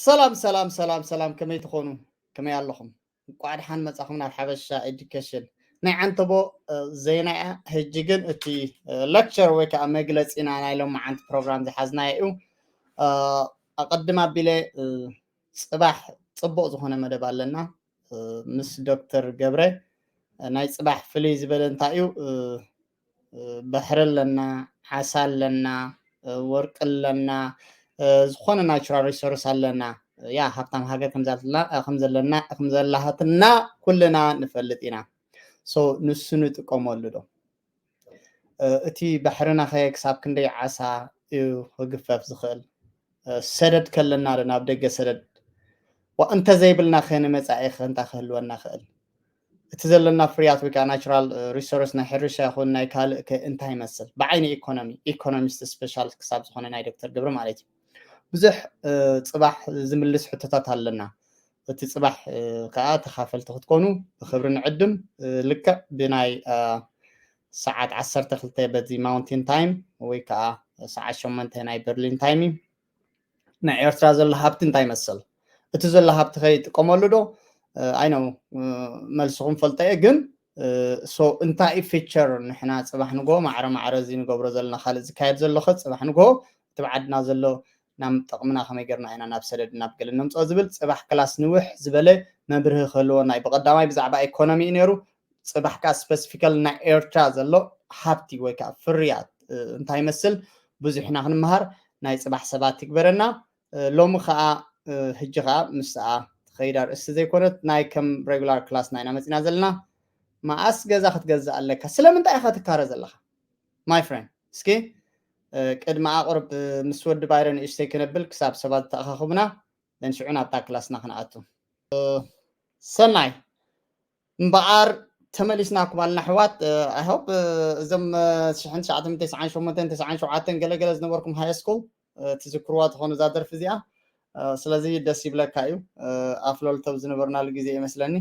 ሰላም ሰላም ሰላም ሰላም፣ ከመይ ትኾኑ? ከመይ ኣለኹም? እንቋዕ ደሓን መጻኹም ናብ ሓበሻ ኤዱኬሽን። ናይ ዓንተቦ ዜና እያ። ሕጂ ግን እቲ ሌክቸር ወይ ከዓ መግለጺና ናይ ሎማዓንቲ ፕሮግራም ዝሓዝናዮ እዩ። ኣቐድም ኣቢለ ጽባሕ ጽቡቕ ዝኾነ መደብ ኣለና ምስ ዶክተር ገብረ። ናይ ጽባሕ ፍልይ ዝበለ እንታይ እዩ? ባሕሪ ኣለና፣ ዓሳ ኣለና፣ ወርቂ ኣለና፣ ዝኾነ ናቹራል ሪሶርስ ኣለና። ያ ሃብታም ሃገር ከምዘለና ከምዘላትና ኩልና ንፈልጥ ኢና። ሶ ንሱ ንጥቀመሉ ዶ? እቲ ባሕርና ከ ክሳብ ክንደይ ዓሳ እዩ ክግፈፍ ዝኽእል? ሰደድ ከለና ዶ ናብ ደገ ሰደድ? ዋ እንተዘይብልና ከ ንመጻኢ ከ እንታይ ክህልወና ክእል? እቲ ዘለና ፍርያት ወይ ከዓ ናቹራል ሪሶርስ ናይ ሕርሻ ይኹን ናይ ካልእ ከ እንታይ ይመስል? ብዓይኒ ኢኮኖሚ፣ ኢኮኖሚስት ስፔሻል ክሳብ ዝኾነ ናይ ዶክተር ገብረ ማለት እዩ። ብዙሕ ጽባሕ ዝምልስ ሕቶታት ኣለና። እቲ ጽባሕ ከዓ ተኻፈልቲ ክትኮኑ ብክብሪ ንዕድም። ልክዕ ብናይ ሰዓት ዓሰርተ ክልተ በዚ ማውንቴን ታይም ወይ ከዓ ሰዓት ሸሞንተ ናይ በርሊን ታይም እዩ። ናይ ኤርትራ ዘሎ ሃብቲ እንታይ ይመስል? እቲ ዘሎ ሃብቲ ከይጥቀመሉ ዶ? ኣይነው፣ መልስኹም ፈልጠ እየ። ግን ሶ እንታይ ፊቸር ንሕና ጽባሕ ንጎ ማዕረ ማዕረ እዚ ንገብሮ ዘለና ካልእ ዝካየድ ዘሎ ከ ጽባሕ ንጎ እቲ ብዓድና ዘሎ ናብ ጠቕምና ከመይ ገርና ኢና ናብ ሰደድ ናብ ገለ ነምፅኦ ዝብል ጽባሕ ክላስ ንውሕ ዝበለ መብርሂ ክህልወና እዩ። ብቐዳማይ ብዛዕባ ኢኮኖሚ እዩ ነይሩ። ጽባሕ ከዓ ስፐሲፊካል ናይ ኤርትራ ዘሎ ሃብቲ ወይ ከዓ ፍርያት እንታይ ይመስል ብዙሕ ኢና ክንመሃር። ናይ ጽባሕ ሰባት ይግበረና። ሎሚ ከዓ ሕጂ ከዓ ምስኣ ትኸይድ ኣርእስቲ ዘይኮነት ናይ ከም ሬጉላር ክላስና ኢና መፂና ዘለና። መኣስ ገዛ ክትገዝእ ኣለካ? ስለምንታይ ኢኻ ትካረ ዘለኻ? ማይ ፍሬንድ እስኪ ቅድሚ ኣቕርብ ምስ ወዲ ባይረ ንእሽተይ ክነብል ክሳብ ሰባት ዝተኣኻኽቡና ደንሽዑ ናብታ ክላስና ክንኣቱ። ሰናይ እምበኣር ተመሊስናኩም ኣልና ኣሕዋት። ኣይሆፕ እዞም ሽሕን ትሽዓተ ሚእትን ተስዓን ሸሞንተን ተስዓን ሸውዓተን ገለገለ ዝነበርኩም ሃይ ስኩል ትዝክርዋ ትኾኑ እዛ ደርፊ እዚኣ። ስለዚ ደስ ይብለካ እዩ። ኣፍለልተው ዝነበርናሉ ግዜ ይመስለኒ።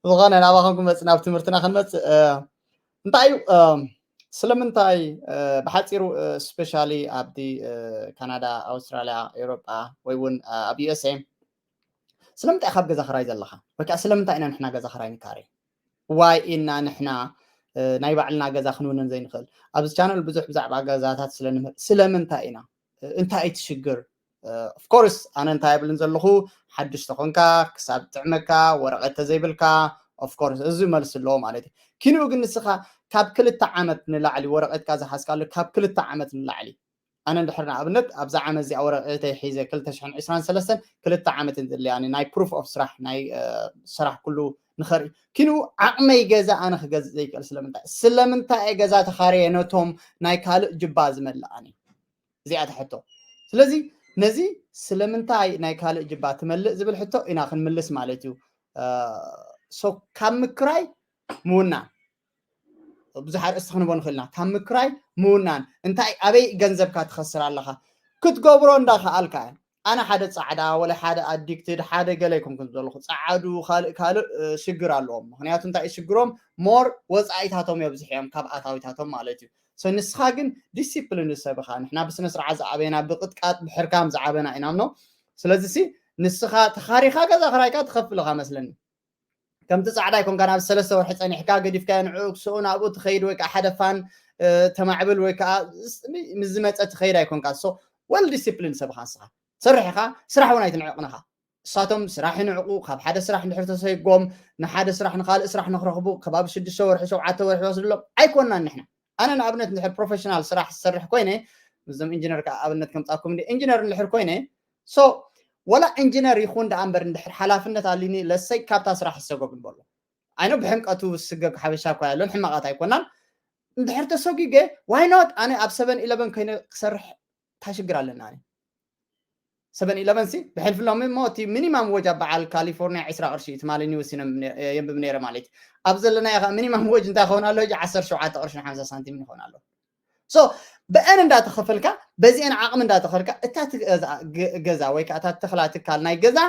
ዝኾነ ናባኹም ክንመፅእ ናብ ትምህርትና ክንመፅእ እንታይ እዩ? ስለምንታይ ብሓፂሩ ስፔሻሊ ኣብቲ ካናዳ፣ ኣውስትራልያ፣ ኤውሮጳ ወይ እውን ኣብ ዩ ኤስ ኤ ስለምንታይ ካብ ገዛ ክራይ ዘለኻ? ወይ ከዓ ስለምንታይ ኢና ንሕና ገዛ ክራይ ንካረ? ዋይ ኢና ንሕና ናይ ባዕልና ገዛ ክንውንን ዘይንኽእል? ኣብዚ ቻነል ብዙሕ ብዛዕባ ገዛታት ስለንምህር ስለምንታይ ኢና? እንታይ እቲ ሽግር? ኦፍኮርስ ኣነ እንታይ ኣብልን ዘለኹ ሓድሽ ተኾንካ ክሳብ ጥዕመካ ወረቐት ተዘይብልካ ኦፍኮርስ እዚ መልሲ ኣለዎ ማለት እዩ። ኪንኡ ግን ንስኻ ካብ ክልተ ዓመት ንላዕሊ ወረቐትካ ዝሓዝካሉ ካብ ክልተ ዓመት ንላዕሊ ኣነ እንድሕር ንኣብነት ኣብዛ ዓመት እዚኣ ወረቐተይ ሒዘ ክልተ ሽሕን ዕስራን ሰለስተን ክልተ ዓመት እንድልያኒ ናይ ፕሩፍ ኦፍ ስራሕ ናይ ስራሕ ኩሉ ንኸርኢ ኪንኡ ዓቕመይ ገዛ ኣነ ክገዝእ ዘይክእል ስለምንታይ ስለምንታይ እየ ገዛ ተኻርየ ነቶም ናይ ካልእ ጅባ ዝመልኣኒ እዚኣ ትሕቶ። ስለዚ ነዚ ስለምንታይ ናይ ካልእ ጅባ ትመልእ ዝብል ሕቶ ኢና ክንምልስ ማለት እዩ። ሶ ካብ ምክራይ ምውናን ብዙሕ ኣርእስቲ ክንቦ ንኽእልና ካብ ምክራይ ምውናን እንታይ ኣበይ ገንዘብካ ትኸስር ኣለኻ ክትገብሮ እንዳኸኣልካ ኣነ ሓደ ፃዕዳ ወለ ሓደ ኣዲክትድ ሓደ ገለ ይኮንኩን ዘለኹ ፃዓዱ ካልእ ካልእ ሽግር ኣለዎም ምክንያቱ እንታይ ሽግሮም ሞር ወፃኢታቶም የብዝሕ እዮም ካብ ኣታዊታቶም ማለት እዩ ንስኻ ግን ዲሲፕሊን ዝሰብኻ ንሕና ብስነ ስርዓት ዝዓበና ብቅጥቃጥ ብሕርካም ዝዓበና ኢና ምኖ ስለዚ ንስኻ ተኻሪኻ ገዛ ክራይካ ትኸፍል ኢኻ መስለኒ ከምቲ ፃዕዳ ይኮንካ ናብ ሰለስተ ወርሒ ፀኒሕካ ገዲፍካ ንዕኡ ክስኡ ናብኡ ትኸይድ ወይ ከዓ ሓደ ፋን ተማዕብል ወይ ከዓ ምስ ዝመፀ ትኸይድ ኣይኮንካ ሶ ወል ዲሲፕሊን ሰብኻ ንስኻ ስርሕ ኢኻ ስራሕ እውን ኣይትንዕቕንኻ እሳቶም ስራሕ ይንዕቑ ካብ ሓደ ስራሕ እንድሕር ተሰይጎም ንሓደ ስራሕ ንካልእ ስራሕ ንክረኽቡ ከባቢ ሽዱሽተ ወርሒ ሸውዓተ ወርሒ ይወስድሎም ኣይኮንናን ንሕና ኣነ ንኣብነት እንድሕር ፕሮፌሽናል ስራሕ ዝሰርሕ ኮይነ እዞም ኢንጂነር ከዓ ኣብነት ከምፃኩም እንዲ ኢንጂነር እንድሕር ኮይነ ሶ ወላ ኢንጂነር ይኹን ደኣ እምበር እንድሕር ሓላፍነት ኣሊኒ ለሰይ ካብታ ስራሕ ይሰጎግ ንበሎ ኣይኖ ብሕምቀቱ ዝስገግ ሓበሻ እኳ ያለን ሕማቃት ኣይኮናን እንድሕር ተሰጊገ ዋይኖት ኣነ ኣብ ሰቨን ኢለቨን ኮይነ ክሰርሕ እንታይ ሽግር ኣለና ኣነ ሰቨን ኢለቨን ሲ ብሕልፍሎም እሞ እቲ ሚኒማም ወጅ ኣብ በዓል ካሊፎርኒያ ዕስራ ቅርሺ እዩ ትማሊ ኒውስ የንብብ ነይረ ማለት ኣብ ዘለናዮ ከዓ ሚኒማም ወጅ እንታይ ክኸውን ኣሎ ሕጂ ዓሰርተ ሸውዓተ ቅርሺ ሓምሳ ሳንቲም ይኸውን ኣሎ ሶ ብአን እንዳተኸፈልካ በዚአን ዓቕሚ እንዳተኸልካ እታ ገዛ ወይ ከዓ እታ ተኽላ ትካል ናይ ገዛ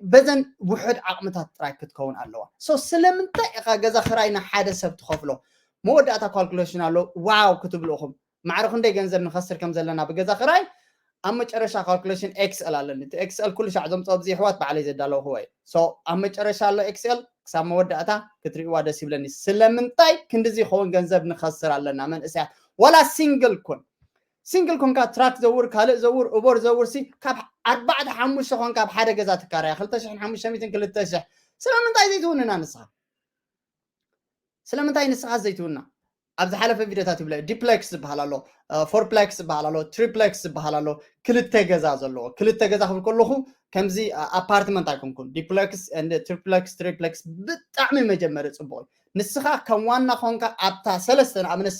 በዘን ውሑድ ዓቕምታት ጥራይ ክትከውን ኣለዋ ሶ ስለምንታይ ኢኻ ገዛ ክራይ ንሓደ ሰብ ትኸፍሎ መወዳእታ ካልኩሌሽን ኣሎ ዋው ክትብሉ ኢኹም ማዕረ ክንደይ ገንዘብ ንኸስር ከም ዘለና ብገዛ ክራይ ኣብ መጨረሻ ካልኩሌሽን ኤክስኤል ኣለኒ። እቲ ኤክስኤል ኩሉ ሻዕ ዘምፅኦ ኣብዚ ይሕዋት ባዕለይ ዘዳለውክዎ እዩ። So ኣብ መጨረሻ ኣሎ ኤክስኤል፣ ክሳብ መወዳእታ ክትርእይዋ ደስ ይብለኒ። ስለምንታይ ክንድዚ ይኸውን ገንዘብ ንኸስር ኣለና መንእሰያት? ዋላ ሲንግል ኩን፣ ሲንግል ኮንካ ትራክ ዘውር፣ ካልእ ዘውር፣ ኡበር ዘውር ሲ ካብ ኣርባዕተ ሓሙሽተ ኮንካ ኣብ ሓደ ገዛ ትካራያ ክልተ ሽሕን ሓሙሽተ ሚእትን ክልተ ሽሕ። ስለምንታይ ዘይትውንና ንስኻ? ስለምንታይ ንስኻ ዘይትውና? ኣብ ዝሓለፈ ቪዲዮታት ይብለ ዲፕሌክስ ዝበሃል ኣሎ፣ ፎርፕሌክስ ዝበሃል ኣሎ፣ ትሪፕሌክስ ዝበሃል ኣሎ። ክልተ ገዛ ዘለዎ፣ ክልተ ገዛ ክብል ከለኹ ከምዚ ኣፓርትመንት ኣይኮንኩን። ዲፕሌክስ፣ ትሪፕሌክስ፣ ትሪፕሌክስ ብጣዕሚ መጀመሪ ፅቡቅ እዩ። ንስኻ ከም ዋና ኮንካ ኣብታ ሰለስተ፣ ንኣብነት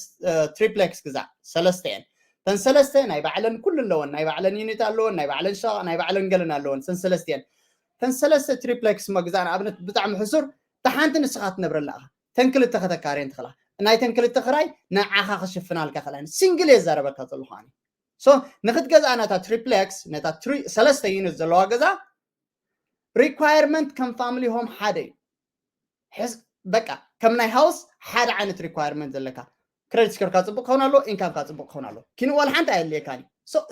ትሪፕሌክስ ግዛ፣ ሰለስተ እየን። ተን ሰለስተ ናይ ባዕለን ኩሉ ኣለወን፣ ናይ ባዕለን ዩኒት ኣለወን፣ ናይ ባዕለን ሸቃ፣ ናይ ባዕለን ገለን ኣለወን። ተን ሰለስተ እየን። ተን ሰለስተ ትሪፕሌክስ መግዛእ ንኣብነት ብጣዕሚ ሕሱር፣ ተሓንቲ ንስኻ ትነብረላ ኢኻ። ተን ክልተ ከተካርየን ትኽእላ። ናይ ተን ክልተ ክራይ ንዓኻ ክሽፍናልካ ክእላ። ሲንግል እየ ዝዛረበካ ዘለኹ ኣነ። So ንክትገዝኣ ነታ ትሪፕሌክስ፣ ነታ ሰለስተ ዩኒት ዘለዋ ገዛ፣ ሪኳየርመንት ከም ፋሚሊ ሆም ሓደ እዩ። በቃ ከም ናይ ሃውስ ሓደ ዓይነት ሪኳየርመንት ዘለካ። ክሬዲት ስኮርካ ፅቡቅ ክኸውን ኣለዎ፣ ኢንካምካ ፅቡቅ ክኸውን ኣለዎ። ኪንኡ ዋላ ሓንቲ ኣየድልየካን እዩ።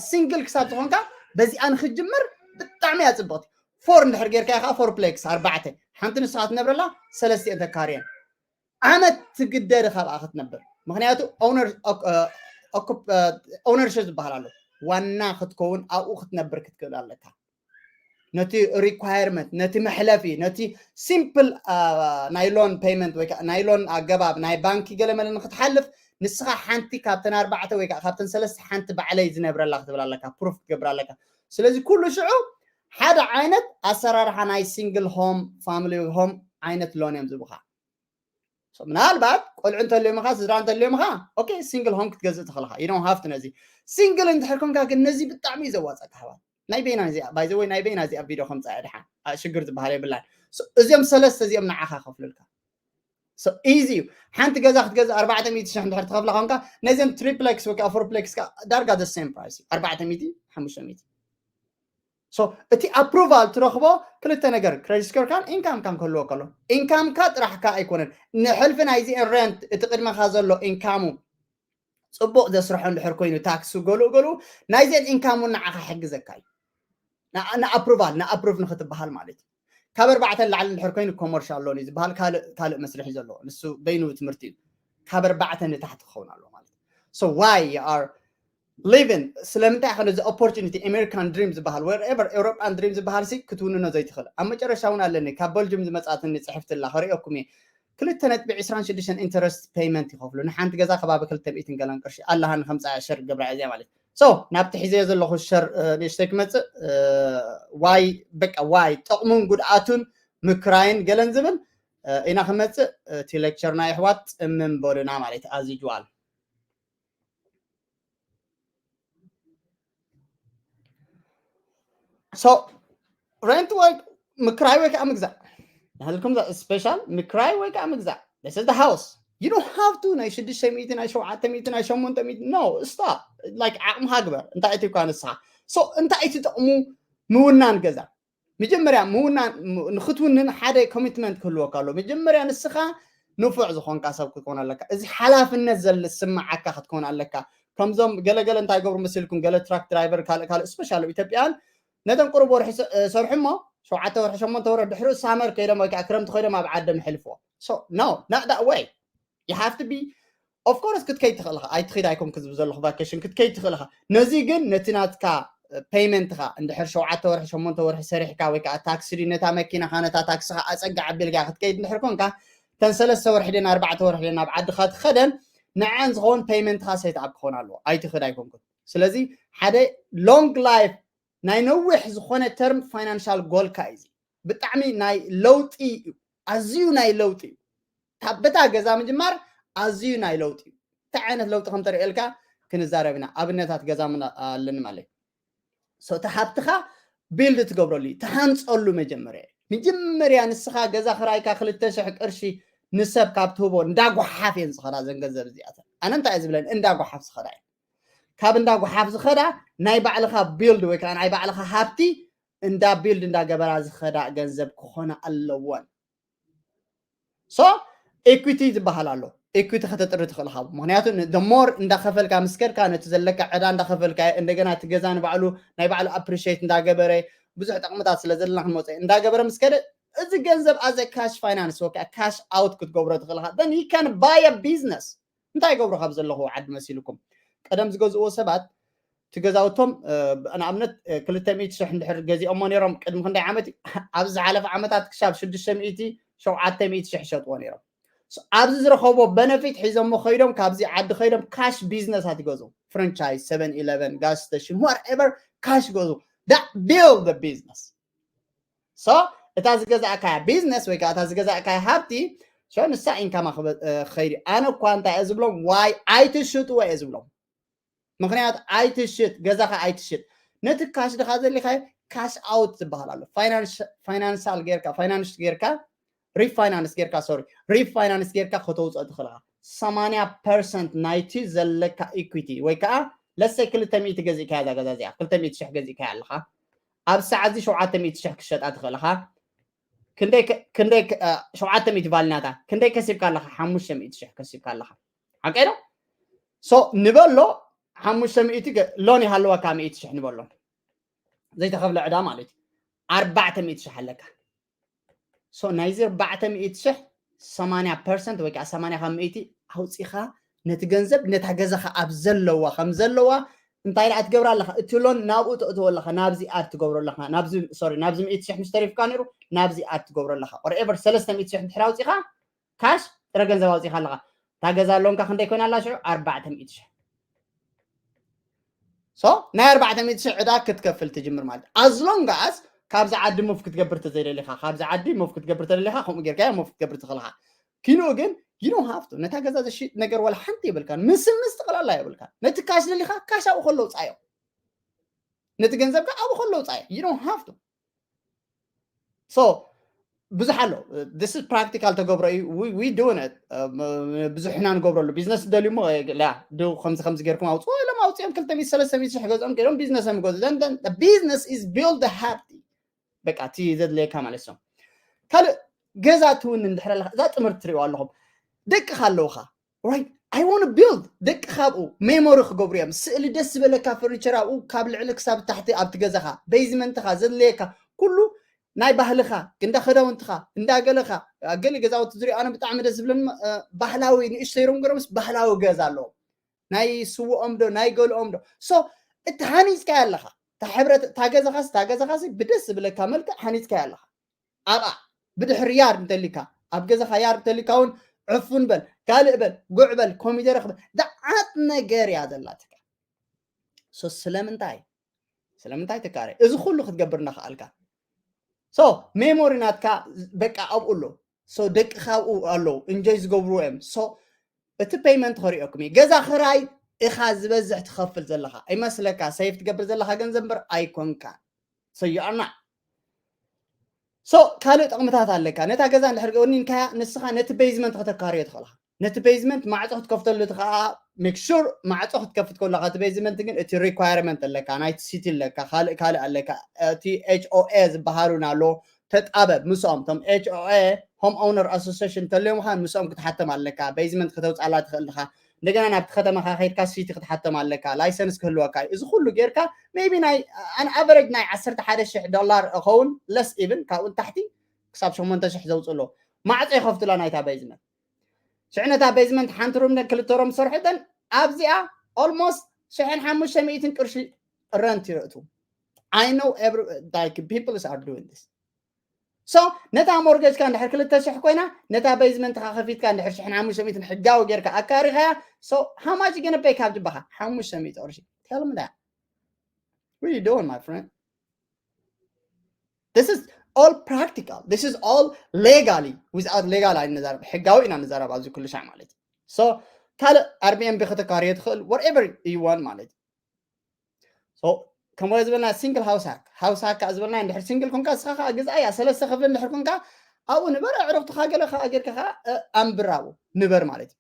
ሲንግል ክሳብ ዝኾንካ በዚኣ ንክትጅምር ብጣዕሚ እያ ፅብቅቲ። ፎር እንድሕር ጌርካ ከዓ ፎርፕሌክስ ኣርባዕተ፣ ሓንቲ ንስኻ ትነብረላ፣ ሰለስቲአን ተካርየን። ዓመት ትግደድ ካብኣ ክትነብር። ምክንያቱ ኦነርሽፕ ዝበሃል ኣሎ። ዋና ክትከውን ኣብኡ ክትነብር ክትክእል ኣለካ። ነቲ ሪኳየርመንት፣ ነቲ መሕለፊ፣ ነቲ ሲምፕል ናይ ሎን ፔይመንት ወይ ናይ ሎን ኣገባብ ናይ ባንኪ ገለመለ ንክትሓልፍ ንስኻ ሓንቲ ካብተን ኣርባዕተ ወይ ካብተን ሰለስተ ሓንቲ ባዕለይ ዝነብረላ ክትብል ኣለካ፣ ፕሩፍ ክትገብር ኣለካ። ስለዚ ኩሉ ሽዑ ሓደ ዓይነት ኣሰራርሓ ናይ ሲንግል ሆም፣ ፋሚሊ ሆም ዓይነት ሎን እዮም ዝብኻ። ምናልባት ቆልዑ እንተልዮምኻ፣ ስድራ እንተልዮምኻ፣ ኦኬ፣ ሲንግል ሆም ክትገዝእ ትኽእልኻ። You don't have to ነዚ። ሲንግል እንድሕር ኮንካ ግን ነዚ ብጣዕሚ እዩ ዘዋፀካ ኣሕዋት። ናይ በይና እዚኣ፣ ባይ ዘ ወይ ናይ በይና እዚኣ ቪድዮ ከምፃ እያ ድሓን። ሽግር ዝበሃል የብላን። እዚኦም ሰለስተ እዚኦም ንዓኻ ከፍልልካ። ኢዚ እዩ። ሓንቲ ገዛ ክትገዝእ ኣርባዕተ ሚእቲ ሽሕ እንድሕር ትኸፍላ ኮንካ፣ ነዚኦም ትሪፕሌክስ ወይ ከዓ ፎርፕሌክስ ከዓ ዳርጋ the same price እዩ። ኣርባዕተ ሚእቲ፣ ሓሙሽተ ሚእቲ። እቲ ኣፕሩቫል ትረኽቦ ክልተ ነገር፣ ክሬዲት ስኮርካን ኢንካምካን ክህልዎ ከሎ፣ ኢንካምካ ጥራሕካ ኣይኮነን፣ ንሕልፊ ናይዚአን ሬንት፣ እቲ ቅድመኻ ዘሎ ኢንካሙ ፅቡቅ ዘስርሖ እንድሕር ኮይኑ፣ ታክሱ ገሉ ገሉ ናይዚአን ኢንካም እውን ንዓኻ ይሕግዘካ እዩ። ንኣፕሩቫል ንኣፕሩቭ ንክትበሃል ማለት እዩ። ካብ ኣርባዕተ ንላዕሊ እንድሕር ኮይኑ ኮመርሻል ሎን እዩ ዝበሃል፣ ካልእ መስርሒ ዘለዎ ንሱ በይኑ ትምህርቲ እዩ። ካብ ኣርባዕተ ንታሕቲ ክኸውን ኣለዎ ማለት እዩ። So why you are living? ስለምንታይ ኢኻ ነዚ ኦፖርቹኒቲ ኣሜሪካን ድሪም ዝበሃል፣ wherever ኤውሮጳን ድሪም ዝበሃል ሲ ክትውንኖ ዘይትኽእል? ኣብ መጨረሻ እውን ኣለኒ፣ ካብ በልጅም ዝመፃትኒ ፅሕፍቲ ኣላ፣ ከርእየኩም እየ። ክልተ ነጥቢ ዕስራን ሽዱሽተን ኢንተረስት ፔይመንት ይኸፍሉ። ንሓንቲ ገዛ ከባቢ ክልተ ሚእትን ገለን ቅርሺ ኣለሃኒ ከምፃ ሸር ገብራ እዚኣ ማለት። So ናብቲ ሒዘዮ ዘለኹ ሸር ንእሽተይ ክመፅእ፣ ዋይ በቃ ዋይ ጠቕሙን ጉድኣቱን ምክራይን ገለን ዝብል ኢና ክመፅእ። እቲ ሌክቸርና የሕዋት ፅምም በሉና ማለት ኣዚ ጅዋል። So ሬንት ወይ ምክራይ ወይ ከዓ ምግዛእ ናህልኩም ስፔሻል ምክራይ ወይ ከዓ ምግዛእ። This is the house. You don't have to ናይ ሽዱሽተ ሚእቲ፣ ናይ ሸውዓተ ሚእቲ፣ ናይ ሸሞንተ ሚእቲ። No, stop. Like ዓቕምኻ ግበር። እንታይ እቲ እኳ ንስኻ so እንታይ እቲ ጥቕሙ ምውናን ገዛ? መጀመርያ ምውናን ንክትውንን ሓደ ኮሚትመንት ክህልወካ ኣሎ። መጀመርያ ንስኻ ንፉዕ ዝኾንካ ሰብ ክትኮን ኣለካ። እዚ ሓላፍነት ዝስምዓካ ክትኮን ኣለካ። ከምዞም ገለገለ እንታይ ገብሩ መሲልኩም፣ ገለ ትራክ ድራይቨር ካልእ ካልእ ስፔሻል ኢትዮጵያን ነተን ቁሩብ ወርሒ ሰርሑ እሞ ሸውዓተ ወርሒ ሸሞንተ ወርሒ ድሕሪ ሳመር ከይዶም ወይ ከዓ ክረምቲ ከይዶም ኣብ ዓዶም ይሕልፍዎ። No, not that way. You have to be of course ክትከይድ ትኽእል ኢኻ። ኣይትኺድ ኣይኮንክ ዝብል ዘለኹ ቫኬሽን ክትከይድ ትኽእል ኢኻ። ነዚ ግን ነቲ ናትካ ፔይመንትኻ እንድሕር ሸውዓተ ወርሒ ሸሞንተ ወርሒ ሰሪሕካ ወይ ከዓ ታክሲ ድዩ ነታ መኪናኻ ነታ ታክስኻ ኣፀግዕ ኣቢልካ ክትከይድ እንድሕር ኮንካ ተን ሰለስተ ወርሒ ድን ኣርባዕተ ወርሒ ድን ናብ ዓድኻ ትኸደን ንዐን ዝኸውን ፔይመንትኻ ሴት ኣፕ ክኸውን ኣለዎ። ኣይትኽድ ኣይኮንኩን። ስለዚ ሓደ ሎንግ ላይፍ ናይ ነዊሕ ዝኾነ ተርም ፋይናንሻል ጎልካ እዩ። ብጣዕሚ ናይ ለውጢ እዩ። ኣዝዩ ናይ ለውጢ እዩ። በታ ገዛ ምጅማር ኣዝዩ ናይ ለውጢ እዩ። እንታይ ዓይነት ለውጢ ከም ተርእየልካ ክንዛረብ ኢና። ኣብነታት ገዛ ኣለኒ ማለት እዩ። እቲ ሃብትኻ ቢልድ ትገብረሉ እዩ፣ ትሃንፀሉ። መጀመርያ መጀመርያ ንስኻ ገዛ ክራይካ ክልተ ሽሕ ቅርሺ ንሰብ ካብ ትህቦ እንዳጓሓፍ እየን ዝኸዳ ዘን ገንዘብ እዚኣተን። ኣነ እንታይ እየ ዝብለን እንዳጓሓፍ ዝኸዳ እየን። ካብ እንዳጓሓፍ ዝኸዳ ናይ ባዕልኻ ቢልድ ወይ ከዓ ናይ ባዕልኻ ሃብቲ እንዳ ቢልድ እንዳገበራ ዝኸዳ ገንዘብ ክኾና ኣለወን። So ኢኩቲ ዝበሃል ኣሎ። equity ከተጥሪ ትኽእል ኢኻ። ምኽንያቱ the more እንዳኸፈልካ ምስ ከድካ፣ ነቲ ዘለካ ዕዳ እንዳኸፈልካ፣ እንደገና እቲ ገዛ ንባዕሉ ናይ ባዕሉ appreciate እንዳገበረ፣ ብዙሕ ጥቕምታት ስለ ዘለና ክንወፀ እንዳገበረ ምስ ከደ፣ እዚ ገንዘብ as a cash finance ወይ ከዓ cash out ክትገብሮ ትኽእል ኢኻ። Then you can buy a business። እንታይ ይገብሩ ካብ ዘለኹ ዓዲ መሲልኩም? ቀደም ዝገዝእዎ ሰባት፣ እቲ ገዛውቶም ንኣብነት ክልተ ሚእቲ ሽሕ እንድሕር ገዚኦሞ ነይሮም ቅድሚ ክንደይ ዓመት እዩ? ኣብዚ ዝሓለፈ ዓመታት ክሳብ ሽዱሽተ ሚእቲ ሸውዓተ ሚእቲ ሽሕ ይሸጥዎ ነይሮም። ኣብዚ ዝረኸቦ በነፊት ሒዞሞ ከይዶም፣ ካብዚ ዓዲ ከይዶም ካሽ ቢዝነሳት ይገዙ። ፍራንቻይዝ፣ seven eleven, gas station, whatever, ካሽ ይገዙ። That build the business. So እታ ዝገዛእካያ ቢዝነስ ወይ ከዓ እታ ዝገዛእካያ ሃብቲ፣ so ንሳ ኢንካማ ክኸይድ። ኣነ እኳ እንታይ እየ ዝብሎም? ዋይ ኣይትሽጥዎ እየ ዝብሎም። ምኽንያት ኣይትሽጥ፣ ገዛኻ ኣይትሽጥ። ነቲ ካሽ ድኻ ዘሊኻዮ ካሽ ኣውት ዝበሃል ኣሎ። ፋይናንሻል ጌርካ፣ ፋይናንስ ጌርካ፣ ሪፋይናንስ ጌርካ፣ ሶሪ፣ ሪፋይናንስ ጌርካ ከተውፅኦ ትኽእል ኢኻ። ሰማንያ ፐርሰንት ናይቲ ዘለካ ኢኩዊቲ ወይ ከዓ ለሰይ ክልተ ሚእቲ ገዚእካያ እዛ ገዛ እዚኣ፣ ክልተ ሚእቲ ሽሕ ገዚእካያ ኣለኻ፣ ኣብ ሰዓት እዚ ሸውዓተ ሚእቲ ሽሕ ክሸጣ ትኽእል ኢኻ። ክንደይ ከ- ክንደይ ከ- አ፣ ሸውዓተ ሚእቲ ቫልናታ ክንደይ ከሲብካ ኣለኻ? ሓሙሽተ ሚእቲ ሽሕ ከሲብካ ኣለኻ። ሓቀይ ዶ? So ንበሎ ሓሙሽተ ሚእቲ ገ- ሎን ይሃለወካ፣ ሚእቲ ሽሕ ንበሎ ዘይተኸፍለ ዕዳ ማለት እዩ። ኣርባዕተ ሚእቲ ሽሕ ኣለካ። So ናይዚ ኣርባዕተ ሚእቲ ሽሕ ሰማንያ ፐርሰንት ወይ ከዓ ሰማንያ ካብ ሚእቲ ኣውፂኻ ነቲ ገንዘብ ነታ ገዛኻ ኣብ ዘለዋ ከም ዘለዋ እንታይ ደኣ ትገብራ ኣለኻ? እቲ ሎን ናብኡ ተእትዎ ኣለኻ፣ ናብዚ ኣድ ትገብሮ ኣለኻ፣ ናብዚ ሶሪ ናብዚ ሚእቲ ሽሕ ምስ ተሪፍካ ነይሩ ናብዚ ኣድ ትገብሮ ኣለኻ። Whatever ሰለስተ ሚእቲ ሽሕ እንድሕር ኣውፂኻ ካሽ ጥረ ገንዘብ ኣውፂኻ ኣለኻ። እታ ገዛ ሎንካ ክንደይ ኮይና ኣላ ሽዑ? ኣርባዕተ ሚእቲ ሽሕ። So ናይ ኣርባዕተ ሚእቲ ሽሕ ዕዳ ክትከፍል ትጅምር ማለት እዩ። As long as ካብዚ ዓዲ ሙቭ ክትገብር ተዘይደሊኻ፣ ካብዚ ዓዲ ሙቭ ክትገብር ተደሊኻ ከምኡ ጌርካ ሙቭ ክትገብር ትኽእልኻ። ኪንኡ ግን you don't have to። ነታ ገዛ ዘሽጥ ነገር ዋላ ሓንቲ የብልካን። ምስ ምስ ጠቕላላ የብልካን። ነቲ ካሽ ደሊኻ ካሽ ኣብኡ ከሎ ውፃዮ። ነቲ ገንዘብካ ኣብኡ ከሎ ውፃዮ። You don't have to። So ብዙሕ ኣሎ። This is practical ተገብሮ እዩ። We, we doing it። ብዙሕ ኢና ንገብረሉ። ቢዝነስ ደልዩ ሞ ላ ዱ ከምዚ ከምዚ ጌርኩም ኣውፅዎ ኢሎም ኣውፅኦም ክልተ ሚእቲ ሰለስተ ሚእቲ ሽሕ ገዝኦም ገይሮም ቢዝነሶም ይገዙ። Then, then the business is build the ሃብቲ። በቃ እቲ ዘድልየካ ማለት ነው። ካልእ ገዛ ትውን እንድሕር ኣለካ እዛ ጥምርቲ ትሪእዋ ኣለኹም ደቅኻ ኣለውኻ right? I want to build ደቅኻ ኣብኡ ሜሞሪ ክገብሩ እዮም። ስእሊ ደስ ዝበለካ ፈርኒቸር ኣብኡ ካብ ልዕሊ ክሳብ ታሕቲ ኣብቲ ገዛኻ ቤዝመንትኻ ዘድልየካ ኩሉ ናይ ባህልኻ እንዳ ክዳውንትኻ እንዳ ገለኻ ገሊ ገዛውቲ ዝሪኦ ኣነ ብጣዕሚ ደስ ዝብለኒ እ፣ ባህላዊ ንእሽተይ ሮም ገሮምስ ባህላዊ ገዛ ኣለዎም ናይ ስውኦም ዶ ናይ ገልኦም ዶ so እቲ ሃኒፅካዮ ኣለኻ እታ ሕብረት እታ ገዛኻስ እታ ገዛኻሲ ብደስ ዝብለካ መልክዕ ሃኒፅካዮ ኣለኻ ኣብኣ ብድሕሪ ያር እንተሊካ ኣብ ገዛኻ ያር እንተሊካ እውን ዕፉን በል ካልእ በል ጉዕ በል ኮሚደረ ክበል ደዓት ነገር እያ ዘላትካ so ስለምንታይ ስለምንታይ ትካረ እዚ ኩሉ ክትገብር እናኸኣልካ so ሜሞሪ ናትካ በቃ ኣብኡ ኣሎ so ደቂ ካብኡ ኣለዉ እንጆይ ዝገብርዎ እዮም so እቲ ፔይመንት ከሪኦኩም እዩ ገዛ ክራይ ኢኻ ዝበዝሕ ትኸፍል ዘለኻ ይመስለካ ሰይፍ ትገብር ዘለኻ ገንዘብ እምበር ኣይኮንካ so you are not so ካልእ ጥቕምታት ኣለካ ነታ ገዛ እንድሕር ወኒንካያ ንስኻ ነቲ ቤዝመንት ከተካርዮ ትኽእልኻ ነቲ ቤዝመንት ማዕፆ ክትከፍተሉ እቲ ከዓ make sure ማዕፆ ክትከፍት ከለካ እቲ ቤዝመንት ግን እቲ ሪኳየርመንት ኣለካ ናይቲ ሲቲ ኣለካ ካልእ ካልእ ኣለካ እቲ ኤች ኦ ኤ ዝበሃሉን ኣሎ ተጣበብ ምስኦም እቶም ኤች ኦ ኤ ሆም ኦውነር ኣሶሲሽን እንተልዮም ካ ምስኦም ክትሓተም ኣለካ ቤዝመንት ከተውፃላ ትኽእል ካ እንደገና ናብቲ ከተማካ ከይድካ ሲቲ ክትሓተም ኣለካ ላይሰንስ ክህልወካ እዩ እዚ ኩሉ ጌርካ maybe ናይ an average ናይ ዓሰርተ ሓደ ሽሕ ዶላር እኸውን less even ካብኡ ንታሕቲ ክሳብ ሸሞንተ ሽሕ ዘውፅእ ኣለዎ ማዕፆ ይኸፍቱላ ናይታ ቤዝመንት ሽዕነታ ቤዝመንት ሓንቲ ሩም ክልተ ሮም ዝሰርሑ እተን ኣብዚኣ almost ሽሕን ሓሙሽተ ሚእትን ቅርሺ ረንት ይርእቱ I know every like people are doing this so ነታ ሞርገጅካ እንድሕር ክልተ ሽሕ ኮይና ነታ ቤዝመንትካ ከፊትካ እንድሕር ሽሕን ሓሙሽተ ሚእትን ሕጋዊ ጌርካ ኣካሪኻያ so how much you gonna pay ካብ ጅባኻ ሓሙሽተ ሚእቲ ቅርሺ tell me that what are you doing my friend this is all practical this is all legally without legal ኣይንዛረብ ሕጋዊ ኢና ንዛረብ ኣብዚ ኩሉ ሻዕ ማለት እዩ so ካልእ ኣርቢኤንቢ ከተካርዮ ትኽእል whatever you want ማለት እዩ so ከምኡ ዝበልና ሲንግል ሃውስ ሃክ ሃውስ ሃክ ዝበልና እንድሕር ሲንግል ኮንካ እስኻ ከዓ ግዝኣያ ሰለስተ ክፍሊ እንድሕር ኮንካ ኣብኡ ንበር ኣዕሩኽትኻ ገለ ከዓ ጌርካ ከዓ ኣንብር ኣብኡ ንበር ማለት እዩ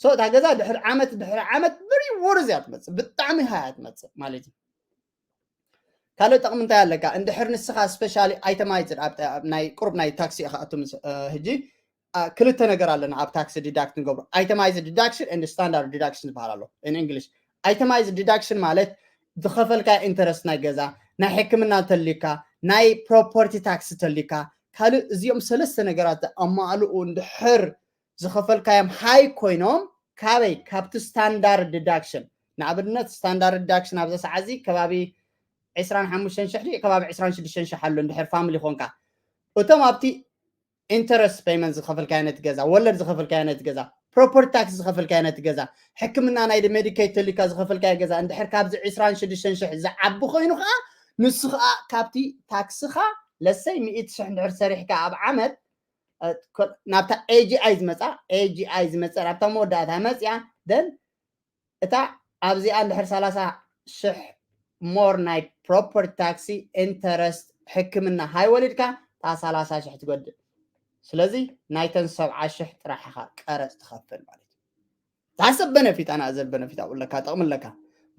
so እታ ገዛ ድሕሪ ዓመት ድሕሪ ዓመት ብሪ ወርዝ እያ ትመፅእ ብጣዕሚ ሃያ ትመፅእ ማለት እዩ ካልእ ጥቕሚ እንታይ ኣለካ እንድሕር ንስኻ ስፔሻሊ ኣይተማይፅድ ናይ ቁሩብ ናይ ታክሲ ኢኻ ኣቱ ህጂ ክልተ ነገር ኣለና ኣብ tax deduct ንገብሮ። Itemized deduction and standard deduction ዝበሃል ኣሎ in English። Itemized deduction ማለት ዝኸፈልካዮ interest ናይ ገዛ፣ ናይ ሕክምና እንተልዩካ፣ ናይ property tax እንተልዩካ፣ ካልእ እዚኦም ሰለስተ ነገራት ኣማልኡ እንድሕር ዝኸፈልካዮም high ኮይኖም ካበይ? ካብቲ standard deduction። ንኣብነት standard deduction ኣብዚ ሰዓት እዚ ከባቢ ዕስራን ሓሙሽተን ሽሕ ድዩ ከባቢ ዕስራን ሽዱሽተን ሽሕ ኣሎ እንድሕር family ኮንካ። እቶም ኣብቲ interest payment ዝኸፈልካዮ ነቲ ገዛ፣ ወለድ ዝኸፈልካዮ ነቲ ገዛ፣ property tax ዝኸፈልካዮ ነቲ ገዛ፣ ሕክምና ናይ Medicaid ተልዩካ ዝኸፈልካዮ ገዛ እንድሕር ካብዚ ዕስራን ሽዱሽተን ሽሕ ዝዓቢ ኮይኑ ከዓ ንሱ ከዓ ካብቲ ታክስኻ ለሰይ ሚእቲ ሽሕ እንድሕር ሰሪሕካ ኣብ ዓመት ናብታ A G I ዝመፃ A G I ዝመፀ ናብታ መወዳእታ መፅያ then እታ ኣብዚኣ እንድሕር ሰላሳ ሽሕ more ናይ property tax፣ interest፣ ሕክምና ሃይ ወሊድካ እታ ሰላሳ ሽሕ ትጎድእ። ስለዚ ናይተን ሰብዓ ሽሕ ጥራሕ ኢኻ ቀረፅ ትኸፍል ማለት እዩ። ታሰብ benefit ኣና ዘር benefit ኣብኡ ኣለካ ጠቕሚ ኣለካ።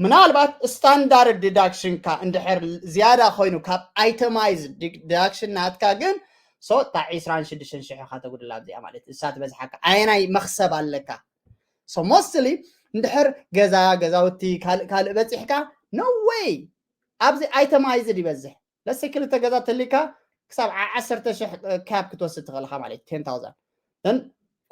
ምናልባት standard deduction ካ እንድሕር ዝያዳ ኮይኑ ካብ itemized deduction ናትካ ግን so እታ ዕስራን ሽዱሽተን ሽሕ ኢኻ ተጉድላ ኣብዚኣ ማለት እሳ ትበዝሓካ ኣየናይ መኽሰብ ኣለካ። So mostly እንድሕር ገዛ ገዛውቲ ካልእ ካልእ በፂሕካ no way ኣብዚ itemized ይበዝሕ። ለሰ ክልተ ገዛ ተሊካ ክሳብ ዓሰርተ ሽሕ cap ክትወስድ ትኽእል ኢኻ ማለት ten thousand then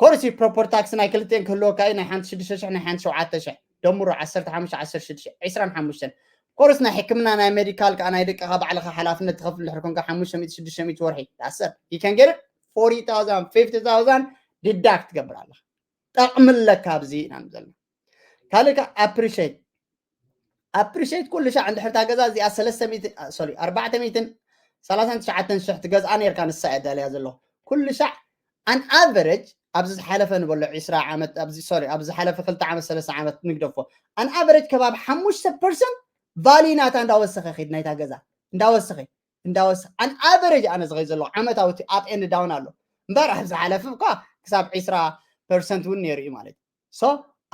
ኮርሲ property tax ናይ ክልቲኤን ክህልወካ እዩ ናይ ሓንቲ ሽዱሽተ ሽሕ ናይ ሓንቲ ሸውዓተ ሽሕ ደምሮ ዓሰርተ ሓሙሽተ ዓሰርተ ሽዱሽተ ዕስራን ሓሙሽተን ኮርስ ናይ ሕክምና ናይ medical ከዓ ናይ ደቅኻ ባዕልኻ ሓላፍነት ትኸፍል ድሕር ኮንካ ሓሙሽተ ሚእቲ ሽዱሽተ ሚእቲ ወርሒ that's it you can get it forty thousand fifty thousand deduct ትገብር ኣለኻ ጠቕሚ ኣለካ ኣብዚ ኢና ዘለና ካልእ ከዓ appreciate appreciate ኩሉ ሻዕ እንድሕር እታ ገዛ እዚኣ ሰለስተ ሚእቲ sorry ኣርባዕተ ሚእትን ሰላሳን ትሽዓተን ሽሕ ትገዝኣ ነርካ ንሳ እያ ዳልያ ዘለኹ ኩሉ ሻዕ an average ኣብዚ ዝሓለፈ ንበሎ ዕስራ ዓመት ኣብዚ sorry ኣብዚ ዝሓለፈ ክልተ ዓመት ሰለስተ ዓመት ንግደፎ an average ከባቢ ሓሙሽተ percent value ናታ እንዳወሰኸ ኺድ ናይታ ገዛ እንዳወሰኸ እንዳወሰኸ an average ኣነ ዝኸይ ዘለኹ ዓመታዊ እቲ up and down ኣሎ እምበር ኣብ ዝሓለፈ እኳ ክሳብ ዕስራ percent እውን ነይሩ እዩ ማለት እዩ so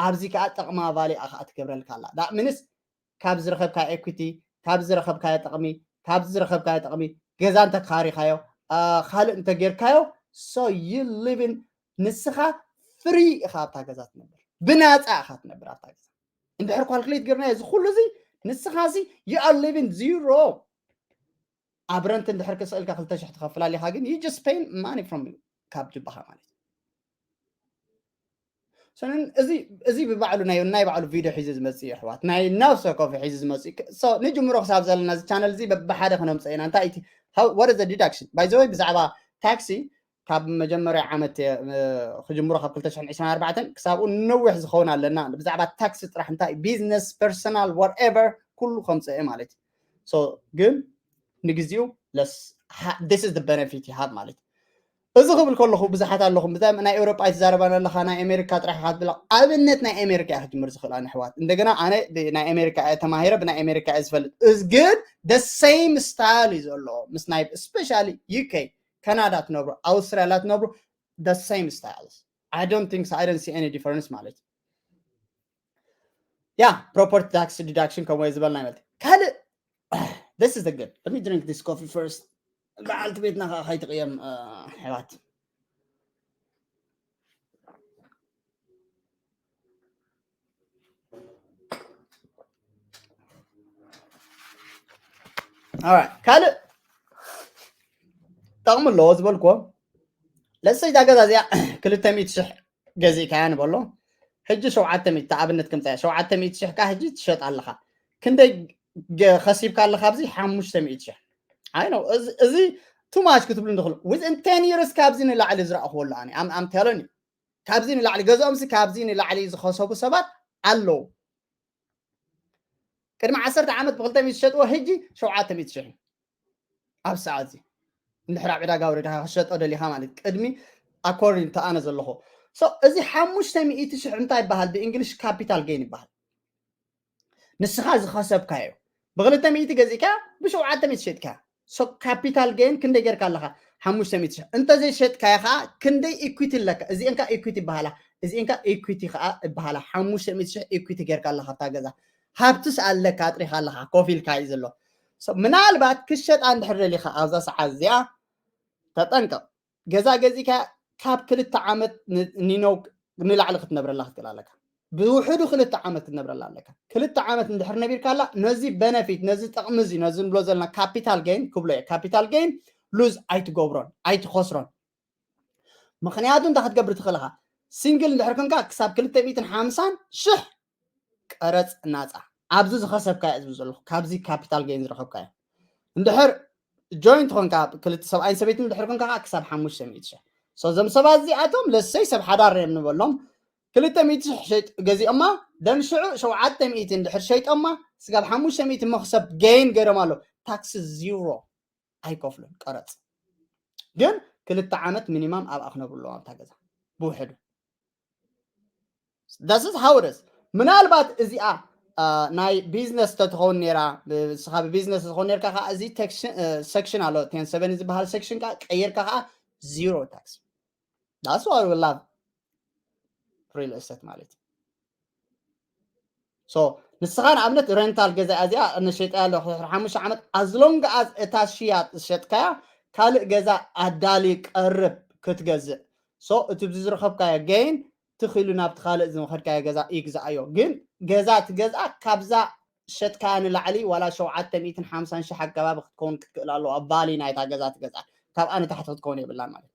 ኣብዚ ከዓ ጥቕማ value ኣኻ ትገብረልካ ኣላ that means ካብ ዝረኸብካ equity ካብ ዝረኸብካዮ ጥቕሚ ካብ ዝረኸብካዮ ጥቕሚ ገዛ እንተካሪኻዮ ካልእ እንተጌርካዮ so you living ንስኻ free ኢኻ ኣብታ ገዛ ትነብር ብናፃ ኢኻ ትነብር ኣብታ ገዛ እንድሕር calculate ገርና እዚ ኩሉ እዚ ንስኻ እዚ you are living zero ኣብ rent እንድሕር ክስእልካ ክልተ ሽሕ ትኸፍል ኣሊኻ ግን you just pay money from ካብ ጅባኻ ማለት እዩ እዚ ብባዕሉ ናይ ናይ ባዕሉ ቪድዮ ሒዙ ዝመፅእ እዩ ኣሕዋት ናይ ነብሰ ኮፊ ሒዙ ዝመፅእ እዩ ንጅምሮ ክሳብ ዘለና እዚ ቻነል እዚ ብሓደ ክነምፀ ኢና እንታይ እቲ what is the deduction by the way ብዛዕባ ታክሲ ካብ መጀመርያ ዓመት ክጅምሮ ካብ ክልተ ሽሕን ዕስራን ኣርባዕተን ክሳብኡ ነዊሕ ዝኸውን ኣለና ብዛዕባ ታክሲ ጥራሕ እንታይ business personal whatever ኩሉ ከምፀ ማለት እዩ ግን ንግዚኡ this is the benefit ይሃብ ማለት እዩ እዚ ክብል ከለኹ ብዙሓት ኣለኹም ብዛም ናይ ኤውሮጳ ኣይትዛረባን ኣለኻ ናይ ኣሜሪካ ጥራሕ ኢኻ ትብላ ኣብነት ናይ ኣሜሪካ ኢኻ ክትምር ዝኽእል ኣነ ኣሕዋት እንደገና ኣነ ናይ ኣሜሪካ እየ ተማሂረ ብናይ ኣሜሪካ እየ ዝፈልጥ እዚ ግን the same style እዩ ዘለዎ ምስ ናይ especially UK ካናዳ ትነብሩ ኣውስትራልያ ትነብሩ the same styles I don't think so I don't see any difference ማለት እዩ yeah property tax deduction ከምኡ ዝበልና ይበልቲ ካልእ this is the good let me drink this coffee first በዓልቲ ቤትና ከዓ ከይትቕየም ኣሕዋት ካልእ ጠቕሚ ኣለዎ ዝበልክዎ ለሰይ እዛ ገዛ እዚኣ ክልተ ሚእቲ ሽሕ ገዚእካያ ንበሎ ሕጂ ሸውዓተ ሚእቲ ኣብነት ክምፃያ ሸውዓተ ሚእቲ ሽሕ ካ ሕጂ ትሸጥ ኣለኻ ክንደይ ከሲብካ ኣለኻ ኣብዚ ሓሙሽተ ሚእቲ ሽሕ ኣይ ነው እዚ too much ክትብሉ ንኽእሉ within ten years ካብዚ ንላዕሊ ዝረእኽዎ ኣሎ ኣነ I'm telling you ካብዚ ንላዕሊ ገዝኦምሲ ካብዚ ንላዕሊ ዝኸሰቡ ሰባት ኣለዉ ቅድሚ ዓሰርተ ዓመት ብክልተ ሚእቲ ዝሸጥዎ ሕጂ ሸውዓተ ሚእቲ ሽሕ ኣብ ሰዓት እዚ እንድሕር ኣብ ዕዳጋ ወረድካ ክሸጦ ደሊኻ ማለት ቅድሚ according to ኣነ ዘለኹ so እዚ ሓሙሽተ ሚእቲ ሽሕ እንታይ ይበሃል ብእንግሊሽ capital gain ይበሃል ንስኻ ዝኸሰብካዮ ብክልተ ሚእቲ ገዚእካ ብሸውዓተ ሚእቲ ሸጥካ so capital gain ክንደይ ጌርካ ኣለኻ ሓሙሽተ ሚእቲ ሽሕ እንተዘይሸጥካዮ ከዓ ክንደይ equity ኣለካ እዚአን ከዓ equity ይበሃላ እዚአን ከዓ equity ከዓ ይበሃላ ሓሙሽተ ሚእቲ ሽሕ equity ጌርካ ኣለኻ ኣብታ ገዛ ሃብትስ ኣለካ ኣጥሪኻ ኣለኻ ኮፍ ኢልካ እዩ ዘሎ ምናልባት ክሸጣ እንድሕር ደሊኻ ኣብዛ ሰዓት እዚኣ ተጠንቀቕ ገዛ ገዚእካ ካብ ክልተ ዓመት ን- ኒኖ ንላዕሊ ክትነብረላ ክትክእል ኣለካ። ብውሕዱ ክልተ ዓመት ክትነብረላ ኣለካ። ክልተ ዓመት እንድሕር ነቢርካላ ነዚ በነፊት ነዚ ጥቕሚ እዚ ነዚ ንብሎ ዘለና ካፒታል ገይን ክብሎ እየ። ካፒታል ገይን ሉዝ ኣይትገብሮን ኣይትኸስሮን። ምክንያቱ እንታይ ክትገብር ትኽእል ኢኻ? ሲንግል እንድሕር ኮንካ ክሳብ ክልተ ሚእትን ሓምሳን ሽሕ ቀረፅ ናፃ ኣብዚ ዝኸሰብካዮ ዝብል ዘለኹ ካብዚ ካፒታል ገይን ዝረኸብካዮ። እንድሕር ጆይንት ኮንካ ክልተ ሰብኣይን ሰበይትን እንድሕር ኮንካ ከዓ ክሳብ ሓሙሽተ ሚእቲ ሽሕ። So እዞም ሰባት እዚኣቶም ለሰይ ሰብ ሓዳር እዮም ንበሎም ክልተ ሚእቲ ሽሕ ሸይጥ ገዚኦማ ደን ሽዑ ሸውዓተ ሚእቲ እንድሕር ሸይጦማ ስጋብ ሓሙሽተ ሚእቲ መክሰብ ገይን ገይሮም ኣሎ። ታክሲ ዚሮ ኣይከፍሉን ቀረፅ። ግን ክልተ ዓመት ሚኒማም ኣብኣ ክነብሩ ኣለዎም ኣብታ ገዛ ብውሕዱ። This is how it is። ምናልባት እዚኣ አ፣ ናይ ቢዝነስ ተትኸውን ነራ ንስኻ ብቢዝነስ ዝኸውን ነርካ ከዓ እዚ ሴክሽን ኣሎ ቴን ሰቨን ዝበሃል ሴክሽን ከዓ ቀይርካ ከዓ ዚሮ ታክስ። That's what we love real estate ማለት እዩ። So ንስኻ ንኣብነት ሬንታል ገዛ እዚኣ ንሸይጣ ኣለኹ ድሕሪ ሓሙሽተ ዓመት as long as እታ ሽያጥ ዝሸጥካያ ካልእ ገዛ ኣዳሊ ቀርብ ክትገዝእ። So እቲ ብዚ ዝረኸብካዮ ገይን ትኽኢሉ ናብቲ ካልእ ዝኸድካዮ ገዛ ይግዛኣዮ። ግን ገዛ ትገዝኣ ካብዛ ሸጥካያ ንላዕሊ ዋላ ሸውዓተ ሚእትን ሓምሳን ሽሕ ኣገባቢ ክትከውን ክትክእል ኣለዋ። ቫሊ ናይታ ገዛ ትገዝኣ ካብኣ ንታሕቲ ክትከውን የብላን ማለት እዩ።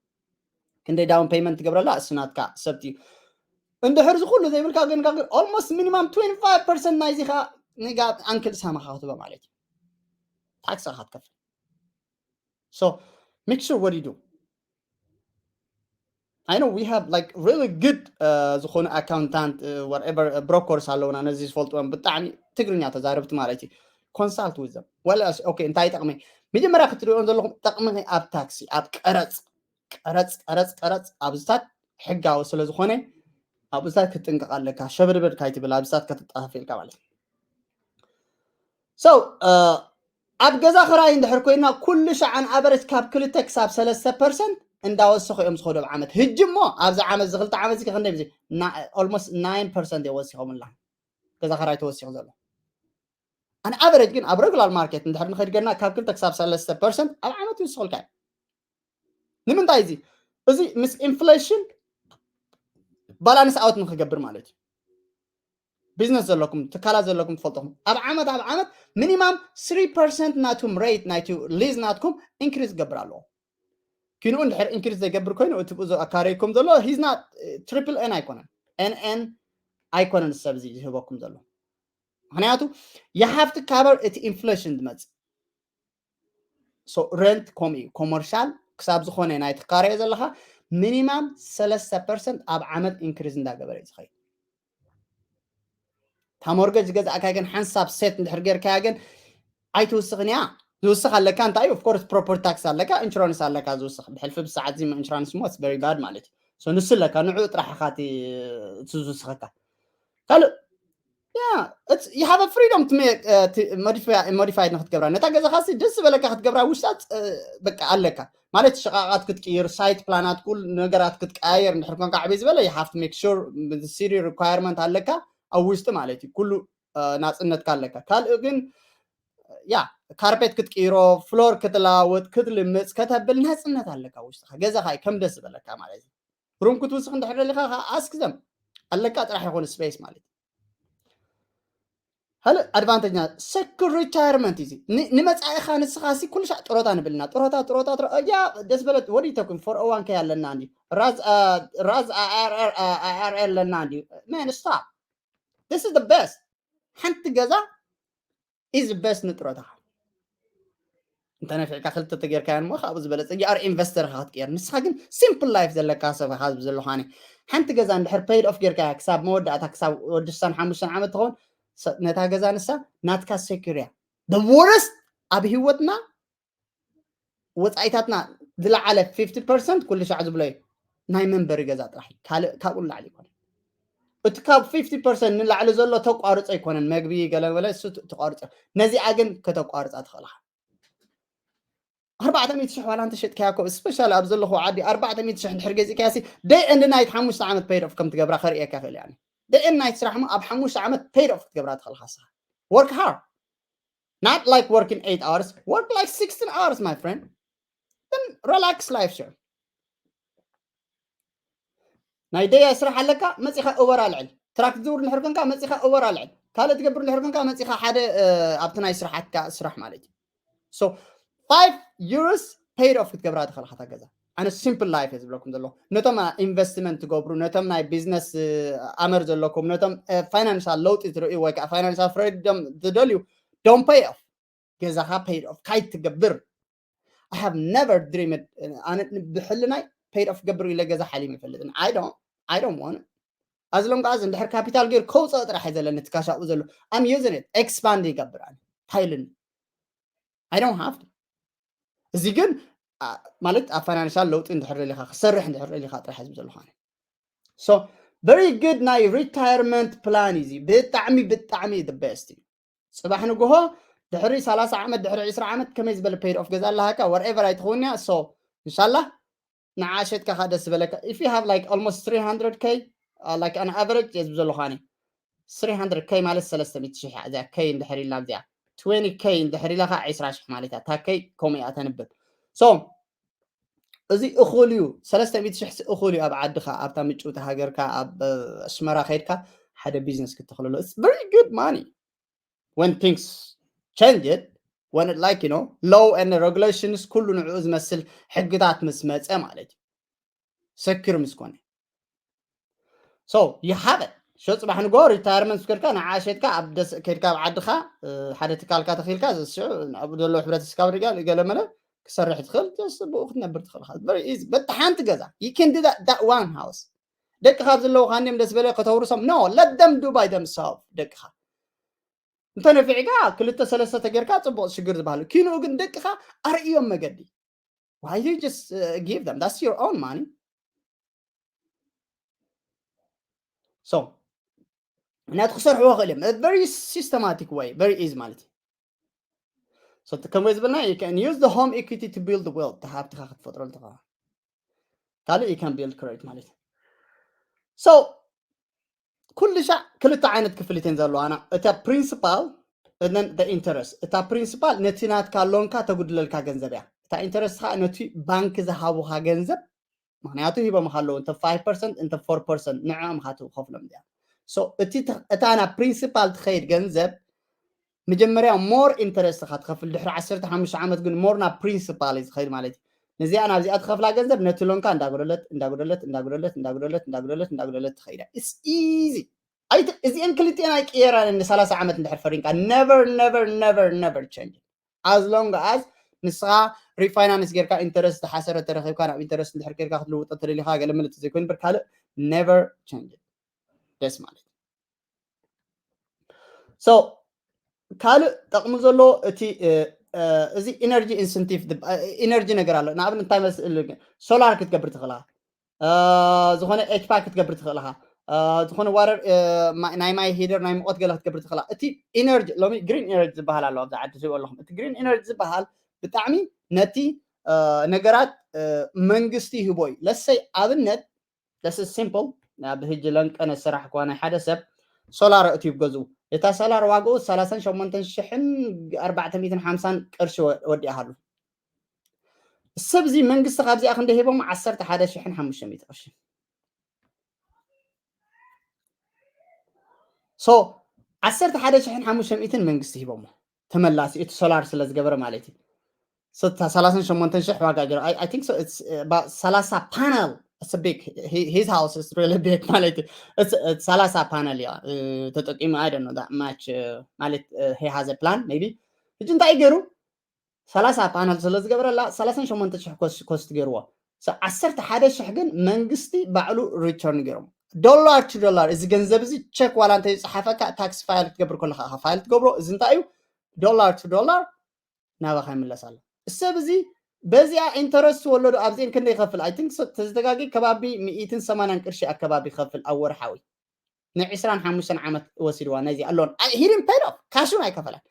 ክንደይ ዳውን ፔይመንት ትገብረላ እሱ ናትካ ሰብቲ እዩ። እንድሕር ዝኩሉ ዘይብልካ ግን ግን almost minimum twenty five percent ናይዚ ካ ንጋ ኣንክል ሳማኻ ክትበ ማለት እዩ። ታክስ ካ ትከፍል። So make sure what you do. I know we have like really good uh, ዝኾኑ ኣካውንታንት uh, whatever uh, brokers ኣለውና ነዚ ዝፈልጥዎም ብጣዕሚ ትግርኛ ተዛረብቲ ማለት እዩ። Consult with them. Well okay እንታይ ጠቕሚ መጀመርያ ክትሪኦ ዘለኹም ጠቕሚ ኣብ ታክሲ ኣብ ቀረፅ ቀረፅ ቀረፅ ቀረፅ ኣብዝታት ሕጋዊ ስለ ዝኾነ ኣብዝታት ክትጥንቀቕ ኣለካ። ሸበድበድ ካይትብል ኣብዝታት ከተጣፋፊልካ ማለት እዩ። So uh, ኣብ ገዛ ክራይ እንድሕር ኮይና ኩሉ ሻዕ ኣን ኣቨረጅ ካብ ክልተ ክሳብ ሰለስተ ፐርሰንት እንዳወሰኹ እዮም ዝኸዱ ኣብ ዓመት። ህጂ እሞ ኣብዚ ዓመት እዚ ክልተ ዓመት እዚ ክንደይ ብዚ almost nine percent እዮም ወሲኾምላ ገዛ ክራይ ተወሲኹ ዘሎ። ኣን ኣቨረጅ ግን ኣብ ሬጉላር ማርኬት እንድሕር ንኸይድ ገና ካብ ክልተ ክሳብ ሰለስተ ፐርሰንት ኣብ ዓመት ይውስኹልካ እዩ። ንምንታይ እዚ እዚ ምስ ኢንፍሌሽን ባላንስ ኣውት ንክገብር ማለት እዩ። ቢዝነስ ዘለኩም ትካላት ዘለኩም ትፈልጠኹም ኣብ ዓመት ኣብ ዓመት ሚኒማም ስሪ ፐርሰንት ናቱም ሬት ናይቲ ሊዝ ናትኩም ኢንክሪዝ ክገብር ኣለዎ። ኪንኡ እንድሕር ኢንክሪዝ ዘይገብር ኮይኑ እቲ ብኡ ኣካረይኩም ዘሎ ሂዝ ናት ትሪፕል ኤን ኣይኮነን ኤን ኤን ኣይኮነን ሰብ እዚ ዝህበኩም ዘሎ። ምክንያቱ you have to cover እቲ ኢንፍሌሽን ዝመፅእ። So ሬንት ከምኡ እዩ። ኮመርሻል ክሳብ ዝኾነ ናይ ትካረዮ ዘለኻ ሚኒማም ሰለስተ ፐርሰንት ኣብ ዓመት ኢንክሪዝ እንዳገበረ እዩ ዝኸይድ። እታ ሞርገጅ ዝገዛእካ ግን ሓንሳብ ሴት እንድሕር ጌርካያ ግን ኣይትውስኽን እያ። ዝውስኽ ኣለካ እንታይ እዩ? Of course property tax ኣለካ፣ ኢንሹራንስ ኣለካ ዝውስኽ። ብሕልፊ ብሰዓት እዚ ኢንሹራንስ ሞ it's very bad ማለት እዩ። So ንሱ ኣለካ ንዑ ጥራሕ ኢኻ እቲ እቲ ዝውስኸካ። ካልእ yeah it's you have a freedom to make uh, to modify modified ንክትገብራ ነታ ገዛኻ ሲ ደስ ዝበለካ ክትገብራ ውሽጣ uh, በቃ ኣለካ ማለት ሸቃቃት ክትቅይር ሳይት ፕላናት ኩል ነገራት ክትቀያየር እንድሕር ኮንካ ዕበይ ዝበለ you have to make sure city requirement ኣለካ ኣብ ውሽጢ ማለት እዩ ኩሉ uh, ናፅነትካ ኣለካ ካልእ ግን ያ ካርፔት ክትቅይሮ ፍሎር ክትለዋወጥ ክትልምፅ ከተብል ናፅነት ኣለካ ውሽጥካ ገዛኻ ከም ደስ ዝበለካ ማለት እዩ ሩም ክትውስኽ እንድሕር ደሊኻ ከዓ ኣስክ ዘም ኣለካ ጥራሕ ይኾን ስፔስ ማለት ካልእ ኣድቫንቴጅ ና ሰኩር ሪታይርመንት እዚ ንመፃኢኻ ንስኻ ሲ ኩሉ ሻዕ ጥሮታ ንብልና ጥሮታ ጥሮታ ጥሮ- ያ ደስ በለት ወዲ ተኩን ፎር ኦ ዋን ከ ኣለና እንዲ ራዝ አ- ራዝ ኣር ኣለና እንዲ man stop this is the best ሓንቲ ገዛ is best ንጥሮታኻ እንተ ነፊዕካ ክልተ ተጌርካያን እሞ ካብኡ ዝበለፀ you are ኢንቨስተር ኢኻ ክትቅየር ንስኻ ግን ሲምፕል ላይፍ ዘለካ ሰብ ኢኻ ዝብል ዘለኹ ኣነ ሓንቲ ገዛ እንድሕር ፔይድ ኦፍ ጌርካያ ክሳብ መወዳእታ ክሳብ ወዲ ሽሳን ሓሙሽተን ዓመት ትኸውን ሰ- ነታ ገዛ ንሳ ናትካ ሴኩር እያ the worst ኣብ ህይወትና ወፃኢታትና ዝለዓለ ፊፍቲ ፐርሰንት ኩሉ ሻዕ ዝብሎ እዩ ናይ መንበሪ ገዛ ጥራሕ እዩ ካልእ ካብኡ ንላዕሊ ይኮነ እቲ ካብ ፊፍቲ ፐርሰንት ንላዕሊ ዘሎ ተቋርፆ ኣይኮነን መግቢ ገለ በለ እሱ ት- ተቋርፆ ነዚኣ ግን ከተቋርፃ ትኽእልኻ ኣርባዕተ ሚእቲ ሽሕ ዋላ እንተሸጥካያ ኮ ስፔሻሊ ኣብ ዘለኹ ዓዲ ኣርባዕተ ሚእቲ ሽሕ እንድሕር ገዚእካያ ሲ ደይ ኤንድ ናይት ሓሙሽተ ዓመት ፔይድ ኦፍ ከም ትገብራ ከርእየካ ይኽእል እያ ደይ ኤንድ ናይት ስራሕ ሞ ኣብ ሓሙሽተ ዓመት ፔይድ ኦፍ ክትገብራ ትኽእልካ ስኻ work hard not like working eight hours work like sixteen hours my friend then relax life ሽዑ ናይ ደያ ስራሕ ኣለካ፣ መጺኻ ኡበር ኣልዕል። ትራክ ትዝውር እንድሕር ኮንካ፣ መጺኻ ኡበር ኣልዕል። ካልእ ትገብር እንድሕር ኮንካ፣ መጺኻ ሓደ ኣብቲ ናይ ስራሓትካ ስራሕ ማለት እዩ። So five years paid off ክትገብራ ትኽእል ኢኻ እታ ገዛ። ኣነ simple life እየ ዝብለኩም ዘለኹ። ነቶም ኢንቨስትመንት ትገብሩ፣ ነቶም ናይ ቢዝነስ ኣመር ዘለኩም፣ ነቶም ፋይናንሻል ለውጢ ትርእዩ ወይ ከዓ ፋይናንሻል ፍሪደም ትደልዩ፣ don't pay off። ገዛኻ paid off ካይትገብር። I have never dreamed፣ ኣነ ብሕልናይ paid off ገብር ኢለ ገዛ ሓሊም ይፈልጥን። I don't want it. As long as እንድሕር ካፒታል ገይር ከውፅኦ ጥራሕ እዩ ዘለኒ እቲ ካሽ ኣብኡ ዘሎ። I'm using it, expand ይገብር ኣነ ሓይልን። I don't have to። እዚ ግን ማለት ኣብ ፋይናንሻል ለውጢ እንድሕር ደሊኻ ክሰርሕ እንድሕር ደሊኻ ጥራሕ ዝብ ዘለኹ ኣነ። So very good ናይ ሪታየርመንት ፕላን እዩ። ብጣዕሚ ብጣዕሚ the best እዩ። ፅባሕ ንግሆ ድሕሪ ሰላሳ ዓመት ድሕሪ ዕስራ ዓመት ከመይ ዝበለ paid off ገዛ ኣለሃካ whatever ኣይትኸውን እያ። So እንሻላ ንዓ ሸጥካ ከዓ ደስ ዝበለካ። If you have like almost three hundred K, like an average እየ ዝብ ዘለኹ ኣነ። Three hundred K ማለት ሰለስተ ሚእቲ ሽሕ እያ። እዚኣ K እንድሕር ኢልና ኣብዚኣ twenty K እንድሕር ኢላ ከዓ ዕስራ ሽሕ ማለት እያ። እታ K ከምኡ እያ ተንብብ። So እዚ እኹል እዩ። ሰለስተ ሚእቲ ሽሕ እኹል እዩ ኣብ ዓድኻ፣ ኣብታ ምጭውቲ ሃገርካ፣ ኣብ ኣስመራ ከይድካ ሓደ ቢዝነስ ክትተኽለሎ። It's very good money. When things change it, when it, like, you know, law and regulations ኩሉ ንዕኡ ዝመስል ሕግታት ምስ መፀ ማለት እዩ። ሰኪር ምስ ኮነ። So you have it. ሸ ፅባሕ ንጎ ሪታየርመንት ስከድካ ንዓ ሸጥካ ኣብ ደስ ከድካ ኣብ ዓድኻ ሓደ ትካልካ ተኺልካ ዝስዑ ኣብኡ ዘለዉ ሕብረተሰብ ሪጋ ገለመለ ክሰርሕ ትኽእል ብኡ ክትነብር ትኽእል። በቲ ሓንቲ ገዛ you can do that one house። ደቅኻ ኣብ ዘለዉ ካንዲም ደስ በለ ከተውርሶም no, let them do by themselves። ደቅኻ እንተ ነፊዕካ ክልተ ሰለስተ ተጌርካ ፅቡቕ ሽግር ዝበሃል ኪንኡ ግን ደቅኻ ኣርእዮም መገዲ። Why do you just give them? That's your own money. So ምክንያቱ ክሰርሕዎ ክእል እዮም very systematic way, very easy ማለት እዩ። So ከምኡ ዝበልና you can use the home equity to build wealth. ሃብትኻ ክትፈጥረሉ ትኽእል ካልእ you can build credit ማለት እዩ። So ኩሉ ሻዕ ክልተ ዓይነት ክፍሊት እየን ዘለዋና። እታ ፕሪንሲፓል and then the interest። እታ ፕሪንሲፓል ነቲ ናትካ ሎንካ ተጉድለልካ ገንዘብ እያ። እታ ኢንተረስት ከዓ ነቲ ባንክ ዝሃቡካ ገንዘብ፣ ምክንያቱ ሂቦምካ ኣለዉ እንተ five percent እንተ four percent ንዕኦም ኢኻ ትኸፍሎም እዚኣ። So እቲ እታ ናብ ፕሪንሲፓል ትኸይድ ገንዘብ መጀመርያ more ኢንተረስት ኢኻ ትኸፍል፣ ድሕሪ ዓሰርተ ሓሙሽተ ዓመት ግን more ናብ ፕሪንሲፓል እዩ ዝኸይድ ማለት እዩ። ነዚኣ ናብዚኣ ትኸፍላ ገንዘብ ነቲ ሎንካ እንዳጎደለት እንዳጎደለት እንዳጎደለት እንዳጎደለት እንዳጎደለት እንዳጎደለት ትኸይዳ። It's easy። እዚአን ክልቲአን ኣይቅየራን ን ሰላሳ ዓመት እንድሕር ፈሪንካ never never never never change as long as ንስኻ ሪፋይናንስ ጌርካ ኢንተረስት ዝሓሰረ ተረኺብካ ናብ ኢንተረስት እንድሕር ጌርካ ክትልውጦ ተደሊኻ ገለ ምልጥ ዘይኮይኑ በር ካልእ never change ደስ ማለት። So ካልእ ጠቕሚ ዘሎ እቲ እዚ ኢነርጂ ኢንሰንቲቭ ኢነርጂ ነገር ኣሎ። ንኣብነት እንታይ መስል ሶላር ክትገብር ትኽእላ፣ ዝኾነ ኤችፓክ ክትገብር ትኽእልኻ፣ ዝኾነ ዋረር ናይ ማይ ሂደር ናይ ሙቐት ገለ ክትገብር ትኽእላ። እቲ ኢነርጂ ሎሚ ግሪን ኢነርጂ ዝበሃል ኣሎ ኣብዚ ዓዲ ትሪኦ ኣለኹም። እቲ ግሪን ኢነርጂ ዝበሃል ብጣዕሚ ነቲ ነገራት መንግስቲ ይህቦ እዩ። ለሰይ ኣብነት ለሰይ ሲምፕል ናብ ህጂ ለንቀነ ስራሕ እኳ ናይ ሓደ ሰብ ሶላር እትዩ ገዝኡ እታ ሶላር ዋግኡ ሰላሳን ሸሞንተን ሽሕን ኣርባዕተ ሚእትን ሓምሳን ቅርሺ ወዲእሃሉ። ሰብ እዚ መንግስቲ ካብዚኣ ክንደ ሂቦም ዓሰርተ ሓደ ሽሕን ሓሙሽተ ሚእቲ ቅርሺ። So ዓሰርተ ሓደ ሽሕን ሓሙሽተ ሚእትን መንግስቲ ሂቦሞ ተመላሲ እቲ ሶላር ስለ ዝገበረ ማለት እዩ። ሰላሳን ሸሞንተን ሽሕ ዋጋ ገይሩ I think so it's about ሰላሳ ፓነል it's big his house is really big ማለት እዩ። ሰላሳ ፓነል እያ ተጠቂሙ I don't know that much ማለት he has a plan maybe። ሕጂ እንታይ ገይሩ ሰላሳ ፓነል ስለ ዝገበረላ ሰላሳን ሸሞንተ ሽሕ ኮስት ገይርዎ። ዓሰርተ ሓደ ሽሕ ግን መንግስቲ ባዕሉ ሪተርን ገይሮም ዶላር ቱ ዶላር። እዚ ገንዘብ እዚ ቸክ ዋላ እንተ ይፅሓፈካ ታክስ ፋይል ክትገብር ከለካ ኢኻ ፋይል ትገብሮ። እዚ እንታይ እዩ? ዶላር ቱ ዶላር ናባኻ ይምለስ ኣሎ። ሰብ እዚ በዚኣ ኢንተረስት ወለዶ ኣብዚአን ክንደ ይኸፍል? I think ተዝተጋጊ ከባቢ ሚእትን ሰማንያን ቅርሺ ኣከባቢ ይኸፍል ኣብ ወርሓዊ። ንዕስራን ሓሙሽተን ዓመት ወሲድዋ ነዚ ኣሎን ሂድን ፔድ ኦፍ ካሽ እውን ኣይከፈላን።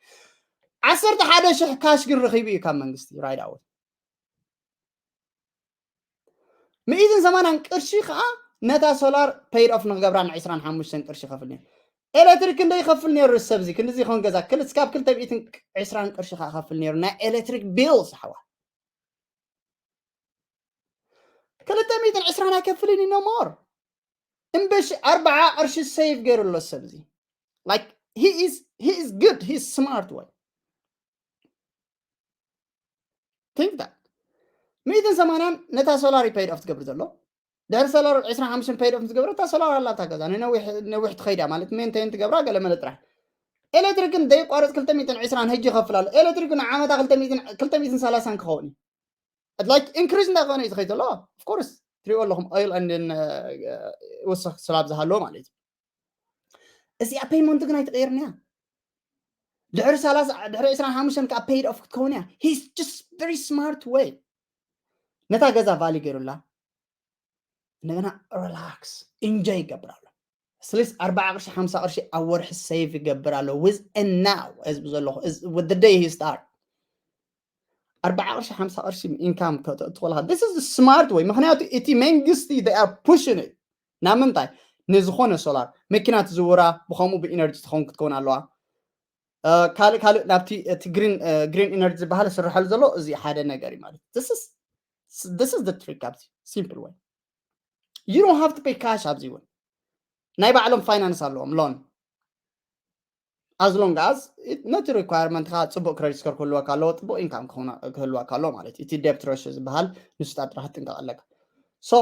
ዓሰርተ ሓደ ሽሕ ካሽ ግን ረኺቡ እዩ ካብ መንግስቲ ራይት ኣወይ። ሚእትን ሰማንያን ቅርሺ ከዓ ነታ ሶላር ፔድ ኦፍ ንክገብራ ን ዕስራን ሓሙሽተን ቅርሺ ይኸፍል ነይሩ። ኤሌክትሪክ ክንደይ ይኸፍል ነይሩ? ሰብ እዚ ክንድዚ ይኸውን ገዛ ክልስ ካብ ክልተ ሚእትን ዕስራን ቅርሺ ከዓ ይኸፍል ነይሩ ናይ ኤሌክትሪክ ቢል ዝሓዋ ክልተ ሚእትን ዕስራን ኣይከፍልን እዩ no more። እምበሽ ኣርባዓ ቅርሺ save ገይሩ ኣሎ ሰብ እዚ። Like, he is, he is good, he is smart way. Think that. ሚእትን ሰማንያን ነታ ሶላር እዩ paid off ትገብር ዘሎ። ድሕሪ ሶላር ዕስራን ሓሙሽተን paid off ምስ ገበረ፣ እታ ሶላር ኣላ ኣብታ ገዛ። ንነዊሕ፣ ነዊሕ ትኸይድ እያ ማለት፣ maintain ትገብራ ገለ መለ ጥራሕ። ኤሌክትሪክ ግን ደይቋረጽ ክልተ ሚእትን ዕስራን ሕጂ ይኸፍል ኣሎ። ኤሌክትሪክ ንዓመታ ክልተ ሚእትን፣ ክልተ ሚእትን ሰላሳን ክኸውን እዩ። Like, increase እንዳኾነ እዩ ዝኸይድ ዘሎ። Of course፣ ትሪእዎ ኣለኹም፣ oil and then, uh, ወሰኽ ስላብ ዝሃለዎ ማለት እዩ። እዚኣ payment ግን ኣይትቐይርን እያ። ድሕሪ ሰላሳ፣ ድሕሪ ዕስራን ሓሙሽተን ከዓ paid off ክትከውን እያ። He's just very smart way። ነታ ገዛ value ገይሩላ፣ እንደገና relax፣ enjoy ይገብር ኣሎ። ስለዚ ኣርባዓ ቅርሺ፣ ሓምሳ ቅርሺ ኣብ ወርሒ save ይገብር ኣሎ። With and now፣ ህዝቢ ዘለኹ፣ is with the day he start። ኣርባዓ ቅርሺ፣ ሓምሳ ቅርሺ income ከተእትወልካ፣ this is the smart way። ምኽንያቱ እቲ መንግስቲ they are pushing it። ናብ ምንታይ? ንዝኾነ ሶላር መኪና ትዝውራ ብኸምኡ ብኢነርጂ ትኸውን ክትከውን ኣለዋ። እ፣ ካልእ፣ ካልእ ናብቲ እቲ ግሪን፣ እ፣ ግሪን ኢነርጂ ዝበሃል ዝስርሐሉ ዘሎ እዚ ሓደ ነገር እዩ ማለት። This is፣ this is the trick ኣብዚ simple way። You don't have to pay cash ኣብዚ እውን። ናይ ባዕሎም ፋይናንስ ኣለዎም፣ ሎን። As long as it-፣ ነቲ ሪኳየርመንትካ ጽቡቕ ክሬዲት ስኮር ክህልወካ ኣለዎ፣ ጽቡቕ ኢንካም ክኾና-፣ ክህልወካ ኣለዎ ማለት እዩ። እቲ ዴብት ሬሽዮ ዝበሃል ንሱ ጥራሕ ክትጥንቀቕ ኣለካ። So፣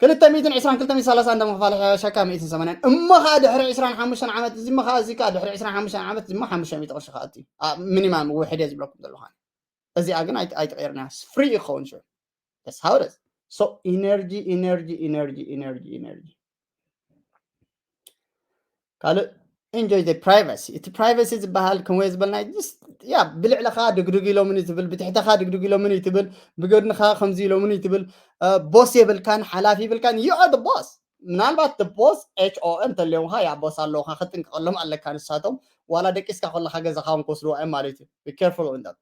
ክልተ ሚእትን ዕስራን ክልተ ሚእትን ሰላሳን እንዳ ምኽፋል ሕሻካ ሚእትን ሰማንያን። እሞ ኸኣ ድሕሪ ዕስራን ሓሙሽተን ዓመት፣ እዚ እሞ ኸኣ፣ እዚ ከኣ ድሕሪ ዕስራን ሓሙሽተን ዓመት፣ እዚ እሞ ሓሙሽተ ሚእቲ ቅርሺ ከኣ ኣትዩ። ኣብ ሚኒማም ውሕድ እየ ዝብለኩም ዘለኹ ኣነ። እዚኣ ግን ኣይት-፣ ኣይትቐይርና። ፍሪ እዩ ክኸውን ሽዑ። That's how it is. So፣ ኢነርጂ፣ ኢነርጂ፣ ኢነርጂ፣ ኢነርጂ፣ ኢነርጂ። ካልእ፣ enjoy the privacy። እቲ ፕራይቨሲ ዝበሃል ከምኡ ዝበልናይ፣ just፣ ያ፣ ብልዕለኻ ድግድግ ኢሎምኒ ትብል፣ ብትሕተኻ ድግድግ ኢሎምኒ ትብል፣ ብጎድንኻ ከምዚ ኢሎምኒ ትብል፣ እ፣ ቦስ የብልካን፣ ሓላፊ የብልካን፣ you are the boss። ምናልባት the boss፣ ኤች ኦ እንተልዮምኻ፣ ያ፣ ቦስ ኣለውኻ፣ ክትጥንቀቐሎም ኣለካ ንሳቶም። ዋላ ደቂስካ ከለኻ ገዛኻ እውን ክወስድዎ እዮም ማለት እዩ። Be careful on that።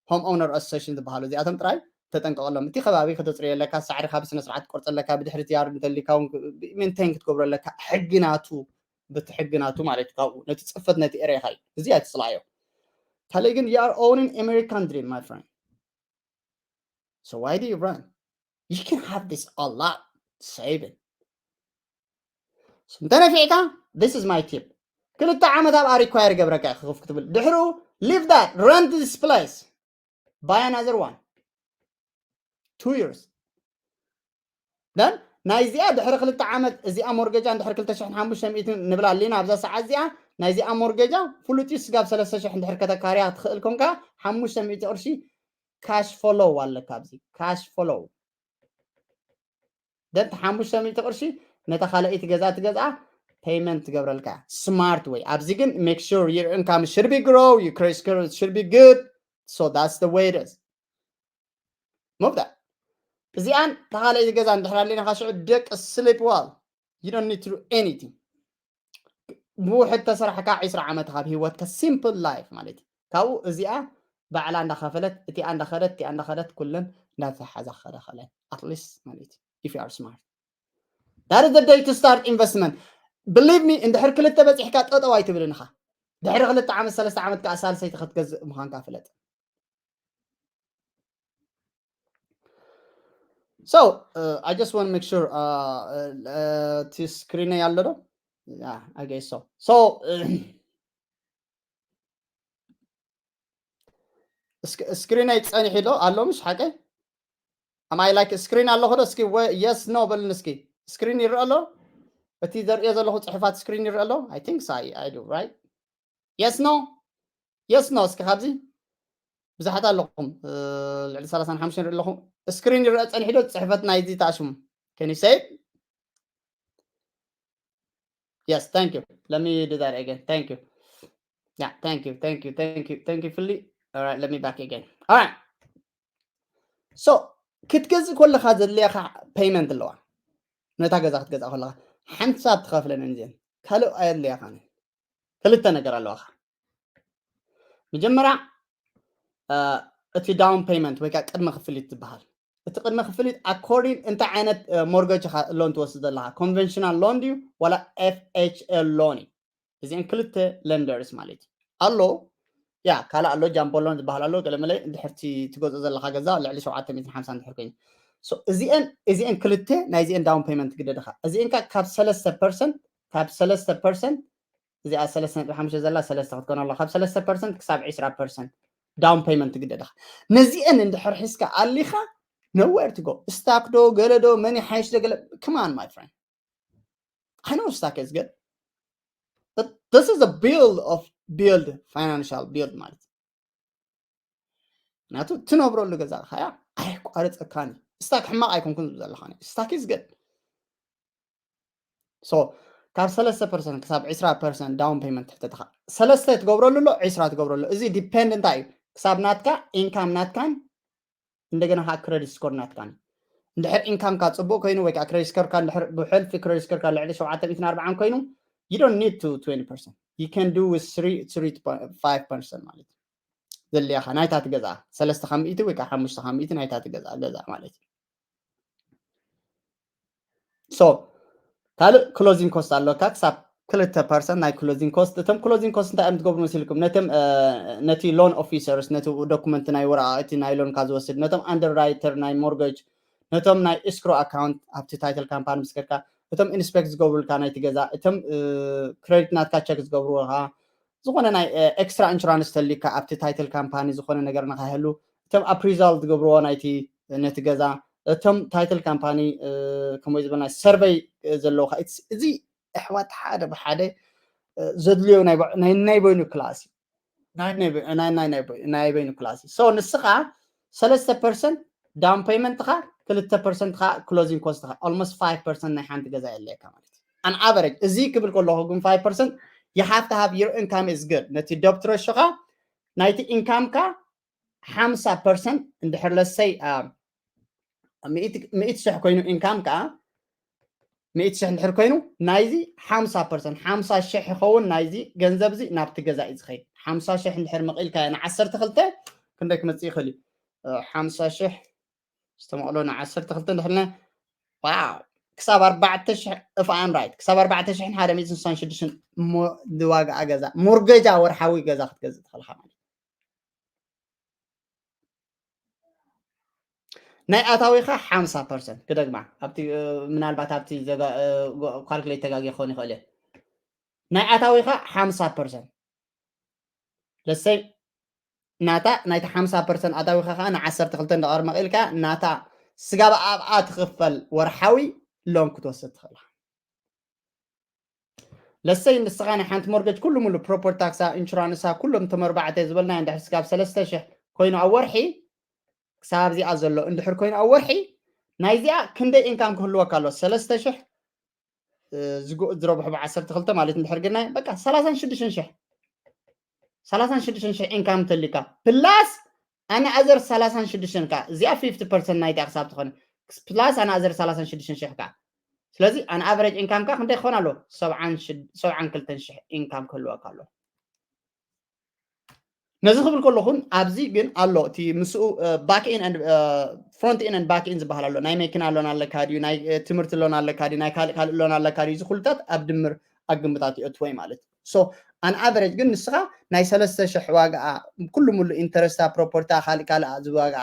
ሆም ኦውነር ኣሶሴሽን ዝበሃሉ እዚኣቶም ጥራይ ተጠንቀቐሎም። እቲ ከባቢ ከተፅርዮ ኣለካ፣ ሳዕርኻ ብስነ ስርዓት ትቆርፅ ኣለካ፣ ብድሕሪ እቲ ያርድ እንተሊካ እውን ሜንቴን ክትገብሮ ኣለካ። ሕጊ ናቱ፣ በቲ ሕጊ ናቱ ማለት እዩ። ካብኡ ነቲ ፅፈት ነቲ ኤሪያኻ እዩ። እዚ ኣይትፅላዮ። ካልእ ግን you are owning American dream, my friend. So why do you run? You can have this a lot saving. So እንተ ነፊዕካ፣ this is my tip. ክልተ ዓመት ኣብኣ ሪኳየር ይገብረካ እዩ ክኽፍ ክትብል። ድሕሩ leave that, rent this place, buy another one. Two years. Then ናይዚኣ ድሕሪ ክልተ ዓመት፣ እዚኣ ሞርገጃ እንድሕር ክልተ ሽሕን ሓሙሽተ ሚእትን ንብላ ኣሊና ኣብዛ ሰዓት እዚኣ፣ ናይዚኣ ሞርገጃ ፍሉጥ እዩ። ስጋብ ሰለስተ ሽሕ እንድሕር ከተካርያ ትኽእል ኮንካ፣ ሓሙሽተ ሚእቲ ቅርሺ ካሽ ፍሎው ኣለካ ኣብዚ። ካሽ ፍሎው። ደን ሓሙሽተ ሚእቲ ቅርሺ ነታ ካልኣይቲ ገዛ ትገዝኣ፣ ፔይመንት ትገብረልካ። ስማርት ወይ። ኣብዚ ግን make sure your income should be grow, your credit score should be good. So that's the way it is. Move that. እዚኣን ተኻለይቲ ገዛ እንድሕር ኣሊና፣ ካብ ሽዑ ደቂ፣ sleep well. You don't need to do anything. ብውሕድ ተሰራሕካ ዒስራ ዓመት ካብ ህይወትካ፣ simple life ማለት እዩ። ካብኡ እዚኣ ባዕላ እንዳኸፈለት፣ እቲኣ እንዳኸደት፣ እቲኣ እንዳኸደት፣ ኩለን እንዳተሓዛ ክኸዳ ክእለን። At least ማለት እዩ። If you are smart. That is the day to start investment. Believe me, እንድሕር ክልተ በፂሕካ ጠጠው ኣይትብልን ኢኻ። ድሕሪ ክልተ ዓመት፣ ሰለስተ ዓመት ከዓ ሳልሰይቲ ክትገዝእ ምዃንካ ፍለጥ። So, uh, I just want to make sure, uh, uh, uh, እቲ ስክሪነይ ኣሎ ዶ? Yeah, I guess so. So, uh, ስክ-፣ ስክሪነይ ጸኒሑ ዶ ኣሎ? ምሽ ሓቀይ? Am I like screen ኣለኹ ዶ? እስኪ ወ-፣ yes, no በልኒ እስኪ። ስክሪን ይረአ ኣሎ? እቲ ዘርእዮ ዘለኹ ጽሑፋት ስክሪን ይረአ ኣሎ? I think so, I, I do, right? Yes, no? Yes, no? እስኪ ካብዚ ብዙሓት ኣለኹም፣ እ፣ ልዕሊ ሰላሳን ሓሙሽተን ኣለኹም። ስክሪን ይረአ ጸኒሑ ዶ? ጽሕፈት ናይዚ ተኣሽሙ። Can you say it? Yes, thank you. Let me do that again. Thank you. Yeah, thank you, thank you, thank you, thank you, ፍሊ። All right, let me back again. All right. So, ክትገዝእ ከለኻ ዘድልያኻ ፔይመንት ኣለዋ። ነታ ገዛ ክትገዝኣ ከለኻ ሓንሳብ ትኸፍለን እየን። ካልእ ኣየድልያኻን። ክልተ ነገር ኣለዋኻ። መጀመርያ፣ እ፣ እቲ ዳውን ፔይመንት ወይ ከዓ ቅድመ ክፍሊት ዝበሃል። እቲ ቅድመ ክፍሊት ኣኮርዲንግ እንታይ ዓይነት፣ እ፣ ሞርገጅ ኢኻ ሎን ትወስድ ዘለኻ? ኮንቨንሽናል ሎን ድዩ ዋላ ኤፍ ኤች ኤል ሎን እዩ? እዚአን ክልተ ለንደርስ ማለት እዩ። ኣሎ፣ ያ፣ ካልእ ኣሎ፣ ጃምቦ ሎን ዝበሃል ኣሎ፣ ገለ መለ እንድሕር እቲ ትገዝኦ ዘለኻ ገዛ ልዕሊ ሸውዓተ ሚእትን ሓምሳን እንድሕር ኮይኑ። እዚአን እዚአን ክልተ ናይዚአን down payment ትግደድኻ። እዚአን ካብ ሰለስተ ፐርሰንት ካብ ሰለስተ ፐርሰንት እዚኣ ሰለስተ ነጥቢ ሓሙሽተ ዘላ ሰለስተ ክትኮን ኣላ። ካብ ሰለስተ ፐርሰንት ክሳብ ዕስራ ፐርሰንት down payment ትግደድኻ። ነዚአን እንድሕር ሒዝካ ኣሊኻ nowhere to go። ስታክ ዶ ገለ ዶ መን ይሓይሽ ዶ ገለ come on my friend። I know stock is good. But this is a build of build financial build ማለት ምክንያቱ ትነብረሉ ገዛ ኸያ ኣየቋርፀካን እዩ። ስታክ ሕማቕ ኣይኮንኩን ዝብል ዘለኻ ስታክ is good። So ካብ ሰለስተ ፐርሰንት ክሳብ ዕስራ ፐርሰንት down payment ትሕተትኻ ሰለስተ ትገብረሉ ኣሎ ዕስራ ትገብረሉ እዚ depend እንታይ እዩ ክሳብ ናትካ income ናትካን እንደገና ከዓ credit score ናትካን እንድሕር income ካ ፅቡቅ ኮይኑ ወይ ከዓ credit score ካ እንድሕር ብሕልፊ credit score ካ ልዕሊ ሸውዓተ ሚእትን ኣርባዓን ኮይኑ you don't need to twenty percent you can do with three three to five percent ማለት እዩ ዘድልያኻ ናይታ ትገዝኣ ሰለስተ ካብ ሚእቲ ወይ ከዓ ሓሙሽተ ካብ ሚእቲ ናይታ ትገዝኣ ገዛ ማለት እዩ so ካልእ closing cost ኣለካ ክሳብ ክልተ ፐርሰንት ናይ closing cost እቶም closing cost እንታይ እዮም ትገብሩ መሲልኩም ነቶም ነቲ loan officers ነቲ document ናይ ወረቃቅቲ ናይ loan ካ ዝወስድ ነቶም underwriter ናይ mortgage ነቶም ናይ escrow account ኣብቲ title company ምስ ከድካ እቶም inspect ዝገብሩልካ ናይቲ ገዛ እቶም credit ናትካ check ዝገብርዎ ከዓ ዝኾነ ናይ extra insurance ተልካ ኣብቲ title company ዝኾነ ነገር ንካይህሉ እቶም appraisal ዝገብርዎ ናይቲ ነቲ ገዛ እቶም title company ከምኡ ዝበልና survey ዘለዎ ከዓ እዚ ኣሕዋት ሓደ ብሓደ ዘድልዮ ናይ በይኑ class ናይ በይኑ class so ንስኻ ሰለስተ percent down payment ኻ ክልተ percent ኻ closing cost ኻ almost five percent ናይ ሓንቲ ገዛ የለካ ማለት እዩ on average እዚ ክብል ከለኹ ግን five percent you have to have your income is good ነቲ debt ratio ኻ ናይቲ income ካ ሓምሳ percent እንድሕር ለሰይ ሚእቲ ሽሕ ኮይኑ income ከዓ ሚእቲ ሽሕ እንድሕር ኮይኑ ናይዚ ሓምሳ percent ሓምሳ ሽሕ ይኸውን ናይዚ ገንዘብ እዚ ናብቲ ገዛ እዩ ዝኸይድ ሓምሳ ሽሕ እንድሕር መቒልካ ንዓሰርተ ክልተ ክንደይ ክመፅእ ይኽእል እዩ ሓምሳ ሽሕ ዝተመቕሎ ንዓሰርተ ክልተ እንድሕርና wow ክሳብ ኣርባዕተ ሽሕ if I'm right ክሳብ ኣርባዕተ ሽሕን ሓደ ሚእትን ስሳን ሽዱሽተን እሞ ዝዋግኣ ገዛ ሞርገጃ ወርሓዊ ገዛ ክትገዝእ ትኽእልካ ማለት ናይ ኣታዊኻ ሓምሳ percent ክደግማ ኣብቲ ምናልባት ኣብቲ ካልኩሌት ተጋጊ ክኸውን ይኽእል እየ ናይ ኣታዊኻ ሓምሳ percent ለሰይ ናታ ናይቲ ሓምሳ percent ኣታዊኻ ከዓ ንዓሰርተ ክልተ እንዳቐርመ ኢልካ ናታ ስጋብ ኣብኣ ትኽፈል ወርሓዊ loan ክትወስድ ትኽእል ለሰይ ንስኻ ናይ ሓንቲ mortgage ኩሉ ሙሉ property tax ኣ insurance ኣ ኩሎም ተመርባዕተ ዝበልና እንድሕር ስጋብ ሰለስተ ሽሕ ኮይኑ ኣብ ወርሒ ክሳብ እዚኣ ዘሎ እንድሕር ኮይኑ ኣብ ወርሒ ናይዚኣ ክንደይ income ክህልወካ ኣሎ ሰለስተ ሽሕ ዝረብሑ ብዓሰርተ ክልተ ማለት እንድሕር ግና በቃ ሰላሳን ሽዱሽተን ሽሕ ሰላሳን ሽዱሽተን ሽሕ income ተልካ plus ኣነ ኣዘር ሰላሳን ሽዱሽተን ካ እዚኣ fifty percent ናይታ ክሳብ ትኾነ plus ኣነ ኣዘር ሰላሳን ሽዱሽተን ሽሕ ካ ስለዚ ኣነ average income ካ ክንደይ ክኾን ኣሎ ሰብዓን ክልተን ሽሕ income ክህልወካ ኣሎ ነዚ ክብል ከለኹን ኣብዚ ግን ኣሎ እቲ ምስኡ back in and front in and back in ዝበሃል ኣሎ ናይ መኪና ሎን ኣለካ ድዩ ናይ ትምህርቲ ሎን ኣለካ ድዩ ናይ ካልእ ካልእ ሎን ኣለካ ድዩ እዚ ኩልታት ኣብ ድምር ኣብ ግምታት ይእትወይ ማለት እዩ so on average ግን ንስኻ ናይ ሰለስተ ሽሕ ዋጋ ኩሉ ሙሉ interest ኣ property ኣ ካልእ ካልእ ዝዋጋ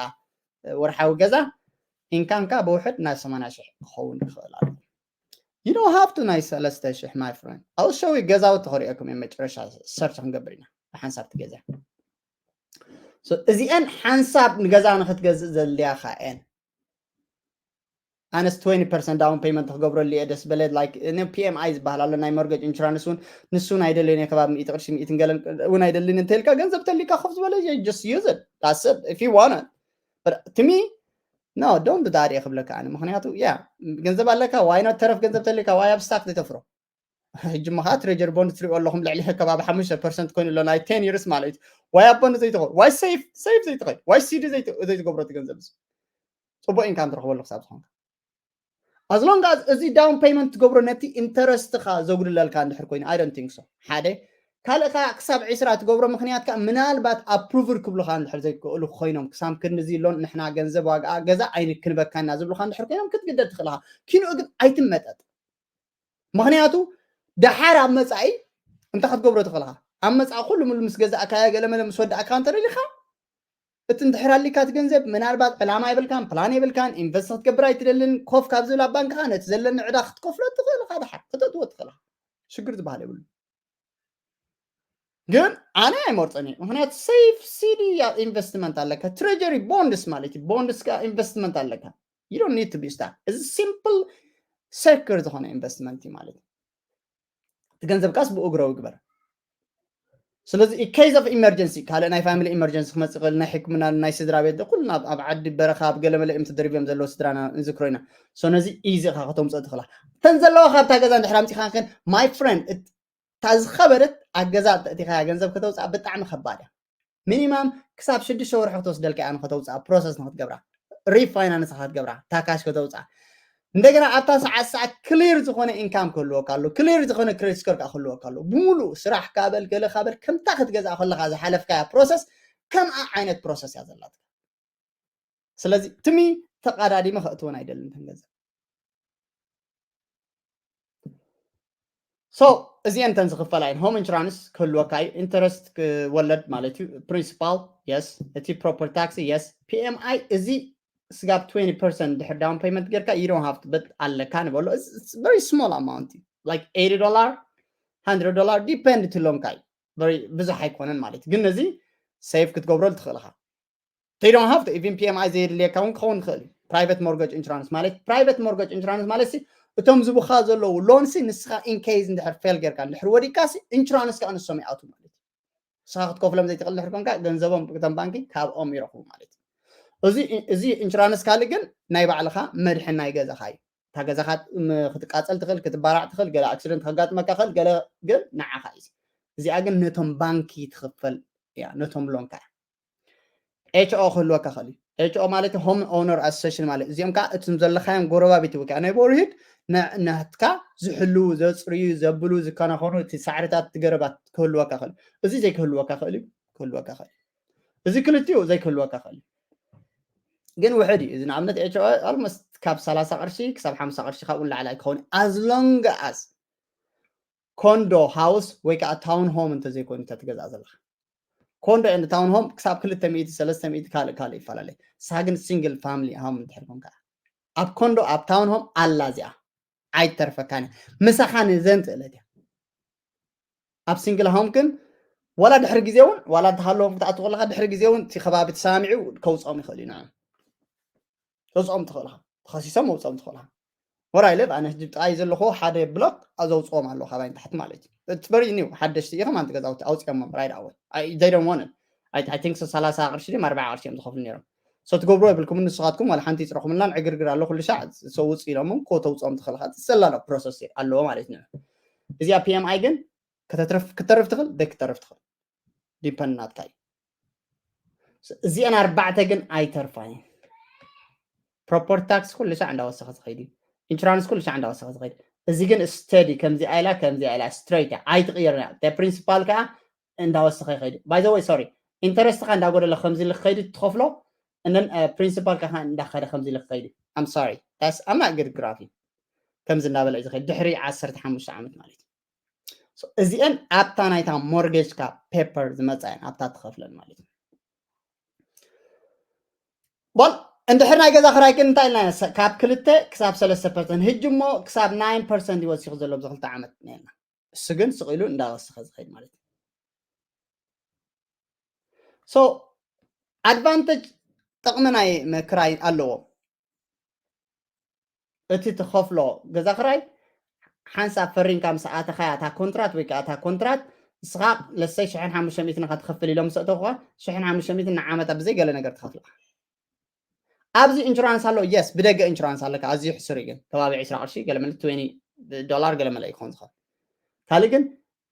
ወርሓዊ ገዛ income ካ ብውሕድ ናብ ሰማንያ ሽሕ ክኸውን ይኽእል ኣሎ you don't have to ናይ ሰለስተ ሽሕ my friend ኣውሸዊ ገዛውቲ ክሪኦኩም እዮም መጨረሻ search ክንገብር ኢና ብሓንሳብ ትገዛ እዚአን ሓንሳብ ንገዛ ንክትገዝእ ዘድልያኻ እየን ኣነስ twenty percent down payment ክገብረሉ እየ ደስ በለ like ፒኤምኣይ ዝበሃል ኣሎ ናይ mortgage insurance እውን ንሱ ናይ ደለኒ ከባቢ ሚእቲ ቅርሺ ሚእትን ገለን እውን ኣይደልን እንተልካ ገንዘብ ተሊካ ኮፍ ዝበለ just use it that's it if you want it but to me no don't do that እየ ክብለካ ኣነ ምክንያቱ yeah ገንዘብ ኣለካ why not ተረፍ ገንዘብ ተሊካ why ኣብ stock ዘይተፍሮ ሕጂ ማ ከዓ treasury bond ትሪኦ ኣለኹም ልዕሊ ከባቢ ሓሙሽተ percent ኮይኑ ኣሎ ናይ ten years ማለት እዩ why ኣብ bond ዘይትኸ why save save ዘይትኸ why ሲዲ ዘይትገብሮ እቲ ገንዘብ እዚ ፅቡቅ income ትረኽበሉ ክሳብ ዝኾንካ as long as እዚ down payment ትገብሮ ነቲ interest ኻ ዘጉድለልካ እንድሕር ኮይኑ I don't think so ሓደ ካልእ ከዓ ክሳብ ዕስራ ትገብሮ ምክንያት ከዓ ምናልባት approval ክብሉካ እንድሕር ዘይክእሉ ኮይኖም ክሳም ክንዚ ሎን ንሕና ገንዘብ ዋጋ ገዛ ኣይንክንበካና ዝብሉካ እንድሕር ኮይኖም ክትግደድ ትኽእልካ ኪንኡ ግን ኣይትመጠጥ ምክንያቱ ደሓር ኣብ መፃኢ እንታይ ክትገብሮ ትኽእልካ ኣብ መፃኢ ኩሉ ሙሉ ምስ ገዛእካዮ ገለመለ ምስ ወዳእካ እንተደሊካ እቲ እንድሕር ኣሊካ እቲ ገንዘብ ምናልባት ዕላማ የብልካን፣ ፕላን የብልካን፣ ኢንቨስት ክትገብር ኣይትደልን፣ ኮፍ ካብ ዝብል ኣብ ባንክኻ ነቲ ዘለኒ ዕዳ ክትከፍሎ ትኽእል ኢኻ፣ ድሓር ከተእትዎ ትኽእል ኢኻ። ሽግር ዝበሃል የብሉ። ግን ኣነ ኣይመርጾን እየ። ምኽንያቱ ሴፍ ሲዲ ኢንቨስትመንት ኣለካ፣ ትሬጀሪ ቦንድስ ማለት እዩ። ቦንድስ ከኣ ኢንቨስትመንት ኣለካ። You don't need to be stuck። እዚ ሲምፕል ሴኩር ዝኾነ ኢንቨስትመንት እዩ ማለት እዩ። እቲ ገንዘብካስ ብኡ ግረው ይግበር። ስለዚ case of emergency፣ ካልእ ናይ ፋሚሊ ኢመርጀንሲ ክመጽእ ይኽእል፣ ናይ ሕክምና፣ ናይ ስድራ ቤት፣ ኩልና ኣብ ዓዲ በረኻ ኣብ ገለመለ እዮም ተደሪብዮም ዘለዉ ስድራና ንዝክሮ ኢና። So ነዚ ኢዚ ኢኻ ከተምጽኦ ትኽእላ። እተን ዘለዋ ካብታ ገዛ እንድሕር ኣምጺኻ ግን my friend፣ እታ ዝኸበደት ኣብ ገዛ ተእቲኻያ ገንዘብ ከተውፅኣ ብጣዕሚ ከባድ እያ። ሚኒማም ክሳብ ሽዱሽተ ወርሒ ክትወስደልካ እያ ንከተውፅኣ፣ ፕሮሰስ ንክትገብራ፣ ሪፋይናንስ ክትገብራ፣ ታካሽ ከተውፅኣ። እንደገና ኣብታ ሰዓት ሰዓት ክሊር ዝኾነ ኢንካም ክህልወካ ኣሎ፣ ክሊር ዝኾነ ክሬዲት ስኮር ከዓ ክህልወካ ኣሎ። ብምሉእ ስራሕ ካበል ገለ ካበል ከምታ ክትገዝኣ ከለካ ዝሓለፍካያ ፕሮሰስ ከምኣ ዓይነት ፕሮሰስ እያ ዘላትካ። ስለዚ ትሚ ተቃዳዲመ ከእትወን ኣይደልን ተን ገንዘብ። So እዚአን ተን ዝኽፈላ እየን። ሆም ኢንሹራንስ ክህልወካ እዩ፣ ኢንተረስት ክወለድ ማለት እዩ፣ ፕሪንሲፓል የስ፣ እቲ ፕሮፐርቲ ታክሲ የስ፣ ፒኤምኣይ እዚ ስጋብ twenty percent ድሕር ዳውን ፔመንት ጌርካ you don't have to but ኣለካ ንበሎ። Very small amount እዩ፣ like eighty dollar, hundred dollar depend እቲ ሎንካ እዩ፣ ብዙሕ ኣይኮነን ማለት እዩ። ግን ነዚ ሴቭ ክትገብረሉ ትኽእል ኢኻ። They don't have to even ፒኤምኣይ ዘየድልየካ እውን ክኸውን ይኽእል እዩ። ፕራይቨት ሞርገጅ ኢንሹራንስ ማለት፣ ፕራይቨት ሞርገጅ ኢንሹራንስ ማለት ሲ እቶም ዝቡኻ ዘለዉ ሎን ሲ ንስኻ ኢንኬዝ እንድሕር ፌል ጌርካ እንድሕር ወዲቅካ ሲ ኢንሹራንስ ከዓ ንሶም ይኣትዉ ማለት እዩ። ንስኻ ክትከፍሎም ዘይትኽእል እንድሕር ኮንካ ገንዘቦም እቶም ባንኪ ካብኦም ይረኽቡ ማለት እዩ። እዚ እዚ ኢንሹራንስ ካልእ ግን ናይ ባዕልኻ መድሕን ናይ ገዛኻ እዩ። እታ ገዛኻ ክትቃፀል ትኽእል፣ ክትባራዕ ትኽእል፣ ገለ ኣክሲደንት ከጋጥመካ ይኽእል፣ ገለ ግን ንዓኻ እዩ። እዚኣ ግን ነቶም ባንኪ ትኽፈል እያ፣ ነቶም ሎንካ እያ። ኤችኦ ክህልወካ ይኽእል እዩ። ኤችኦ ማለት ሆም ኦነር ኣሶሴሽን ማለት እዚኦም ከዓ እቶም ዘለካዮም ጎረባቢት ወይ ከዓ ኔበርሁድ ናትካ ዝሕልዉ፣ ዘፅርዩ፣ ዘብሉ፣ ዝከናኸኑ፣ እቲ ሳዕርታት፣ እቲ ገረባት ክህልወካ ይኽእል። እዚ ዘይክህልወካ ይኽእል እዩ፣ ክህልወካ ይኽእል እዩ። እዚ ክልቲኡ ዘይክህልወካ ይኽእል እዩ። ግን ውሕድ እዩ። እዚ ንኣብነት ኤችኦ ኦልሞስት ካብ ሰላሳ ቅርሺ ክሳብ ሓምሳ ቅርሺ ካብኡ ንላዕሊ ኣይክኸውን፣ as long as ኮንዶ ሃውስ ወይ ከዓ ታውን ሆም እንተዘይኮይኑ እታ ትገዝኣ ዘለካ። ኮንዶ ኤንድ ታውን ሆም ክሳብ ክልተ ሚእቲ ሰለስተ ሚእቲ ካልእ ካልእ ይፈላለ። ንስኻ ግን ሲንግል ፋሚሊ ሆም እንድሕር ኮንካ ኣብ ኮንዶ ኣብ ታውን ሆም ኣላ እዚኣ ኣይትተርፈካን እያ። ምሳኻ ንዘን ትእለት እያ። ኣብ ሲንግል ሆም ግን ዋላ ድሕሪ ግዜ እውን ዋላ እንተሃለዎም ክትኣቱ ከለካ ድሕሪ ግዜ እውን እቲ ከባቢ ተሰማሚዑ ከውፅኦም ይኽእል እዩ። ንዕም ተውፅኦም ትኽእል ኢኻ፣ ተኸሲሶም መውፅኦም ትኽእል ኢኻ። ወራይ ልብ ኣነ ሕጂ ብጣይ ዘለኹ ሓደ ብሎክ ኣዘውፅኦም ኣለዉ ካባይ ንታሕቲ ማለት እዩ። እቲ በሪ ኒው ሓደሽቲ እዮም ኣንቲ ገዛውቲ ኣውፅኦሞም ራይድ ኣወይ ዘይደም ወነ ኣይ ቲንክ ሰላሳ ቅርሺ ድም ኣርባዓ ቅርሺ እዮም ዝኸፍሉ ነይሮም። So ትገብርዎ የብልኩምን ንስኻትኩም ዋላ ሓንቲ ይፅረኹምናን ዕግርግር ኣሎ ኩሉ ሻዕ ሰው ውፅ ኢሎምን ኮ ተውፅኦም ትኽእል ኢኻ። ዝሰላሎ ፕሮሰስ ኣለዎ ማለት እዩ። እዚኣ ፒኤምኣይ ግን ከተትርፍ ክትተርፍ ትኽእል ደይ ክትተርፍ ትኽእል ዲፐንድ ናትካ እዩ። እዚአን ኣርባዕተ ግን ኣይተርፋን እዩ። ፕሮፐርቲ ታክስ ኩሉ ሻዕ እንዳወሰኸ ዝኸይድ እዩ። ኢንሹራንስ ኩሉ ሻዕ እንዳወሰኸ ዝኸይድ። እዚ ግን ስተዲ ከምዚኣ ኢላ ከምዚኣ ኢላ ስትሬት እያ ኣይትቕየርን እያ። ፕሪንሲፓል ከዓ እንዳወሰኸ ይኸይድ። ባይ ዘ ወይ ሶሪ ኢንተረስትኻ እንዳጎደለ ከምዚ ልክኸይድ ትኸፍሎ እነን ፕሪንሲፓል ከዓ እንዳኸደ ከምዚ ልክኸይድ። I'm sorry that's I'm not good ግራፊ ከምዚ እንዳበለ እዩ ዝኸይድ ድሕሪ ዓሰርተ ሓሙሽተ ዓመት ማለት እዩ። እዚአን ኣብታ ናይታ ሞርጌጅካ ፔፐር ዝመፃ እየን ኣብታ ትኸፍለን ማለት እዩ። ቦል እንድሕር ናይ ገዛ ክራይ ግን እንታይ ኢልና ካብ ክልተ ክሳብ ሰለስተ ፐርሰንት ህጂ እሞ ክሳብ ናይን ፐርሰንት ይወሲኹ ዘሎ ብዚ ክልተ ዓመት ነና እሱ ግን ስቕ ኢሉ እንዳወሰኸ ዝኸይድ ማለት እዩ። So ኣድቫንቴጅ ጥቕሚ ናይ ክራይ ኣለዎ። እቲ ትኸፍሎ ገዛ ክራይ ሓንሳብ ፈሪምካ ምስ ኣተኻያ እታ ኮንትራት ወይ ከዓ እታ ኮንትራት ንስኻ ለሰይ ሽሕን ሓሙሽተ ሚእትን ኢኻ ትኸፍል ኢሎም ምስ ኣተኹኻ ሽሕን ሓሙሽተ ሚእትን ንዓመታ ብዘይ ገለ ነገር ትኸፍልካ። ኣብዚ ኢንሹራንስ ኣሎ የስ ብደገ ኢንሹራንስ ኣለካ ኣዝዩ ሕሱር እዩ ግን ከባቢ ዕስራ ቅርሺ ገለ መለ ትዌንቲ ዶላር ገለ መለ ይኸውን ዝኸውን ካልእ ግን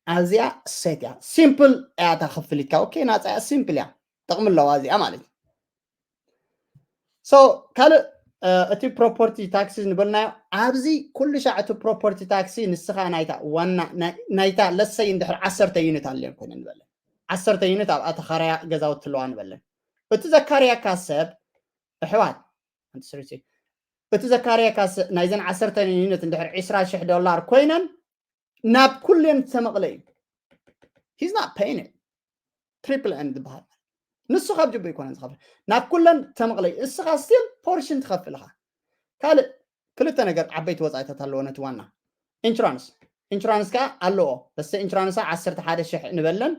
ኣዝያ ሴት እያ ሲምፕል እያ እታ ክፍሊትካ ኦኬ ናፃ እያ ሲምፕል እያ ጥቕሚ ኣለዋ እዚኣ ማለት እዩ። So ካልእ እቲ ፕሮፐርቲ ታክሲ ዝበልናዮ ኣብዚ ኩሉ ሻዕ እቲ ፕሮፐርቲ ታክሲ ንስኻ ናይታ ዋና ናይታ ለሰይ እንድሕር ዓሰርተ ዩኒት ኣልየን ኮይነ ንበለን ዓሰርተ ዩኒት ኣብኣ ተኻርያ ገዛውቲ ኣለዋ ንበለን እቲ ዘካርያካ ሰብ ኣሕዋት እቲ ዘካርያካ ናይዘን ዓሰርተ ዩኒት እንድሕር ዕስራ ሽሕ ዶላር ኮይነን ናብ ኩለን ዝተመቕለ እዩ። He's not paying it. Triple N ዝበሃል ንሱ ካብ ጅቡ ኣይኮነን ዝኸፍል፣ ናብ ኩለን ተመቕለይ። እስኻ still portion ትኸፍል ኢኻ። ካልእ ክልተ ነገር ዓበይቲ ወፃኢታት ኣለዎ ነቲ ዋና ኢንሹራንስ። ኢንሹራንስ ከዓ ኣለዎ። በስተ ኢንሹራንሳ ዓሰርተ ሓደ ሽሕ ንበለን።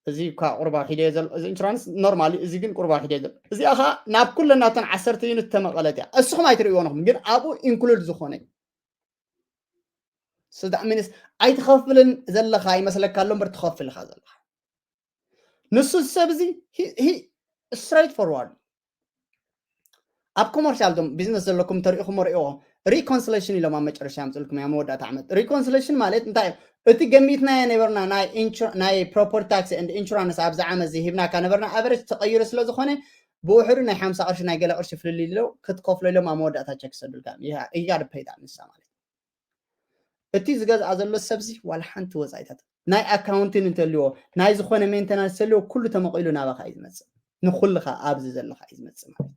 እዚ እኳ ቁርባ ሒደ ዘሎ፣ እዚ ኢንሹራንስ ኖርማሊ፣ እዚ ግን ቁርባ ሒደ ዘሎ። እዚኣ ከዓ ናብ ኩለን ናተን ዓሰርተ ዩኒት ተመቐለት እያ። እስኹም ኣይትርእይዎ ንኹም፣ ግን ኣብኡ ኢንክሉድ ዝኾነ እዩ። ስዳእ ሚንስ ኣይትኸፍልን ዘለኻ ይመስለካ ኣሎ እምበር ትኸፍል ኢኻ ዘለኻ። ንሱ ሰብ እዚ ስትሬት ፎርዋርድ ኣብ ኮመርሻል ቶም ቢዝነስ ዘለኩም ተሪኢኹም ሪእዎ። ሪኮንስሌሽን ኢሎም ኣብ መጨረሻ ያምፅልኩም ያ መወዳእታ ዓመት። ሪኮንስሌሽን ማለት እንታይ እዩ? እቲ ገሚትናዮ ነበርና ናይ ኢንሹ- ናይ ፕሮፐርቲ ታክስ ኤንድ ኢንሹራንስ ኣብዚ ዓመት እዚ ሂብናካ ነበርና ኣቨሬጅ ተቐይሩ ስለ ዝኾነ ብውሕዱ ናይ ሓምሳ ቅርሺ ናይ ገለ ቅርሺ ፍልልይ ኢሎ ክትከፍሎ ኢሎም ኣብ መወዳእታ ቸክ ይሰዱልካ። ይሃ- ይጋድ ፔይዳ ንሳ ማለት እቲ ዝገዝኣ ዘሎ ሰብዚ ዋላ ሓንቲ ወፃኢታት ናይ ኣካውንቲን እንተልዎ ናይ ዝኾነ ሜንተናንስ እንተልዎ ኩሉ ተመቒሉ ናባኻ እዩ ዝመፅእ። ንኩልኻ ኣብዚ ዘለኻ እዩ ዝመፅእ ማለት እዩ።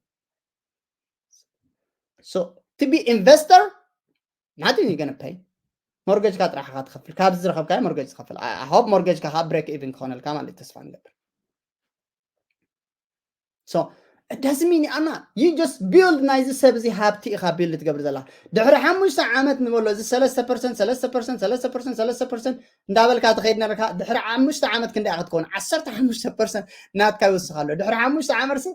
So to be investor nothing you gonna pay። ሞርገጅካ ጥራሕ ኢኻ ትኸፍል። ካብዚ ዝረኸብካዮ ሞርገጅ ትኸፍል። I hope ሞርገጅካ ከዓ ብሬክ ኢቭን ክኾነልካ ማለት እዩ። ተስፋ ንገብር። So it doesn't mean ኣና you just build ናይዚ ሰብ እዚ ሃብቲ ኢኻ ቢልድ ትገብር ዘላ። ድሕሪ ሓሙሽተ ዓመት ንበሎ እዚ ሰለስተ ፐርሰንት ሰለስተ ፐርሰንት ሰለስተ ፐርሰንት ሰለስተ ፐርሰንት እንዳበልካ ትኸይድ ነርካ። ድሕሪ ሓሙሽተ ዓመት ክንደይ ክትከውን? ዓሰርተ ሓሙሽተ ፐርሰንት ናትካ ይወስኽ ኣሎ። ድሕሪ ሓሙሽተ ዓመት ሲ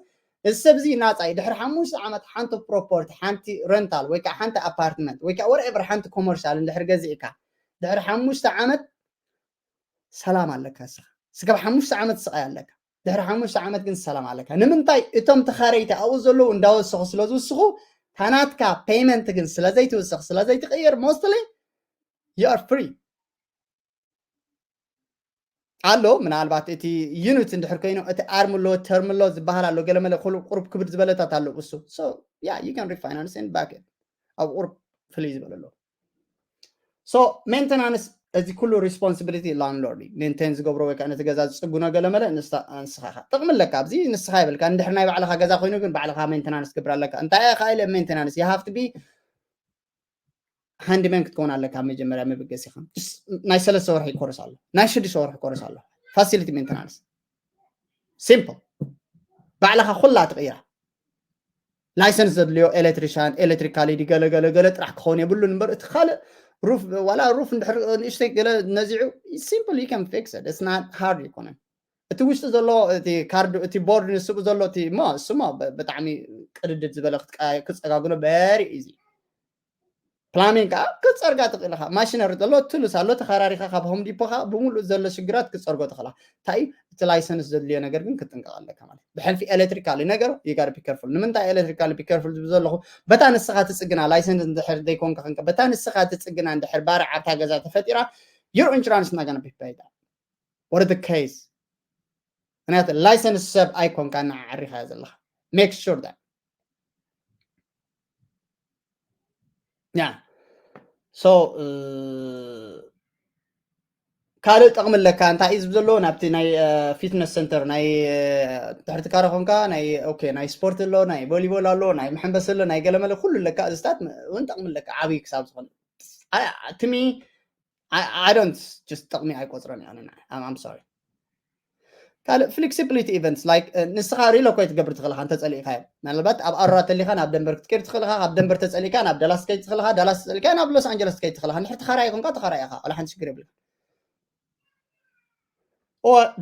እዚ ሰብ እዚ ናፃ እዩ። ድሕሪ ሓሙሽተ ዓመት ሓንቲ ፕሮፐርቲ፣ ሓንቲ ረንታል ወይ ከዓ ሓንቲ ኣፓርትመንት ወይ ከዓ ወርኤቨር ሓንቲ ኮመርሻል እንድሕር ገዚእካ ድሕሪ ሓሙሽተ ዓመት ሰላም ኣለካ። እስኻ ስጋብ ሓሙሽተ ዓመት ስቃይ ኣለካ። ድሕሪ ሓሙሽተ ዓመት ግን ሰላም ኣለካ። ንምንታይ? እቶም ተኻረይቲ ኣብኡ ዘለዉ እንዳወሰኹ ስለ ዝውስኹ ታናትካ ፔይመንት ግን ስለ ዘይትውስኽ ስለ ዘይትቕየር mostly you are free ኣሎ። ምናልባት እቲ ዩኒት እንድሕር ኮይኑ እቲ ኣርም ኣሎ ተርም ኣሎ ዝበሃል ኣሎ ገለመለ ኩሉ ቁሩብ ክብድ ዝበለታት ኣሎ እሱ። So yeah you can refinance and back it ኣብ ቁሩብ ፍልይ ዝበለ ኣሎ። So ሜንተናንስ እዚ ኩሉ ሪስፖንሲቢሊቲ ላንድሎርድ እዩ። ሜንቴን ዝገብሮ ወይ ከዓ ነቲ ገዛ ዝፅግኖ ገለመለ ንስኻ ኢኻ። ጥቕሚ ኣለካ ኣብዚ ንስኻ የብልካ። እንድሕር ናይ ባዕልኻ ገዛ ኮይኑ ግን ባዕልኻ ሜንተናንስ ክብር ኣለካ። እንታይ ኢኻ ኢለ ሜንተናንስ you have to be ሃንድመን ክትከውን ኣለካ። ኣብ መጀመርያ መበገሲኻ ናይ ሰለስተ ወርሒ ኮርስ ኣሎ፣ ናይ ሽዱሽተ ወርሒ ኮርስ ኣሎ። ፋሲሊቲ ሜንተናንስ ሲምፕል ባዕልኻ ኩላ ትቕይራ። ላይሰንስ ዘድልዮ ኤሌክትሪሻን ኤሌክትሪካል ዲ ገለ ገለ ገለ ጥራሕ ክኸውን የብሉን እምበር እቲ ካልእ ሩፍ ዋላ ሩፍ እንድሕር ንእሽተይ ገለ ነዚዑ simple you can fix it it's not hard ኣይኮነን። እቲ ውሽጢ ዘሎ እቲ ካርድ እቲ ቦርድ ንስኡ ዘሎ እቲ ሞ እሱሞ ብጣዕሚ ቅድድድ ዝበለ ክፀጋግኖ very easy። ፕላሚንግ ከዓ ክትፀርጋ ትኽእል ኢኻ። ማሽነሪ ዘሎ ቱልስ ኣሎ ተኸራሪኻ ካብ ሆም ዲፖ ከዓ ብምሉእ ዘሎ ሽግራት ክትፀርጎ ትኽእላ። እንታይ እዩ እቲ ላይሰንስ ዘድልዮ ነገር ግን ክትጥንቀቕ ኣለካ ማለት ብሕልፊ ኤሌክትሪካል ነገር you gotta be careful። ንምንታይ ኤሌክትሪካል be careful ዝብል ዘለኹ በታ ንስኻ ትፅግና ላይሰንስ እንድሕር ዘይኮንካ ክንከ በታ ንስኻ ትፅግና እንድሕር ባርዕ ኣብታ ገዛ ተፈጢራ your insurance not gonna be paid out what is the case? ምክንያቱ ላይሰንስ ሰብ ኣይኮንካ እናዓሪኻ ዘለኻ make sure that yeah so ካልእ ጥቕሚ ኣለካ እንታይ እዩ ዝብ ዘለዎ ናብቲ ናይ ፊትነስ ሰንተር ናይ ድሕርቲ ካረ ኮንካ ናይ ኦኬ ናይ ስፖርት ኣሎ ናይ ቮሊቦል ኣሎ ናይ መሐንበሲ ኣሎ ናይ ገለመለ ኩሉ ኣለካ እዚታት እውን ጥቕሚ ኣለካ ዓብዪ ክሳብ ዝኾነ to me I, I don't just ጥቕሚ ኣይቆፅረን እያ I'm sorry ካልእ flexibility events like ንስኻ ሪሎኮይት ትገብር ትኽእልኻ እንተፀሊእካዮ ምናልባት ኣብ ኣሮራ ተሊኻ ናብ ደንበር ክትከይድ ትኽእልኻ ካብ ደንበር ተፀሊእካ ናብ ዳላስ ከይድ ትኽእልኻ ዳላስ ተፀሊእካ ናብ ሎስ ኣንጀለስ ከይድ ትኽእልኻ ንድሕር ተኻራይ ኮንካ ተኻራይ ኢኻ ወላ ሓንቲ ሽግር የብልካ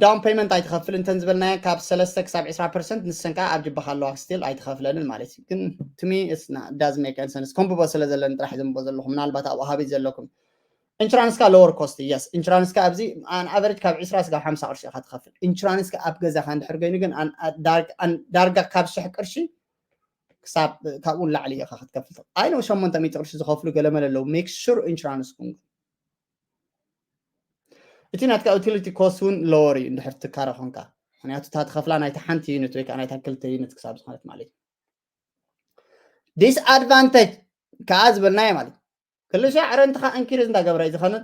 ዳውን ፔመንት ኣይትኸፍል እንተን ዝበልናዮ ካብ ሰለስተ ክሳብ ዕስራ ፐርሰንት ንሰን ከዓ ኣብ ጅባኻ ኣለዋ ስቲል ኣይትኸፍለንን ማለት እዩ ግን to me it's not doesn't make any sense ኮምብቦ ስለ ዘለኒ ጥራሕ ዘንቦ ዘለኹ ምናልባት ኣብኡ ሃቢት ዘለኩም ኢንሹራንስካ lower cost yes ኢንሹራንስካ ኣብዚ ኣን ኣቨሬጅ ካብ ዕስራ ስጋብ ሓምሳ ቅርሺ ኢኻ ትኸፍል ኢንሹራንስካ ኣብ ገዛኻ እንድሕር ኮይኑ ግን ዳርጋ ካብ ሽሕ ቅርሺ ክሳብ ካብኡ ንላዕሊ ኢኻ ክትከፍል I know ሸሞንተ ሚእቲ ቅርሺ ዝኸፍሉ ገለመለ ኣለዉ make sure ኢንሹራንስኩም እቲ ናትካ ዩቲሊቲ ኮስት እውን lower እዩ እንድሕር ትካረ ኮንካ ምክንያቱ እታ ትኸፍላ ናይታ ሓንቲ ዩኒት ወይ ከዓ ናይታ ክልተ ዩኒት ክሳብ ዝኾነት ማለት እዩ disadvantage ከዓ ዝበልናዮ ማለት ክልሻዕ ረንትኻ እንክሪዝ እንዳገበረ እዩ ዝኸንን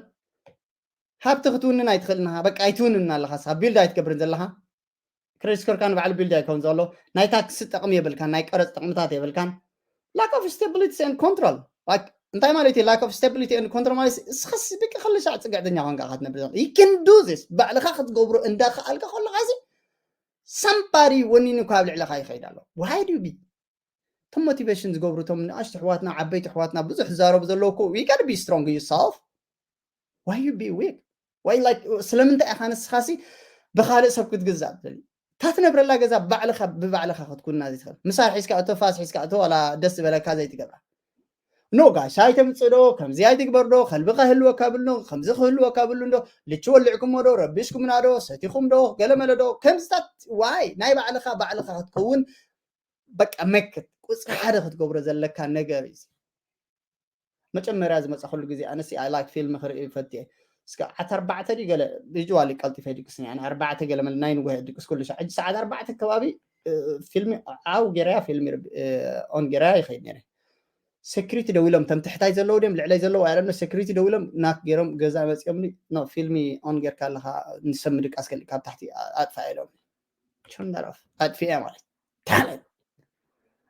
ሃብቲ ክትውንን ኣይትኽእልን ኢኻ በቃ ኣይትውንን ኣለኻ ስኻ ቢልድ ኣይትገብርን ዘለኻ ክሬዲት ስኮርካ ንባዕሉ ቢልድ ኣይከውን ዘሎ ናይ ታክሲ ጥቕሚ የብልካን ናይ ቀረፅ ጥቕምታት የብልካን lack of stability and control እንታይ ማለት እዩ lack of stability and control ማለት እስኻስ ብቂ ክልሻዕ ፅግዕተኛ ኮንካ ኢኻ ትነብር you can do this ባዕልኻ ክትገብሮ እንዳኸኣልካ ከለኻ እዚ somebody ወኒኑ ካብ ልዕለኻ ይኸይድ ኣሎ። Why do you be እቶም ሞቲቬሽን ዝገብሩ እቶም ንኣሽቱ ኣሕዋትና ዓበይቲ ኣሕዋትና ብዙሕ ዝዛረቡ ዘለዉ እኮ we gotta be strong yourself. Why you be weak? Why like ስለምንታይ ኢኻ ንስኻሲ ብኻልእ ሰብ ክትግዛእ ትደሊ? እታ ትነብረላ ገዛ ባዕልኻ ብባዕልኻ ክትኩንና ዘይትኽእል? ምሳር ሒዝካ እቶ ፋስ ሒዝካ እቶ ዋላ ደስ ዝበለካ ዘይትገብራ? ኖ ጋሽ ኣይተምፅእ ዶ ከምዚ ኣይትግበር ዶ ከልቢ ከህልወካ ብሉ ከምዚ ክህልወካ ብሉ እንዶ ልቺ ወልዕኩሞ ዶ ረቢሽኩምና ዶ ሰቲኹም ዶ ገለመለ ዶ ከምዝታት ዋይ ናይ ባዕልኻ ባዕልኻ ክትከውን በቃ መክት ቁፅሪ ሓደ ክትገብሮ ዘለካ ነገር እዩ። መጀመርያ ዝመፃ ኩሉ ግዜ ኣነሲ I like ፊልም ክርኢ ፈትየ እስከ ዓት ኣርባዕተ ድዩ ገለ ዩዋሊ ቀልጢፈ ድቅስኒ ኣነ ኣርባዕተ ገለ መለ ናይ ንጉሆ ድቅስ ኩሉ ሻዕ ሕጂ ሰዓት ኣርባዕተ ከባቢ ፊልሚ ዓው ገይረያ ፊልሚ ኦን ገይረያ ይኸይድ ነረ። ሴኩሪቲ ደው ኢሎም ተም ትሕታይ ዘለዉ ድም ልዕለይ ዘለዉ ኣይረነ ሴኩሪቲ ደው ኢሎም ናክ ገይሮም ገዛ መፂኦም ፊልሚ ኦን ጌርካ ኣለካ ንሰብ ምድቃስ ከል ካብ ታሕቲ ኣጥፋ ኢሎም ቹንዳሮፍ ኣጥፊያ ማለት ታለን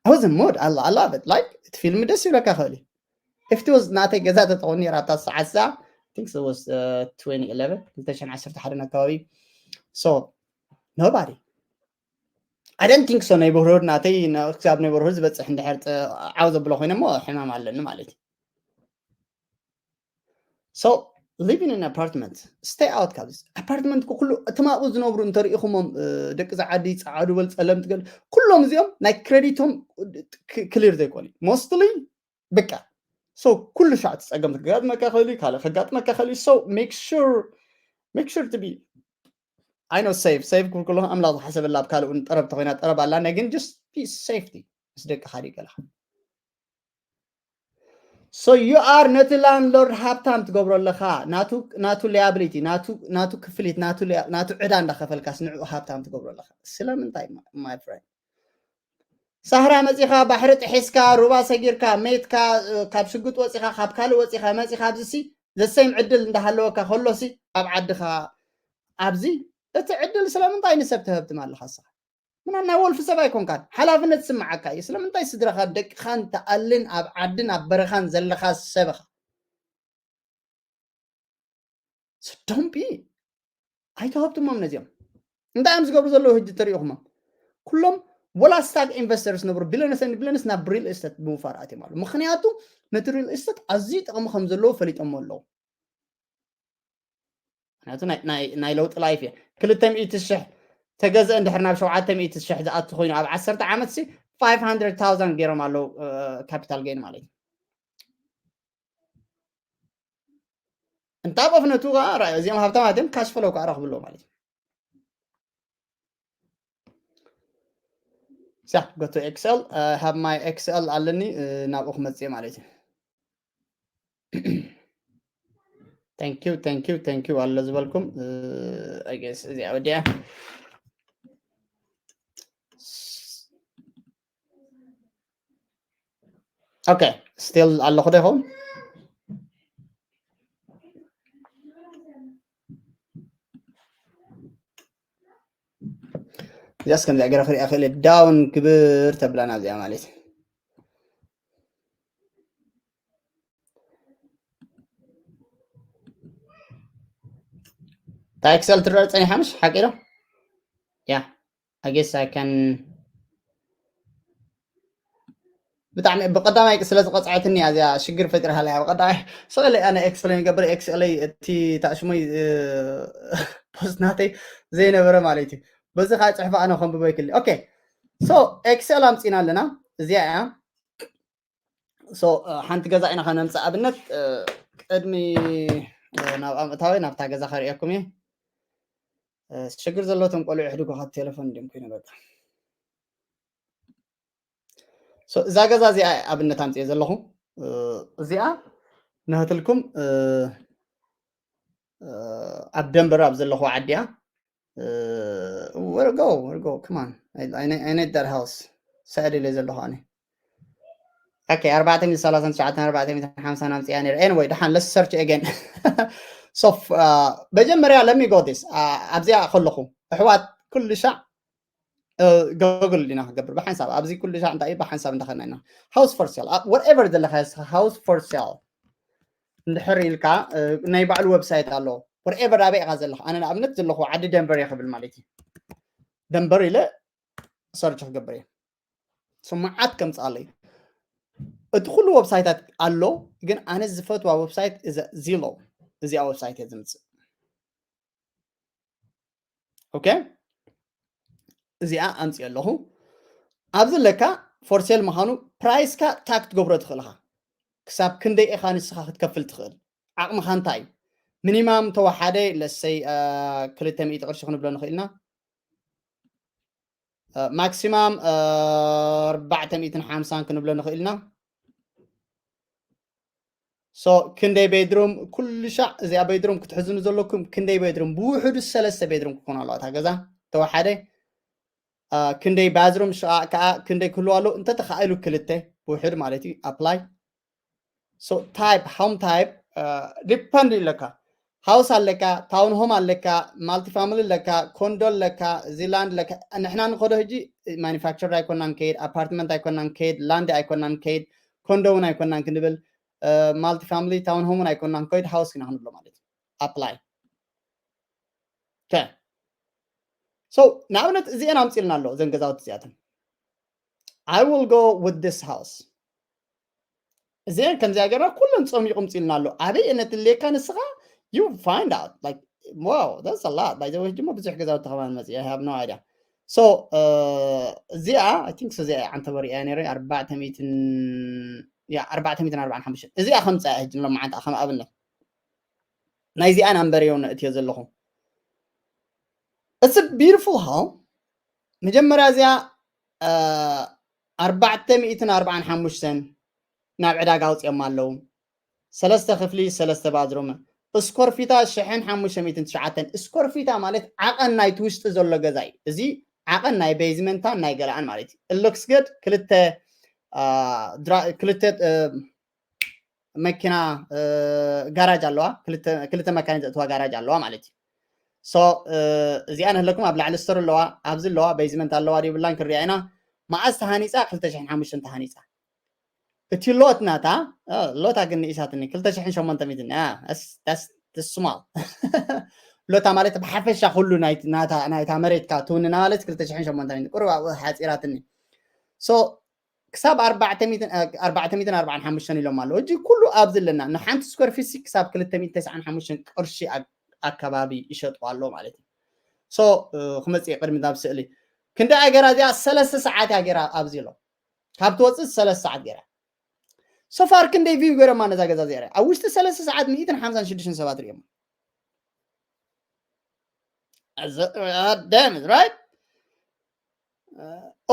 I was in mood. I, I love it. Like እቲ ፊልም ደስ ይብለካ ክእል እዩ። If it was ናተይ ገዛ ተተኾኒ ራታ ሰዓት ሰዓ think it was uh, twenty eleven ክልተ ሽሕን ዓሰርተ ሓደን ኣካባቢ so nobody I don't think so neighborhood ናተይ ክሳብ neighborhood ዝበፅሕ እንድሕር ዓው ዘብሎ ኮይነ ሞ ሕማም ኣለኒ ማለት እዩ። So living in apartment stay out ካብ apartment ኩሉ እቶም ኣብኡ ዝነብሩ እንተሪኢኹሞም ደቂ ዝዓዲ ፀዓዱ በል ፀለምቲ ገል ኩሎም እዚኦም ናይ ክሬዲቶም ክሊር ዘይኮኑ mostly በቃ so ኩሉ ሻዕ እቲ ፀገም ክጋጥመካ ክእል ካልእ ከጋጥመካ ክእል so make sure make sure to be I know safe safe ክብል ከለኹ ኣምላኽ ዝሓሰበላ ኣብ ካልእ እውን ጠረብ ተኮይና ጠረብ ኣላ ናይ ግን just be safety ምስ ደቅኻ ድዩ ገለኻ so you are ነቲ landlord ሃብታም ትገብሮ ኣለኻ ናቱ liability ናቱ ክፍሊት ናቱ ዕዳ እንዳኸፈልካስ ንዕኡ ሃብታም ትገብሮ ኣለኻ ስለምንታይ my friend ሳህራ መፂኻ ባሕሪ ጥሒስካ ሩባ ሰጊርካ መይትካ ካብ ሽጉጥ ወፂኻ ካብ ካልእ ወፂኻ መፂኻ ኣብዚ the same ዕድል እንዳሃለወካ ከሎሲ ኣብ ዓድኻ ኣብዚ እቲ ዕድል ስለምንታይ ንሰብ ትህብትም ኣለኻ ስኻ ምናን ናይ ወልፊ ሰብ ኣይኮንካን ሓላፍነት ስምዓካ እዩ ስለምንታይ ስድራኻ ደቅኻን ተኣልን ኣብ ዓድን ኣብ በረኻን ዘለኻ ሰብኻ don't be ኣይተሃብትሞም ነዚኦም እንታይ እዮም ዝገብሩ ዘለዉ ህጂ ተሪኢኹሞም ኩሎም ወላ ስታክ ኢንቨስተርስ ነበሩ ቢለነስ ቢለነስ ናብ ሪል ስቴት ብምፋር ኣትዮም ኣለዉ ምክንያቱ ነቲ ሪል ስቴት ኣዝዩ ጥቕሚ ከም ዘለዎ ፈሊጦሞ ኣለዉ ምክንያቱ ናይ ለውጢ ላይፍ እየ ክልተ ሚእቲ ሽሕ ተገዝአ እንድሕር ናብ ሸውዓተ ሚእቲ ሽሕ ዝኣቱ ኮይኑ ኣብ ዓሰርተ ዓመት ሲ ፋይቭ ሃንድረድ ታውዛንድ ገይሮም ኣለዉ ካፒታል ገይን ማለት እዩ እንታ በፍነቱ ከዓ እዚኦም ሃብታማት እዮም ካሽ ፈለው ከዓ ረክብሎ ማለት እዩ ሳ go to Excel have my Excel ኣለኒ ናብኡ ክመፅእ ማለት እዩ thank you thank you thank you ኣሎ ዝበልኩም I guess እዚኣ ወዲያ okay still ኣለኹ ዶ ይኸውን እዚኣስ ከምዚኣ ገይረ ክሪኣ ክእል ዳውን ክብር ተብላና እዚኣ ማለት ታክሰል ትረር ፀኒሓ ምሽ ሓቂዶ yeah I guess I can ብጣዕሚ ብቀዳማይ ስለ ዝቀፅዐትኒ እያ እዚኣ ሽግር ፈጢራሃላ እያ ብቀዳማይ ስቕለ ኣነ ኤክስፕሌን ይገብር ኤክስኤልይ እቲ ታሽሞይ ፖስት ናተይ ዘይነበረ ማለት እዩ በዚ ከዓ ፅሕፋ ኣነ ከንብቦ ይክእል okay so ኤክስኤል ኣምፂና ኣለና እዚኣ እያ so ሓንቲ ገዛ ኢና ከነምፅእ ኣብነት ቅድሚ ናብ ኣምእታዊ ናብታ ገዛ ከርእየኩም እየ ሽግር ዘለዎም ቆልዑ ሕድጎ ካብ ቴሌፎን ድም ኮይኑ በቃ እዛ ገዛ እዚኣ ኣብነት ኣምፅየ ዘለኹ እዚኣ ንህትልኩም ኣብ ደንበር ኣብ ዘለኹ ዓዲያ ወርጎ ወርጎ ክማን ኣይነት ደር ሃውስ ሰዕድ ኢለ ዘለኹ ኣነ okay ኣርባዕተ ሚእቲ ሰላሳን ትሽዓተን ኣርባዕተ ሚእቲ ሓምሳን ኣምፅያ ነይረ anyway ደሓን let's search again so መጀመርያ let me go this ኣብዚኣ ከለኹ ኣሕዋት ኩሉ ሻዕ ጎግል ዲና ክገብር ብሓንሳብ ኣብዚ ኩሉ ሻዕ እንታይ እዩ ብሓንሳብ እንዳኸና ኢና house for sale whatever ዘለካ house for sale እንድሕር ኢልካ ናይ ባዕሉ ዌብሳይት ኣሎ whatever ኣበይ ኢኻ ዘለኻ ኣነ ንኣብነት ዘለኹ ዓዲ ደንበር እየ ክብል ማለት እዩ ደንበር ኢለ ሰርች ክገብር እየ። ስሙዓት ከምፅኣለይ እቲ ኩሉ ዌብሳይታት ኣሎ፣ ግን ኣነ ዝፈትዋ ዌብሳይት እዛ ዚሎ፣ እዚኣ ዌብሳይት እየ ዝምፅእ። ኦኬ፣ እዚኣ ኣምፅእ ኣለኹ። ኣብዚ ኣለካ ፎርሴል ምዃኑ፣ ፕራይስካ ታክ ትገብሮ ትኽእል ኢኻ። ክሳብ ክንደይ ኢኻ ንስኻ ክትከፍል ትኽእል? ዓቕምኻ እንታይ እዩ? ሚኒማም ተወሓደ ለሰይ ክልተ ሚእቲ ቅርሺ ክንብሎ ንኽእል ኢና። ማክሲማም ኣርባዕተ ሚእትን ሓምሳን ክንብሎ ንኽእል ኢና። ሶ ክንደይ ቤድሩም? ኩሉ ሻዕ እዚኣ ቤድሩም ክትሕዝኑ ዘለኩም፣ ክንደይ ቤድሩም? ብውሕዱ ሰለስተ ቤድሩም ክኾኑ ኣለዋ እታ ገዛ ተወሓደ። ክንደይ ባዝሩም ከዓ ክንደይ ክህልዋ ኣለዎ? እንተተኻኢሉ ክልተ ብውሕድ ማለት እዩ። ኣፕላይ። ሶ ታይፕ፣ ሆም ታይፕ ዲፐንድ ኣለካ። ሃውስ ኣለካ፣ ታውን ሆም ኣለካ፣ ማልቲፋሚሊ ኣለካ፣ ኮንዶ ኣለካ፣ እዚ ላንድ ኣለካ። ንሕና ንኸዶ ሕጂ ማኒፋክቸር ኣይኮናን ከይድ፣ ኣፓርትመንት ኣይኮናን ከይድ፣ ላንድ ኣይኮናን ከይድ፣ ኮንዶ እውን ኣይኮናን ክንብል፣ ማልቲፋሚሊ ታውን ሆም እውን ኣይኮናን ከይድ፣ ሃውስ ኢና ክንብሎ ማለት እዩ። ኣፕላይ። ሶ ንኣብነት እዚአን ኣምፂልና ኣሎ፣ ዘን ገዛውቲ እዚኣተን። I will go with this house። እዚአን ከምዚኣ ገይርና ኩለን ፀሚቑ ምፂልና ኣሎ። ኣበይ እነ ትልየካ ንስኻ? You find out like, wow, that's a lot። By the way ድማ ብዙሕ ገዛውቲ ከማን መፂ፣ I have no idea። So እዚኣ I think so እዚኣ ዓንተበሪ እያ ነይረ ኣርባዕተ ሚእትን፣ ያ ኣርባዕተ ሚእትን ኣርባዓን ሓሙሽተን። እዚኣ ከምፃ ሕጂ ንሎማዓንቲ ከም ኣብነት ናይዚኣ ናምበር የው ነእትዮ ዘለኹ። It's a beautiful home። መጀመርያ እዚኣ ኣርባዕተ ሚእትን ኣርባዓን ሓሙሽተን ናብ ዕዳጋ ኣውፅኦም ኣለዉ። ሰለስተ ክፍሊ፣ ሰለስተ ባዝሩም፣ ስኮር ፊታ ሽሕን ሓሙሽተ ሚእትን ትሽዓተን። ስኮር ፊታ ማለት ዓቐን ናይቲ ውሽጢ ዘሎ ገዛ እዩ። እዚ ዓቐን ናይ ቤዝመንታን ናይ ገላኣን ማለት እዩ። እሎክስ ገድ ክልተ ክልተ መኪና ጋራጅ ኣለዋ። ክልተ መካይን ዘእትዋ ጋራጅ ኣለዋ ማለት እዩ። ሶ እዚኣ ንህለኩም ኣብ ላዕሊ ስቶር ኣለዋ፣ ኣብዚ ኣለዋ፣ ቤዝመንት ኣለዋ ዲብላን ክሪኣ ኢና። መዓዝ ተሃኒፃ? ክልተ ሽሕን ሓሙሽተን ተሃኒፃ። እቲ ሎት ናታ ሎታ ግን ንኢሳትኒ ክልተ ሽሕን ሸሞንተ ሚእትን ስማል ሎታ ማለት ብሓፈሻ ኩሉ ናይታ መሬትካ ትውንና ማለት ክልተ ሽሕን ሸሞንተ ሚእትን ቁሩብ ኣብኡ ሓፂራትኒ። ሶ ክሳብ ኣርባዕተ ሚእትን ኣርባዓን ሓሙሽተን ኢሎም ኣለዉ። እጂ ኩሉ ኣብዚ ኣለና ንሓንቲ ስኮር ፊት ክሳብ ክልተ ሚእቲ ተስዓን ሓሙሽተን ቅርሺ ኣካባቢ ይሸጡ ኣሎ ማለት እዩ። ሶ ክመፅእ ቅድሚ ናብ ስእሊ ክንደይ ገራ እዚኣ ሰለስተ ሰዓት እያ ገራ ኣብዚ ኣሎ ካብ ትወፅእ ሰለስተ ሰዓት ገራ ሶፋር ክንደይ ቪው ገረማ ነዛ ገዛ ዚኣ ኣብ ውሽጢ ሰለስተ ሰዓት ሚእትን ሓምሳን ሽዱሽተን ሰባት ሪኦም ደምዝ ራይት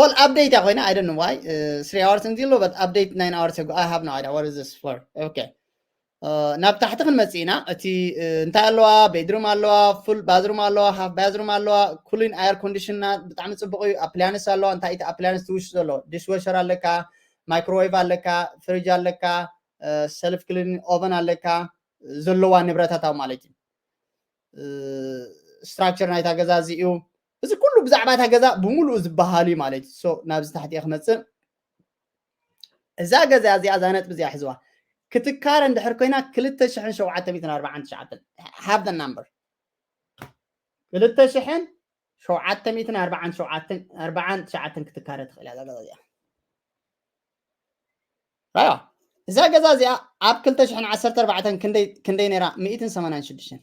ኦል ኣፕዴት እያ ኮይና I don't know why three hours እንዲሎ but update nine hours ago I have no idea what is this for okay ናብ ታሕቲ ክንመፅእ ኢና። እቲ እንታይ ኣለዋ? ቤድሩም ኣለዋ፣ ፉል ባዝሩም ኣለዋ፣ ሃፍ ባዝሩም ኣለዋ፣ ኩሊን ኣየር ኮንዲሽና ብጣዕሚ ፅቡቅ እዩ። ኣፕሊያንስ ኣለዋ። እንታይ እቲ ኣፕሊያንስ ትውሽ ዘሎ? ዲሽወሸር ኣለካ፣ ማይክሮዌቭ ኣለካ፣ ፍሪጅ ኣለካ፣ ሰልፍ ክሊን ኦቨን ኣለካ ዘለዋ ንብረታታዊ ማለት እዩ። ስትራክቸር ናይታ ገዛ እዚ እዩ። እዚ ኩሉ ብዛዕባ እታ ገዛ ብምሉኡ ዝበሃል እዩ ማለት እዩ። ናብዚ ታሕቲ ክመፅእ እዛ ገዛ እዚኣ እዛ ነጥቢ እዚኣ ሕዝዋ ክትካረ እንድሕር ኮይና ክልተ ሽሕን ሸውዓተ ሚእትን ኣርባዓን ትሽዓተን have the number ክልተ ሽሕን ሸውዓተ ሚእትን ኣርባዓን ትሽዓተን ክትካረ ትኽእል እያ እዛ ገዛ እዚኣ። ራዮ እዛ ገዛ እዚኣ ኣብ ክልተ ሽሕን ዓሰርተ ኣርባዕተን ክንደይ ነይራ? ሚእትን ሰማንያን ሽዱሽተን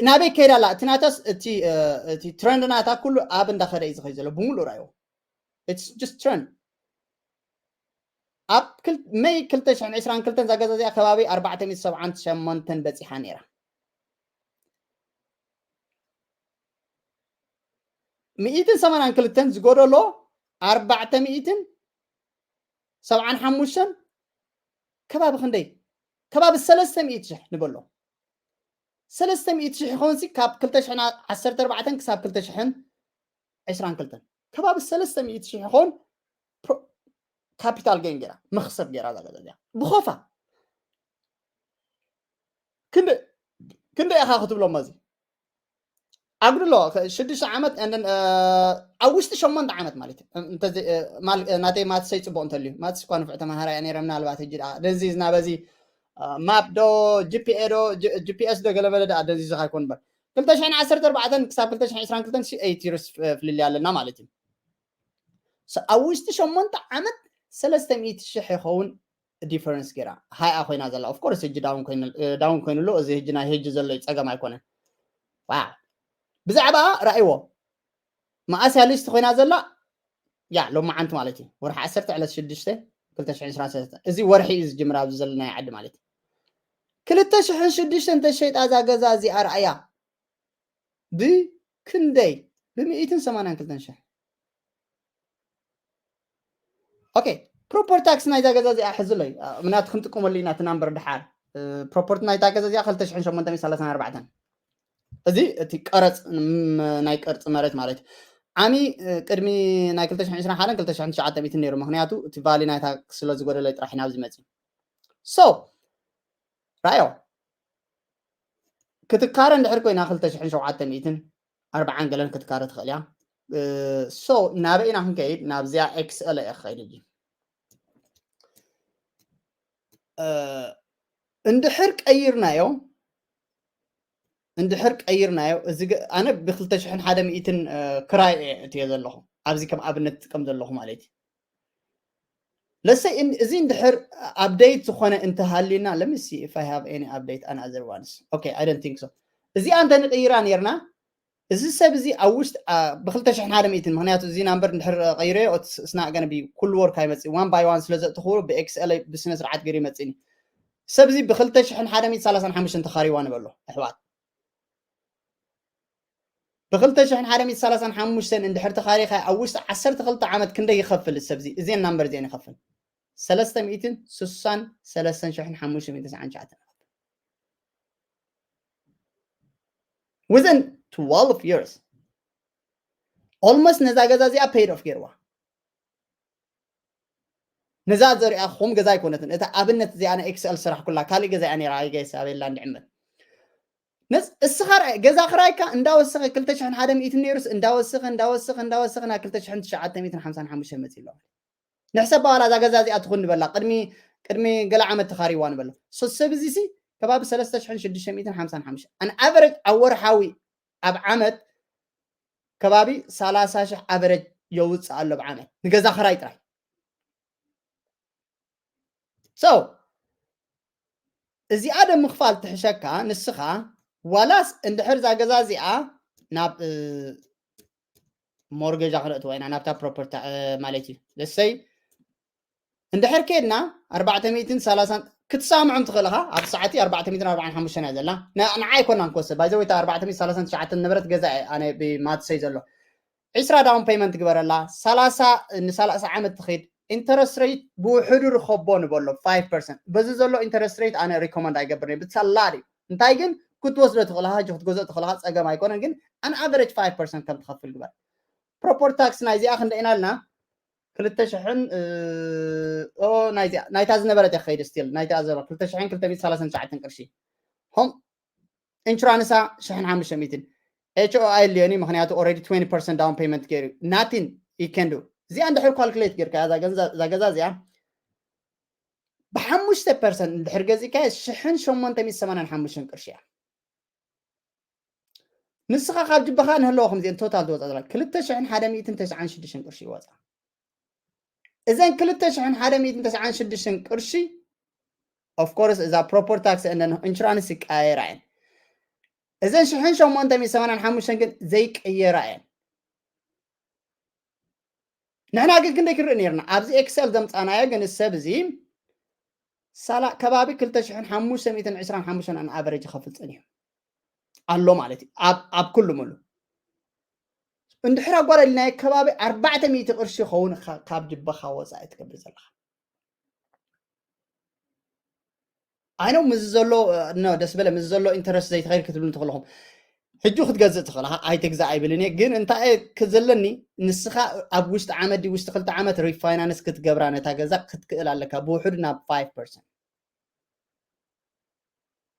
ናበይ ከይዳ ኣላ? እቲ ናታስ እቲ ትረንድ ናታ ኩሉ ኣብ እንዳኸደ እዩ ዝኸይ ዘሎ ብምሉእ ራዮ just trend ኣብ መይ ክልተ ሽሕን ዕስራን ክልተን እዛ ገዛ እዚኣ ከባቢ ኣርባዕተ ሚእቲ ሰብዓን ሸሞንተን በፂሓ ነይራ። ሚእትን ሰማንያን ክልተን ዝጎደሎ ኣርባዕተ ሚእትን ሰብዓን ሓሙሽተን ከባቢ ክንደይ ከባቢ ሰለስተ ሚእቲ ሽሕ ንበሎ ሰለስተ ሚእቲ ሽሕ ይኸውን ካብ ክልተ ሽሕን ዓሰርተ ኣርባዕተን ክሳብ ክልተ ሽሕን ዕስራን ክልተን ከባቢ ሰለስተ ሚእቲ ሽሕ ይኸውን። ካፒታል ገይን ገይራ መኽሰብ ገይራ እዛ ገዛ እዚኣ ብኾፋ ክንደይ ኢኻ ክትብሎሞ እዚ ኣጉድሎ ሽዱሽተ ዓመት ኣብ ውሽጢ ሸሞንተ ዓመት ማለት ናተይ ማትሰይ ፅቡቅ እንተልዩ ማትስ እኳ ንፍዕ ተምሃራ እያ ነረ ምናልባት ሕጂ ደንዚዝና በዚ ማፕ ዶ ጂፒኤ ዶ ጂፒኤስ ዶ ገለመለ ደኣ ደንዚዙ ካይኮን በር ክልተ ሽሕን ዓሰርተ ኣርባዕተን ክሳብ ክልተ ሽሕን ዕስራን ክልተን ሲ eight years ፍልልይ ኣለና ማለት እዩ። So ኣብ ውሽጢ ሸሞንተ ዓመት ሰለስተ ሚእቲ ሽሕ ይኸውን difference ገይራ ሃይኣ ኮይና ዘላ። Of course ሕጂ down ኮይኑ down ኮይኑ ኣሎ። እዚ ሕጂ ናይ ሕጂ ዘሎ እዩ፣ ጸገም ኣይኮነን። Wow። ብዛዕባ ራእይዎ መኣስ እያ list ኮይና ዘላ? ያ ሎማዓንቲ ማለት እዩ፣ ወርሒ ዓሰርተ ዕለት ሽዱሽተ ክልተ ሽሕን ዕስራን ሰለስተን። እዚ ወርሒ እዩ ዝጅምር ኣብዚ ዘለናዮ ዓዲ ማለት እዩ። ክልተ ሽሕን ሽዱሽተን ተሸይጣ እዛ ገዛ እዚኣ ርኣያ ብክንደይ? ብሚእትን ሰማንያን ክልተን ሽሕ። ኦኬ፣ property tax ናይዛ ገዛ እዚኣ ሕዝለይ ምናት ክንጥቀመሉ ኢና እቲ number ድሓር። Property ናይታ ገዛ እዚኣ ክልተ ሽሕን ሸሞንተ ሚእትን ሰላሳን ኣርባዕተን። እዚ እቲ ቀረፅ ናይ ቅርፂ መሬት ማለት እዩ። ዓሚ ቅድሚ ናይ ክልተ ሽሕን ዕስራን ሓደን ክልተ ሽሕን ትሽዓተ ሚእትን ነይሩ፣ ምክንያቱ እቲ value ናይታ ስለ ዝጎደለ ጥራሕ ኢና ኣብዚ መፅእ። So ራዮ ክትካረ እንድሕር ኮይና ክልተ ሽሕን ሸውዓተ ሚእትን ኣርባዓን ገለን ክትካረ ትኽእል እያ። So ናበይ ኢና ክንከይድ? ናብዚኣ ኤክስኤል እየ ክኸይድ። እንድሕር ቀይርናዮ እንድሕር ቀይርናዮ እዚ ኣነ ብክልተ ሽሕን ሓደ ሚእትን ክራይ እየ እትዮ ዘለኹ፣ ኣብዚ ከም ኣብነት ጥቀም ዘለኹ ማለት እዩ። ለሰይ እዚ እንድሕር update ዝኾነ እንተሃሊና፣ let me see if I have any update on other ones. Okay, I don't think so። እዚኣ እንተ ንቅይራ ነርና፣ እዚ ሰብ እዚ ኣብ ውሽጢ ብክልተ ሽሕን ሓደ ሚእትን፣ ምክንያቱ እዚ number እንድሕር ቀይረዮ it's not gonna be ኩሉ work ኣይመፅእ፣ one by one ስለ ዘእትኽዎ ብኤክስኤል ብስነ ስርዓት ገይሩ ይመፅእኒ። ሰብ እዚ ብክልተ ሽሕን ሓደ ሚእትን ሰላሳን ሓሙሽተን ተኻሪዋ ንበሎ ኣሕዋት። ብክልተ ሽሕን ሓደ ሚእትን ሰላሳን ሓሙሽተን እንድሕር ተኻሪኻ ኣብ ውሽጢ ዓሰርተ ክልተ ዓመት ክንደይ ይኸፍል ሰብ እዚ? እዚን number እዚን ይኸፍል ሰለስተ ሚእትን ስሳን ሰለስተን ሽሕን ሓሙሽተ ሚእትን ሰዓን ትሽዓተን። Within twelve years almost ነዛ ገዛ እዚኣ paid off ገይርዋ። ነዛ ዘሪኣኹም ገዛ ኣይኮነትን። እታ ኣብነት እዚኣ ናይ ኤክስኤል ስራሕ ኩላ ካልእ ገዛ እያ ነይራ። ኣይገይስ ኣበላ እንድዕመት ነስ እስኻ ርኣይ፣ ገዛ ክራይካ እንዳወሰኸ ክልተ ሽሕን ሓደ ሚእትን ነይሩስ እንዳወሰኸ እንዳወሰኸ እንዳወሰኸ ናብ ክልተ ሽሕን ትሽዓተ ሚእትን ሓምሳን ሓሙሽተን መፂ ኣለዋ። ንሕሰባ ዋላ እዛ ገዛ እዚኣ ትኹን ንበላ ቅድሚ ቅድሚ ገለ ዓመት ተኻሪዋ ንበላ። So ሰብ እዚ ሲ ከባቢ ሰለስተ ሽሕን ሽዱሽተ ሚእትን ሓምሳን ሓሙሽተ an average ኣብ ወርሓዊ ኣብ ዓመት ከባቢ ሰላሳ ሽሕ average የውፅእ ኣሎ ብዓመት ንገዛ ክራይ ጥራይ። So እዚኣ ዶ ምኽፋል ትሕሸካ ንስኻ፣ ዋላስ እንድሕር እዛ ገዛ እዚኣ ናብ ሞርጌጃ ክነእትዋ ኢና ናብታ ፕሮፐርቲ ማለት እዩ። ለሰይ እንድሕር ከድና ኣርባዕተ ሚእትን ሰላሳን ክትሳምዖም ትኽእል ኢኻ። ኣብ ሰዓቲ ኣርባዕተ ሚእትን ኣርባዓን ሓሙሽተን እያ ዘላ። ንዓ ኣይኮናን ክወስድ ባይዘ ወይታ ኣርባዕተ ሚእትን ሰላሳን ትሽዓተን ነበረት ገዛ እየ ኣነ ብማትሰይ ዘሎ። ዕስራ down payment ግበረላ፣ ሰላሳ ንሰላሳ ዓመት ትኸይድ። Interest rate ብውሕዱ ርኸቦ ንበሎ five percent። በዚ ዘሎ interest rate ኣነ recommend ኣይገብርን እየ። ብትሰላድ እዩ። እንታይ ግን ክትወስዶ ትኽእልኻ፣ ሕጂ ክትገዝኦ ትኽእልኻ፣ ጸገም ኣይኮነን። ግን an average five percent ከም ትኸፍል ግበር። Property tax ናይዚኣ ክንደይ ኢና ኢልና? ክልተ ሽሕን ናይዚኣ ናይታ ዝነበረት እያ ክኸይድ still ናይታ ዝነበረ ክልተ ሽሕን ክልተ ሚእትን ሰላሳን ትሽዓተን ቅርሺ። Home insurance ኣ ሽሕን ሓሙሽተ ሚእትን። ኤች ኦ ኣይ ልዮኒ ምክንያቱ already twenty percent down payment ገይሩ nothing you can do። እዚኣ እንድሕር calculate ጌርካ እዛ ገዛ እዚኣ ብሓሙሽተ percent እንድሕር ገዚእካ ሽሕን ሸሞንተ ሚእትን ሰማንያን ሓሙሽተን ቅርሺ እያ። ንስኻ ካብ ጅባኻ ንህለዎ ከምዚአን ቶታል ዝወፃ ዘላ ክልተ ሽሕን ሓደ ሚእትን ተስዓን ሽዱሽተን ቅርሺ ይወፃ። እዘን ክልተ ሽሕን ሓደ ሚእትን ተስዓን ሽዱሽተን ቅርሺ of course እዛ property tax and insurance ይቀያየራ እየን። እዘን ሽሕን ሸሞንተ ሚእትን ሰማንያን ሓሙሽተን ግን ዘይቀየራ እየን። ንሕና ግን ክንደይ ክንርኢ ነርና ኣብዚ ኤክሰል ዘምፃናዮ ግን ሰብ እዚ ሳላ ከባቢ ክልተ ሽሕን ሓሙሽተ ሚእትን ዕስራን ሓሙሽተን an average ይኸፍል ፀኒሑ ኣሎ ማለት እዩ። ኣብ ኣብ ኩሉ ሙሉ እንድሕር ኣጓዳሊናዮ ከባቢ ኣርባዕተ ሚእቲ ቅርሺ ይኸውን ካብ ጅባኻ ወፃኢ ትገብር ዘለኻ። ኣይ ነው ምስ ዘሎ ደስ በለ ምስ ዘሎ ኢንተረስት ዘይትኸይድ ክትብሉ እንተለኹም ሕጂ ክትገዝእ ትኽእል ኣይትግዛእ ኣይብልን እየ። ግን እንታይ ክዘለኒ ንስኻ ኣብ ውሽጢ ዓመት ውሽጢ ክልተ ዓመት ሪፋይናንስ ክትገብራ ነታ ገዛ ክትክእል ኣለካ ብውሕዱ ናብ five percent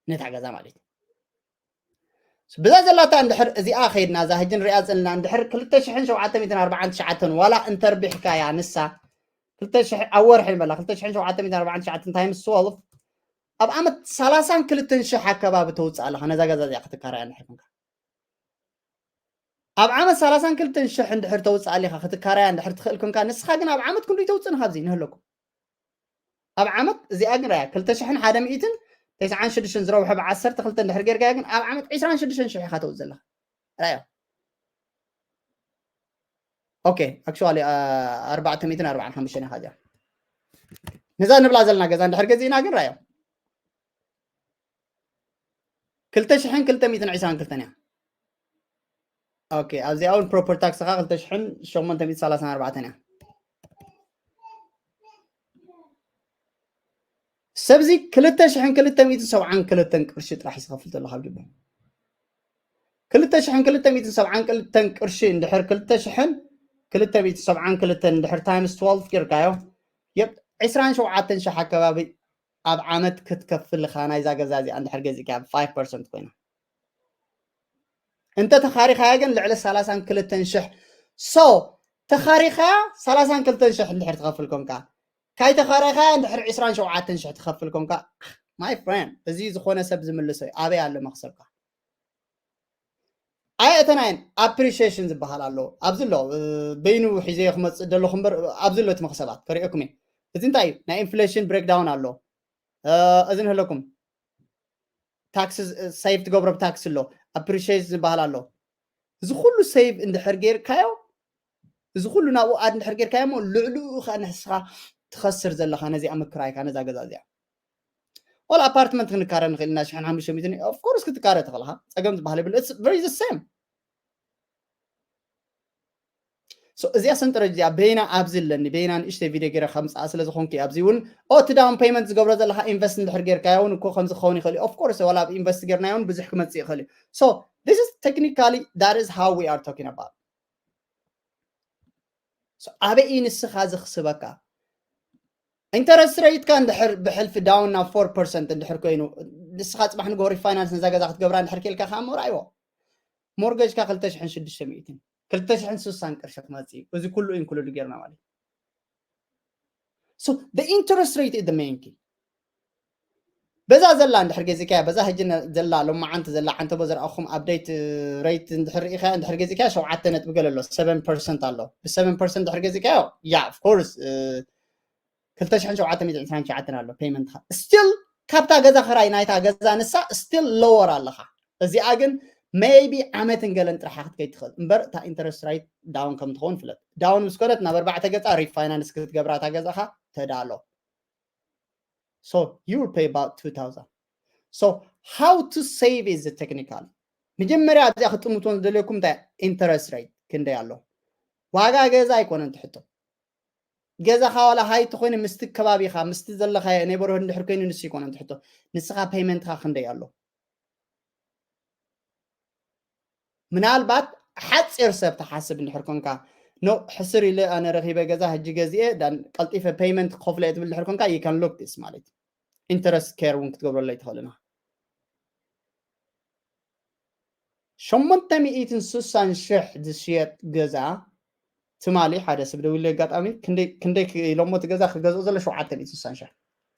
ነታ ገዛ ማለት እዩ። ብዛ ዘላታ እንድሕር እዚኣ ከይድና እዛ ሕጂ ንሪኣ ዘለና እንድሕር ክልተ ሽሕን ሸውዓተ ሚእትን ኣርባዓን ትሽዓተን ዋላ እንተርቢሕካያ ንሳ ክልተ ሽሕ ኣብ ወርሒ ንበላ ክልተ ሽሕን ሸውዓተ ሚእትን ኣርባዓን ትሽዓተን ታይምስ ትወልቭ ኣብ ዓመት ሰላሳን ክልተን ሽሕ ኣከባቢ ተውፅእ ኣለኻ ነዛ ገዛ እዚኣ ክትካራያ እንድሕር ኮንካ። ኣብ ዓመት ሰላሳን ክልተን ሽሕ እንድሕር ተውፅእ ኣሊኻ ክትካረያ እንድሕር ትኽእል ኮንካ፣ ንስኻ ግን ኣብ ዓመት ክንዱይ ተውፅእ ንካብዚ ንህለኩም ኣብ ዓመት እዚኣ ግን ራያ ክልተ ሽሕን ሓደ ሚእትን ተስዓን ሽዱሽተን ዝረብሑ ብዓሰርተ ክልተ እንድሕር ጌርካያ ግን ኣብ ዓመት ዕስራን ሽዱሽተን ሽሕ ኢኻ ተውፅእ ዘለኻ። ራዮ ኦኬ ኣክቹዋሊ ኣርባዕተ ሚእትን ኣርባዓን ሓሙሽተን ኢኻ እዚኣ ነዛ ንብላ ዘለና ገዛ እንድሕር ገዚእና ግን ራዮ ክልተ ሽሕን ክልተ ሚእትን ዕስራን ክልተን እያ። ኦኬ ኣብዚኣ እውን ፕሮፐር ታክስ ካ ክልተ ሽሕን ሸሞንተ ሚእትን ሰላሳን ኣርባዕተን እያ። ሰብዚ ክልተ ሽሕን ክልተ ሚእትን ሰብዓን ክልተን ቅርሺ ጥራሕ እዩ ዝኸፍል ዘሎ ካብ ጅቡቲ። ክልተ ሽሕን ክልተ ሚእትን ሰብዓን ክልተን ቅርሺ እንድሕር ክልተ ሽሕን ክልተ ሚእትን ሰብዓን ክልተን እንድሕር ታይምስ ትወልፍ ጌርካዮ የብ ዕስራን ሸውዓተን ሽሕ ኣከባቢ ኣብ ዓመት ክትከፍል ኢኻ ናይዛ ገዛ እዚኣ እንድሕር ገዚእካ ብ ፋይቭ ፐርሰንት ኮይና። እንተ ተኻሪኻያ ግን ልዕሊ ሰላሳን ክልተን ሽሕ። ሶ ተኻሪኻያ ሰላሳን ክልተን ሽሕ እንድሕር ትኸፍል ኮንካ፣ ካይ ተኻሪኻያ እንድሕር ዕስራን ሸውዓተን ሽሕ ትኸፍል ኮንካ፣ ማይ ፍሬንድ እዚ ዝኾነ ሰብ ዝምልሶ እዩ። ኣበይ ኣሎ መኽሰብካ? ኣየእተናየን ኣፕሪሺዬሽን ዝበሃል ኣሎ ኣብዚ ኣሎ። በይኑ ሒዘዮ ክመፅእ ደለኹ እምበር ኣብዚ ኣሎ እቲ መኽሰባት ከሪኦኩም እየ። እዚ እንታይ እዩ? ናይ ኢንፍሌሽን ብሬክዳውን ኣሎ። እዚ ንህለኩም ታክስ ሴቭ ትገብሮ ብታክስ ኣሎ፣ ኣፕሪሺዬሽን ዝበሃል ኣሎ። እዚ ኩሉ ሴቭ እንድሕር ጌርካዮ፣ እዚ ኩሉ ናብኡ ኣድ እንድሕር ጌርካዮ እሞ ልዕልኡ ከ ንስኻ ትኸስር ዘለኻ ነዚኣ ምክራይካ ነዛ ገዛ እዚኣ። ወላ ኣፓርትመንት ክንካረ ንኽእል ኢና ሽሕን ሓሙሽተ ሚእትን ኦፍ ኮርስ ክትካረ ትኽእልኻ ጸገም ዝበሃል የብሉ። It's very the same። እዚኣ ሰንጠረጅ እዚኣ በይና ኣብዚ ኣለኒ በይና ንእሽተይ ቪድዮ ገይረ ከምፅኣ ስለ ዝኾንኩ ኣብዚ እውን እቲ ዳውን ፔይመንት ዝገብሮ ዘለካ ኢንቨስት እንድሕር ጌርካዮ እውን እኮ ከምዚ ክኸውን ይኽእል እዩ። ኦፍ ኮርስ ዋላ ኣብ ኢንቨስት ጌርናዮ እውን ብዙሕ ክመፅእ ይኽእል እዩ። So this is technically that is how we are talking about ኣበይ እዩ ንስኻ ዘኽስበካ? ኢንተረስት ረይትካ እንድሕር ብሕልፊ ዳውን ናብ ፎር ፐርሰንት እንድሕር ኮይኑ ንስኻ ፅባሕ ንግሆ ሪፋይናንስ ነዛ ገዛ ክትገብራ እንድሕር ክልካ ከዓ ሞር ኣይዎ ሞርገጅካ ክልተ ሽሕን ሽዱሽተ ሚእትን ክልተ ሽሕን ስሳን ቅርሺ ክመፅእ እዩ። እዚ ኩሉ ኢንክሉድ ጌርና ማለት ኢንተረስት ረይት ሜን ኪ በዛ ዘላ እንድሕር ገዚእካያ በዛ ሕጂ ዘላ ሎማዓንቲ ዘላ ዓንተቦ ዘርኣኹም ኣፕደይት ረይት እንድሕር ርኢኻያ እንድሕር ገዚእካያ ሸውዓተ ነጥቢ ገለ ኣሎ ሰቨን ፐርሰንት ኣሎ ብሰቨን ፐርሰንት እንድሕር ገዚእካዮ ያ ኦፍኮርስ ክልተ ሽሕን ሸውዓተ ሚእትን ዕስራን ትሽዓተን ኣሎ ፔይመንትኻ ስቲል ካብታ ገዛ ክራይ ናይታ ገዛ ንሳ ስቲል ሎወር ኣለኻ እዚኣ ግን ሜይቢ ዓመትን ገለን ጥራሓ ክትከይድ ትኽእል እምበር እታ ኢንተረስት ራይት ዳውን ከም ትኸውን ፍለጥ ዳውን ምስ ኮነት ናብ ኣርባዕተ ገፃ ሪፋይናንስ ክትገብራ እታ ገዛኻ ተዳሎ So you will pay about two thousand. So how to save is technical. መጀመርያ ኣብዚኣ ክጥምትዎ ዝደልየኩም እንታይ ኢንተረስት ሬት ክንደይ ኣሎ ዋጋ ገዛ ኣይኮነን ትሕቶ ገዛኻ ዋላ ሃይቲ ኮይኑ ምስቲ ከባቢኻ ምስቲ ዘለኻዮ ኔበርሁድ እንድሕር ኮይኑ ንሱ ይኮነን ትሕቶ ንስኻ ፔይመንትኻ ክንደይ ኣሎ ምናልባት ሓፂር ሰብ ትሓስብ እንድሕር ኮንካ ኖ ሕስር ኢለ ኣነ ረኺበ ገዛ ሕጂ ገዚኤ ቀልጢፈ ፔይመንት ክኸፍሎ እየ ትብል እንድሕር ኮንካ you can look this ማለት ኢንተረስት ኬር እውን ክትገብረለይ ትኽእል ኢና ሸሞንተ ሚእትን ስሳን ሽሕ ዝሽየጥ ገዛ ትማሊ ሓደ ሰብ ደዊሉ ኣጋጣሚ ክንደይ ኢሎሞ እቲ ገዛ ክገዝኦ ዘሎ ሸውዓተ ሚእትን ስሳን ሽሕ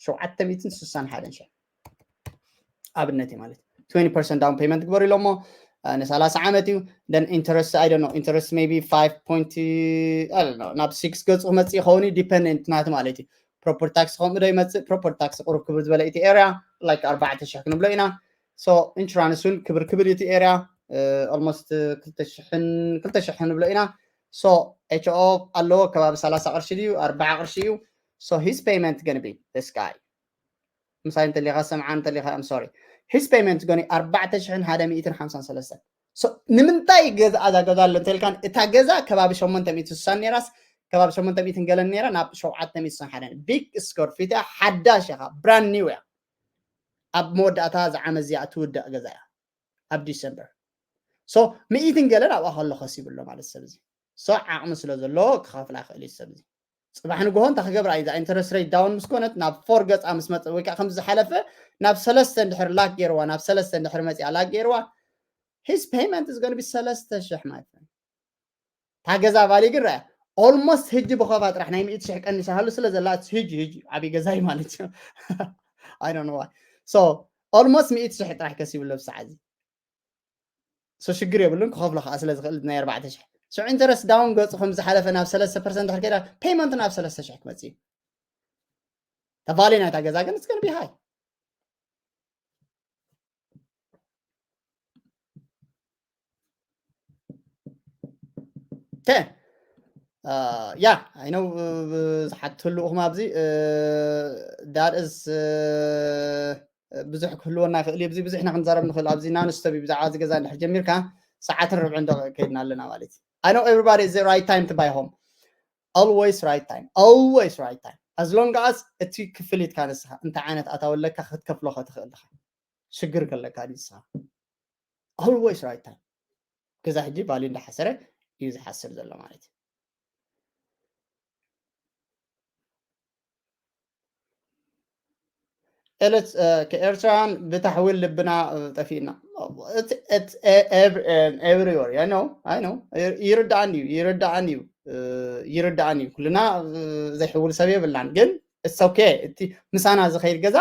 ሸውዓተ ሚእትን ስሳን ሓደን ሽሕ ኣብነት እዩ ማለት twenty percent down payment ግበሩ ኢሎሞ ንሰላሳ ዓመት እዩ then interest I don't know interest maybe five point I don't know ናብ six ገፁ ክመፅእ ይኸውን እዩ dependent ናቲ ማለት እዩ property tax ከምኡ ዶ ይመፅእ property tax ቁሩብ ክብር ዝበለ እቲ area like ኣርባዕተ ሽሕ ክንብሎ ኢና so insurance እውን ክብር ክብል እዩ እቲ area almost ክልተ ሽሕን ክልተ ሽሕ ክንብሎ ኢና so H O ኣለዎ ከባቢ ሰላሳ ቅርሺ ድዩ ኣርባዓ ቅርሺ እዩ so his payment gonna be this guy ምሳይ እንተሊኻ ሰምዓ እንተሊኻ I'm sorry his payment gonna ኣርባዕተ ሽሕን ሓደ ሚእትን ሓምሳን ሰለስተን ንምንታይ ገዛ እዛ ገዛ ኣሎ እንተልካን እታ ገዛ ከባቢ ሸሞንተ ሚእትን ስሳን ነራስ ከባቢ ሸሞንተ ሚእትን ገለን ነራ ናብ ሸውዓተ ሚእትን ሓደን big square feet እያ ሓዳሽ ኢኻ brand new እያ ኣብ መወዳእታ ዝዓመት እዚኣ ትውዳእ ገዛ እያ ኣብ ዲሰምበር so ሚእትን ገለን ኣብኣ ከሎ ከሲቡ ኣሎ ማለት ሰብ እዚ so ዓቕሚ ስለ ዘሎ ክኸፍላ ይኽእል እዩ ሰብ እዚ ፅባሕ ንግሆ እንታይ ክገብራ እዩ ኢንተረስት ሬት ዳውን ምስ ኮነት ናብ ፎር ገፃ ምስ መፀ ወይ ከዓ ከምዚ ዝሓለፈ ናብ ሰለስተ እንድሕር ላክ ገይርዋ ናብ ሰለስተ እንድሕር መፂኣ ላክ ገይርዋ his payment is gonna be ሰለስተ ሽሕ my friend እታ ገዛ ቫሊ ግን ረኣያ almost ሕጂ ብኸባ ጥራሕ ናይ ሚእቲ ሽሕ ቀኒሳሃሉ ስለ ዘላ ሕጂ ሕጂ ዓብዪ ገዛ እዩ ማለት እዩ I don't know why so almost ሚእቲ ሽሕ ጥራሕ ከሲብሎ ብሰዓት እዚ So ሽግር የብሉን፣ ክኸፍሎ ከዓ ስለ ዝኽእል ናይ ኣርባዕተ ሽሕ። So interest down ገጹ ከም ዝሓለፈ ናብ ሰለስተ ፐርሰንት ድሕር ከይዳ፣ payment ናብ ሰለስተ ሽሕ ክመጽእ እዩ። ተባሊ ናይታ ገዛ ግን it's gonna be high. Okay. Uh, yeah, I know, uh, ዝሓትሉ እኹም ኣብዚ፣ uh, that is, uh, ብዙሕ ክህልወና ይኽእል እዩ። ኣብዚ ብዙሕ ኢና ክንዛረብ ንኽእል። ኣብዚ non-stop እዩ። ብዛዕባ እዚ ገዛ እንድሕር ጀሚርካ ሰዓትን ርብዕን ደቂቕ ከይድና ኣለና ማለት እዩ። I know everybody is the right time to buy home. Always right time. Always right time. As long as እቲ ክፍሊትካ ንስኻ እንታይ ዓይነት ኣታዊ ኣለካ ክትከፍሎ ከትኽእል ኢኻ። ሽግር ከለካ ድዩ ንስኻ? Always right time። ገዛ ሕጂ ቫልዩ እንዳሓሰረ እዩ ዝሓስር ዘሎ ማለት እዩ። ኤለት፣ እ፣ ከኤርትራውያን ብታሕዊል ልብና፣ እ፣ ጠፊእና። It's, it's e- every- e- everywhere. I know, I know. ይርዳኣኒ እዩ፣ ይርዳኣኒ እዩ፣ እ፣ ይርዳኣኒ እዩ። ኩልና፣ እ፣ ዘይሕውል ሰብ የብልናን። ግን it's okay። እቲ ምሳና ዝኸይድ ገዛ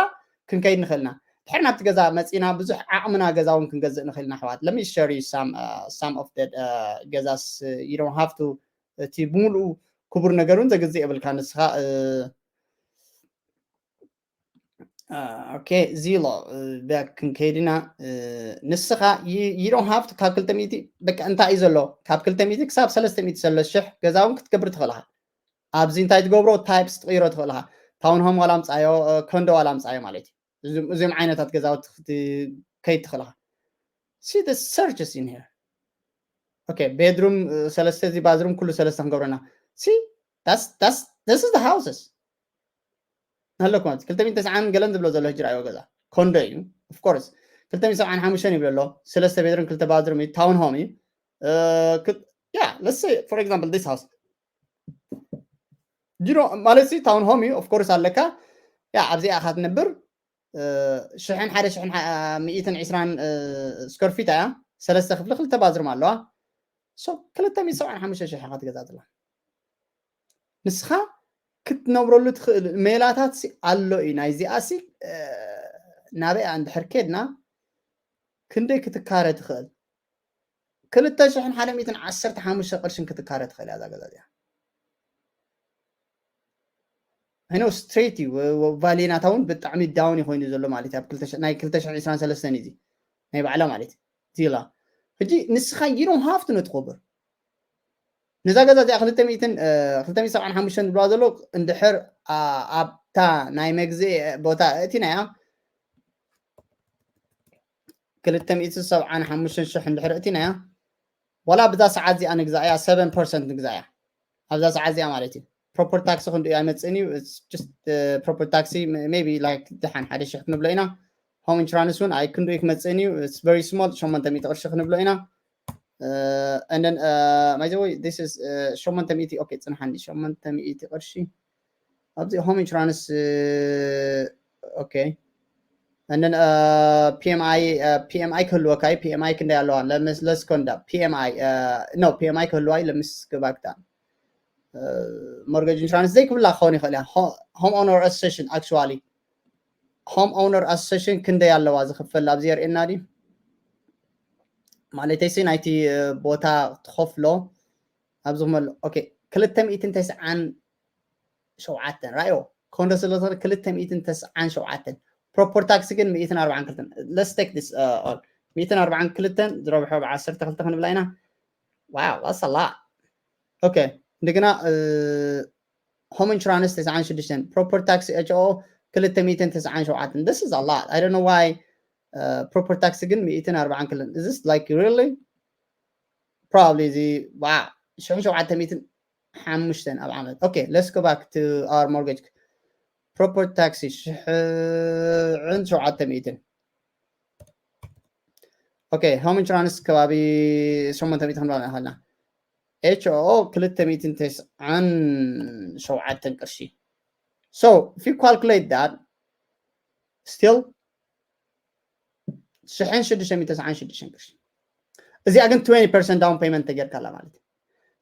ክንከይድ ንኽእል ኢና። ድሕር ናብቲ ገዛ መጺና ብዙሕ ዓቕምና ገዛ እውን ክንገዝእ ንኽእል ኢና ኣሕዋት። Let me share you some, uh, some of the, uh, ገዛስ፣ uh, you don't have to፣ እቲ ብምሉኡ ክቡር ነገሩን ዘግዝእ የብልካ። ንስኻ፣ እ፣ እ፣ ኦኬ፣ ዚሎ፣ እ፣ ብያ ክንከይድ ኢና። እ፣ ንስኻ you- you don't have to ካብ ክልተ ሚእቲ በቃ እንታይ እዩ ዘሎ? ካብ ክልተ ሚእቲ ክሳብ ሰለስተ ሚእቲ ዘሎ ሽሕ ገዛ እውን ክትገብር ትኽእል ኢኻ። ኣብዚ እንታይ ትገብሮ? ታይፕስ ትቕይሮ ትኽእል ኢኻ። ታውን ሆም ዋላ ኣምጻዮ፣ እ፣ ኮንዶ ዋላ ኣምጻዮ ማለት እዩ። እዞም- እዚኦም ዓይነታት ገዛውቲ ክትከይድ ትኽእል ኢኻ። See the searches in here. Okay, ቤድሩም፣ እ፣ ሰለስተ፣ እዚ ባዝሩም ኩሉ ሰለስተ ክንገብረና። See, that's, that's, this is the houses. ኣለኩም ክልተ ሚእቲ ተስዓን ገለን ዝብሎ ዘሎ ሕጂ ርኣይዎ ገዛ። ኮንዶ እዩ፣ of course። ክልተ ሚእቲ ሰብዓን ሓሙሽተን ይብሎ ኣሎ። ሰለስተ ቤድሩም፣ ክልተ ባዝሩም እዩ፣ ታውን ሆም እዩ። እ፣ ክ-፣ yeah, let's say, for example, this house. You know, ማለት ሲ ታውን ሆም እዩ፣ of course ኣለካ። ያ፣ ኣብዚኣ ኢኻ ትነብር። እ፣ ሽሕን ሓደ ሽሕን ሓ-፣ ሚእትን ዕስራን፣ እ፣ ስኩዌር ፊት እያ። ሰለስተ ክፍሊ ክልተ ባዝሩም ኣለዋ። So፣ ክልተ ሚእቲ ሰብዓን ሓሙሽተ ሽሕ ኢኻ ትገዝኣ ዘላ። ንስኻ ክትነብረሉ ትኽእል ሜላታት ሲ ኣሎ እዩ። ናይዚኣ ሲ፣ እ፣ ናበይ እንድሕር ኬድና ክንደይ ክትካረ ትኽእል? ክልተ ሽሕን ሓደ ሚእትን ዓሰርተ ሓሙሽተ ቅርሽን ክትካረ ትኽእል እያ እዛ ገዛ እዚኣ። I know ስትሬት እዩ፣ ወ-፣ ወ-፣ ቫልዩ ናታ እውን ብጣዕሚ ዳውን እዩ ኮይኑ ዘሎ ማለት እዩ። ኣብ ክልተ ሽሕ፣ ናይ ክልተ ሽሕ ዕስራን ሰለስተን እዩ እዚ ናይ ባዕላ ማለት እዩ። ዚላ። ሕጂ ንስኻ you don't have to ነትኮብር። ነዛ ገዛ እዚኣ ክልተ ሚእትን፣ እ፣ ክልተ ሚእቲ ሰብዓን ሓሙሽተን ዝብላ ዘሎ እንድሕር፣ ኣ-፣ ኣብታ ናይ መግዝኢ ቦታ እቲናያ ክልተ ሚእቲ ሰብዓን ሓሙሽተን ሽሕ እንድሕር እቲናያ፣ ዋላ ብዛ ሰዓት እዚኣ ንግዛእያ፣ ሰቨን ፐርሰንት ንግዛእያ። ኣብዛ ሰዓት እዚኣ ማለት እዩ። ፕሮፐር ታክሲ ክንድኡ ኣይመጽእን እዩ። It's just, እ፣ ፕሮፐር ታክሲ ም-፣ maybe like ደሓን ሓደ ሽሕ ክንብሎ ኢና። ሆም ኢንሹራንስ እውን ኣይ ክንድኡ ክመጽእን እዩ። It's very small፣ ሸሞንተ ሚእቲ ቅርሺ ክንብሎ ኢና። እ፣ and then, እ፣ by the way, this is፣ እ፣ ሸሞንተ ሚእቲ፣ ኦኬ፣ ጽንሓኒ፣ ሸሞንተ ሚእቲ ቅርሺ። ኣብዚ ሆም ኢንሹራንስ፣ እ፣ ኦኬ። And then, እ፣ ፒ ኤም ኣይ፣ እ፣ ፒ ኤም ኣይ ክህልወካ እዩ። ፒ ኤም ኣይ ክንደይ ኣለዋ? ለምስ-፣ let's conduct ፒ ኤም ኣይ፣ እ፣ no፣ ፒ ኤም ኣይ ክህልዋ እዩ። Let me go back down። እ፣ ሞርጌጅ ኢንሹራንስ ዘይክብላ ክኸውን ይኽእል እያ። ሆ-፣ ሆም ኦነር ኣሶሴሽን፣ actually፣ ሆም ኦነር ኣሶሴሽን ክንደይ ኣለዋ ዝኽፈል ኣብዚ የርእየና ድዩ? ማለተይ ሲ ናይቲ፣ እ፣ ቦታ ትኸፍሎ ኣብዚ ክመሎ-፣ ኦኬ፣ ክልተ ሚእትን ተስዓን ሸውዓተን ራዮ። ኮንዶ ስለ ዝኾነ ክልተ ሚእትን ተስዓን ሸውዓተን። ፕሮፐር ታክሲ ግን ሚእትን ኣርባዓን ክልተን። Let's take this, uh, all። ሚእትን ኣርባዓን ክልተን ዝረብሖ ብዓሰርተ ክልተ ክንብላ ኢና። Wow, that's a lot። ኦኬ፣ እንደገና፣ እ፣ ሆም ኢንሹራንስ ተስዓን ሽዱሽተን፣ ፕሮፐር ታክሲ ኤች ኦ ክልተ ሚእትን ተስዓን ሸውዓተን። This is a lot. I don't know why, እ፣ ፕሮፐር ታክሲ ግን ሚእትን ኣርባዓን ክልተን። Is this, like, really? Probably እዚ፣ wow፣ ሽሕን ሸውዓተ ሚእትን ሓሙሽተን ኣብ ዓመት። ኦኬ፣ let's go back to our mortgage። ፕሮፐር ታክሲ ሽሕን ሸውዓተ ሚእትን። ኦኬ፣ ሆም ኢንሹራንስ ከባቢ ሸሞንተ ሚእቲ ክንብላ ንኽእልና። ኤች ኦ ክልተ ሚእትን ተስዓን ሸውዓተን ቅርሺ። So, if you calculate that, still ሽሕን ሽዱሽተ ሚእትን ተስዓን ሽዱሽተን ቅርሺ። እዚኣ ግን ትዌንቲ ፐርሰንት ዳውን ፔመንት ተጌርካላ ማለት እዩ።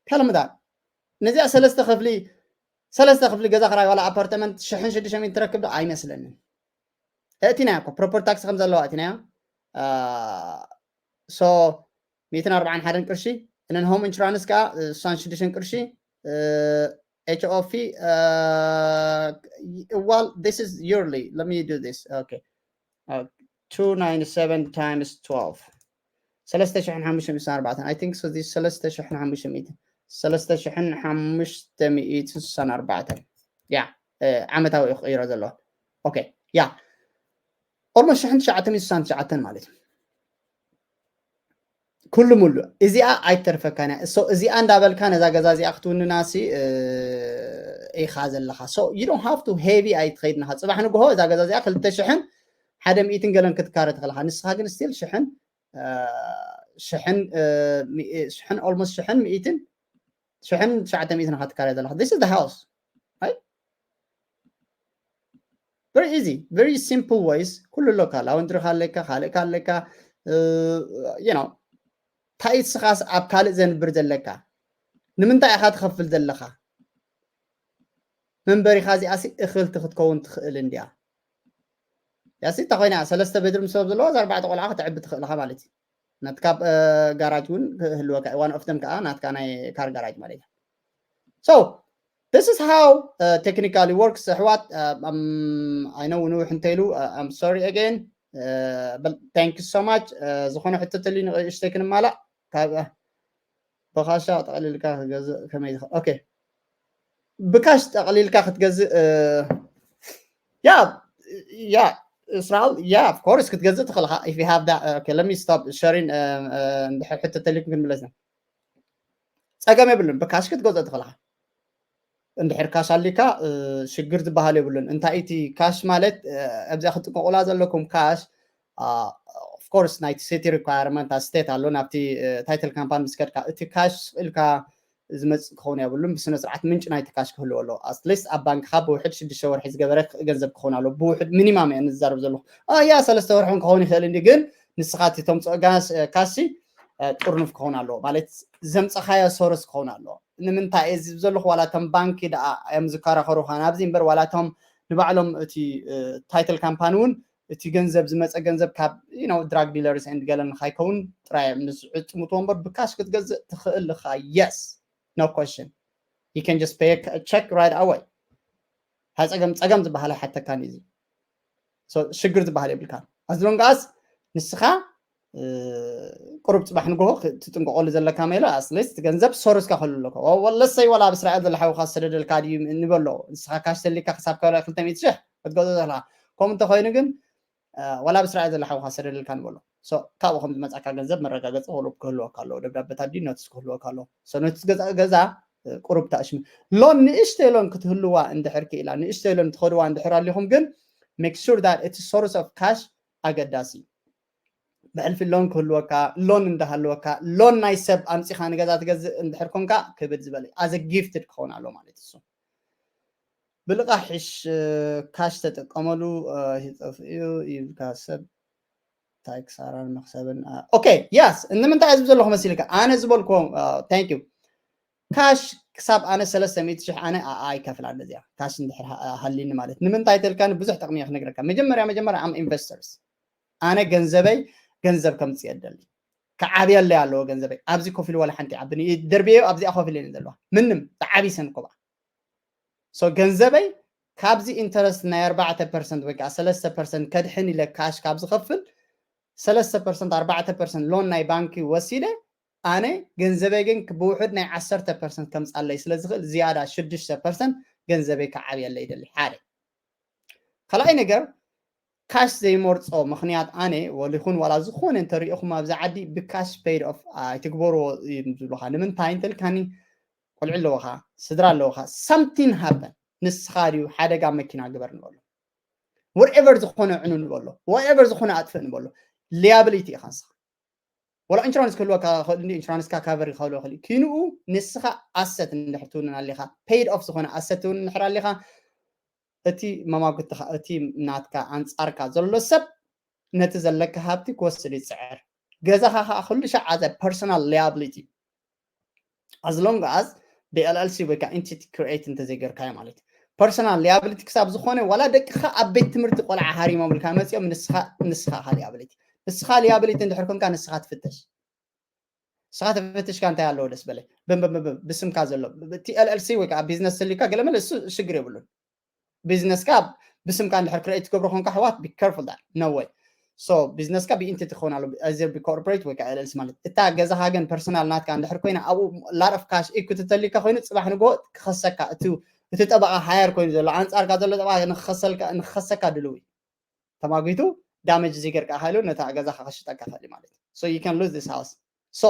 Tell me that። ነዚኣ ሰለስተ ክፍሊ፣ ሰለስተ ክፍሊ ገዛ ክራይ ዋላ ኣፓርትመንት ሽሕን ሽዱሽተ ሚእትን ትረክብ ዶ? ኣይመስለንን። እእቲናያ እኮ፣ ፕሮፐር ታክሲ ከም ዘለዋ እእቲናያ። አ፣ so፣ ሚእትን ኣርባዓን ሓደን ቅርሺ። እነን home insurance ከዓ ስሳን ሽዱሽተን ቅርሺ። HOF, uh, well, this is yearly. Let me do this. Okay. Uh, two ninety-seven times twelve. ሰለስተ ሽሕን ሓሙሽተ ሚእትን ኣርባዕተን። I think so. This ሰለስተ ሽሕን ሓሙሽተ ሚእትን፣ ሰለስተ ሽሕን ሓሙሽተ ሚእትን ስሳን ኣርባዕተን። ያ ዓመታዊ እዩ ክቕይሮ ዘለዎ። ኦኬ። ያ ኦልሞስት ሽሕን ትሽዓተ ሚእትን ስሳን ትሽዓተን ማለት እዩ። ኩሉ ሙሉ እዚኣ ኣይተርፈካን እያ። እዚኣ እንዳበልካ ነዛ ገዛ እዚኣ ክትውንና ሲ ኢኻ ዘለኻ። So you don't have to heavy ኣይትኸይድንኻ። ፅባሕ ንግሆ እዛ ገዛ እዚኣ ክልተ ሽሕን ሓደ ሚእትን ገለን ክትካረ ትኽእልኻ። ንስኻ ግን ስቲል ሽሕን ሽሕን ሽሕን ኦልሞስት ሽሕን ሚእትን ሽሕን ትሽዓተ ሚእትን ኢኻ ትካረ ዘለኻ። This is the house, right? Very easy, very simple ways። ኩሉ ኣለካ። ላውንድሪ ካለካ፣ ካልእ ካለካ፣ you know፣ እንታይ እስኻስ ኣብ ካልእ ዘንብር ዘለካ? ንምንታይ ኢኻ ትኸፍል ዘለኻ? መንበሪኻ እዚኣሲ እኽልቲ ክትከውን ትኽእል እንድያ። ያሲ እንተ ኮይና ሰለስተ ቤድሩም ሰብ ዘለዋ፣ እዛ ኣርባዕተ ቆልዓ ከተዕቢ ትኽእል ኢኻ ማለት እዩ። ናትካ ጋራጅ እውን ክህልወካ፣ one of them ከዓ ናትካ ናይ ካር ጋራጅ ማለት እዩ። So this is how technically works ኣሕዋት። I know ንውሕ እንተይሉ፣ I'm sorry again, but thank you so much። ዝኾነ ሕቶ ተልዩ ንእሽተይ ክንማላእ ካብ ብካሻ ጠቕሊልካ ክገዝእ ከመይ ትኽእል? ኦኬ፣ ብካሽ ጠቕሊልካ ክትገዝእ? ያ ያ እስራኤል፣ ያ of course ክትገዝእ ትኽእልኻ። If you have that, okay, let me stop sharing። እንድሕር ሕቶ ተልዩኩም ክንምለስ ኢና። ፀገም የብሉን፣ ብካሽ ክትገዝእ ትኽእልኻ። እንድሕር ካሽ ኣሊካ ሽግር ዝበሃል የብሉን። እንታይ እቲ ካሽ ማለት? ኣብዚኣ ክትጥንቀቑላ ዘለኩም ካሽ፣ of course ናይቲ city requirement፣ state ኣሎ፣ ናብቲ title company ምስ ከድካ እቲ ካሽ ኢልካ ዝመፅእ ክኸውን የብሉን። ብስነ ስርዓት ምንጭ ናይቲ ካሽ ክህልዎ ኣለዎ። At least ኣብ ባንክኻ ብውሕድ ሽዱሽተ ወርሒ ዝገበረ ገንዘብ ክኸውን ኣለዎ። ብውሕድ ሚኒማም እየ ንዛረብ ዘለኹ። ያ ሰለስተ ወርሒ እውን ክኸውን ይኽእል እንዲ፣ ግን ንስኻ እቲ ተምፅኦ ካሽ ጥርኑፍ ክኸውን ኣለዎ። ማለት ዘምፀኻዮ ሶርስ ክኸውን ኣለዎ። ንምንታይ እየ ዝብ ዘለኹ? ዋላ እቶም ባንኪ ደኣ እዮም ዝከራኸሩኻ ናብዚ እምበር፣ ዋላ እቶም ንባዕሎም እቲ title company እውን እቲ ገንዘብ ዝመፀ ገንዘብ ካብ drug dealers and ገለን ንካይከውን ጥራይ እዮም ንዝዕጥምትዎ እምበር፣ ብካሽ ክትገዝእ ትኽእል ኢኻ። Yes, no question, you can just pay a check right away። ሃፀገም ፀገም ዝበሃል ኣይሓተካን እዩ። ሽግር ዝበሃል የብልካን። As long as ንስኻ ቁሩብ ፅባሕ ንግሆ ትጥንቀቐሉ ዘለካ ሜላ፣ at least ገንዘብ ሶርስካ ክህሉ ኣለካ። ወለሰይ ዋላ ኣብ እስራኤል ዘሎ ሓውካ ዝሰደደልካ ድዩ ንበሎ። ንስኻ ካሽ ተልዩካ ክሳብ ከባቢ ክልተ ሚእቲ ሽሕ ክትገዝኦ ዘለካ። ከምኡ እንተኮይኑ ግን ዋላ ኣብ እስራኤል ዘሎ ሓውካ ዝሰደደልካ ንበሎ። ካብኡ ከም ዝመፃካ ገንዘብ መረጋገፂ ክህልወካ ኣለዎ። ደብዳበታት ድዩ ኖቲስ ክህልወካ ኣለዎ። ኖቲስ ገዛ ገዛ ቁሩብ ታሽሙ ሎን፣ ንእሽተይ ሎን ክትህልዋ እንድሕር ክኢላ፣ ንእሽተይ ሎን ትኸድዋ እንድሕር ኣሊኹም ግን make sure that እቲ source of cash ኣገዳሲ እዩ። ብሕልፊ ሎን ክህልወካ፣ ሎን እንዳሃለወካ፣ ሎን ናይ ሰብ ኣምፂኻ ንገዛ ትገዝእ እንድሕር ኮንካ ክብድ ዝበለ as a gifted ክኸውን ኣሎ ማለት እሱ። ብልቓሕ ሒሽ ካሽ ተጠቀመሉ ይጠፍእ እዩ ይብልካ ሰብ። እንታይ ክሳራን መክሰብን? ኦኬ፣ ያስ ንምንታይ እዚ ዘለኹ መሲልካ? ኣነ ዝበልኩዎ thank you። ካሽ ክሳብ ኣነ ሰለስተ ሚእቲ ሽሕ ኣነ ኣይከፍላን እዚኣ ካሽ እንድሕር ሃሊኒ ማለት። ንምንታይ ተልካኒ ብዙሕ ጠቕሚ እየ ክነግረካ። መጀመርያ መጀመርያ ኣም ኢንቨስተርስ፣ ኣነ ገንዘበይ ገንዘብ ከምፅእ የደሊ፣ ክዓብየለይ ኣለዎ ገንዘበይ። ኣብዚ ኮፍ ኢሉ ዋላ ሓንቲ ዓብኒ ደርብየዮ ኣብዚኣ ኮፍ ኢለን ዘለዋ ምንም ተዓቢሰን ኮባ። So ገንዘበይ ካብዚ ኢንተረስት ናይ ኣርባዕተ ፐርሰንት ወይ ከዓ ሰለስተ ፐርሰንት ከድሕን ኢለ ካሽ ካብ ዝኸፍል ሰለስተ ፐርሰንት ኣርባዕተ ፐርሰንት ሎን ናይ ባንኪ ወሲደ ኣነ ገንዘበይ ግን ብውሕድ ናይ ዓሰርተ ፐርሰንት ከምፃለይ ስለ ዝኽእል ዝያዳ ሽዱሽተ ፐርሰንት ገንዘበይ ክዓብየለይ ይደሊ። ሓደ ካልኣይ ነገር ካሽ ዘይመርፆ ምኽንያት ኣነ ወሊኹን ዋላ ዝኾነ እንተሪኢኹም ኣብዚ ዓዲ ብካሽ paid off ኣይትግበርዎ እዮም ዝብሉኻ። ንምንታይ እንተልካኒ ቆልዑ ኣለወኻ፣ ስድራ ኣለወኻ፣ something happen፣ ንስኻ ድዩ ሓደጋ መኪና ግበር ንበሎ፣ whatever ዝኾነ ዕኑ ንበሎ፣ whatever ዝኾነ ኣጥፍእ ንበሎ፣ ሊያብሊቲ ኢኻ ንስኻ። ወላ ኢንሹራንስ ክህልወካ ይኽእል እንዲ ኢንሹራንስካ ካቨር ይኸብሎ ይኽእል እዩ። ኪንኡ ንስኻ ኣሰት እንድሕር ትውንን ኣሊኻ፣ paid off ዝኾነ ኣሰት ትውንን እንድሕር ኣሊኻ፣ እቲ መማጉትኻ እቲ ናትካ ኣንጻርካ ዘሎ ሰብ ነቲ ዘለካ ሃብቲ ክወስድ ይጽዕር። ገዛኻ ከዓ ኩሉ ሻዕ ኣዘ ፐርሶናል ሊያብሊቲ as long as ብ LLC ወይ ከዓ ኢንቲቲ ክሪኤት እንተዘይገርካዮ ማለት እዩ። ፐርሶናል ሊያብሊቲ ክሳብ ዝኾነ ዋላ ደቅኻ ኣብ ቤት ትምህርቲ ቆልዓ ሃሪሞምልካ መፂኦም ንስኻ ንስኻ ኢኻ ሊያብሊቲ። ንስኻ ሊያብሊቲ እንድሕር ኮንካ ንስኻ ትፍተሽ። ንስኻ ተፈትሽካ እንታይ ኣለዎ ደስ በለ ብስምካ ዘሎ እቲ L L C ወይ ከዓ ቢዝነስ ስሊካ ገለመለ እሱ ሽግር የብሉን። ቢዝነስካ ብስምካ እንድሕር ክሬት ትገብሮ ኮንካ ኣሕዋት be careful that no way። So ቢዝነስካ ብ entity ክኸውን ኣሎ either ብ corporate ወይ ከዓ L L C ማለት እታ ገዛኻ ግን ፐርሰናል ናትካ እንድሕር ኮይና ኣብኡ lot of cash equity ተሊካ ኮይኑ ፅባሕ ንግሆ ክኸሰካ እቲ እቲ ጠበቃ ሃየር ኮይኑ ዘሎ ኣንፃርካ ዘሎ ጠበቃ ንክኸሰልካ ንክኸሰካ ድልው እዩ። ተማጒቱ ዳመጅ እዚ ገርካ ሃይሉ ነታ ገዛኻ ክሽጠካ ክእል ማለት እዩ። So you can lose this house። So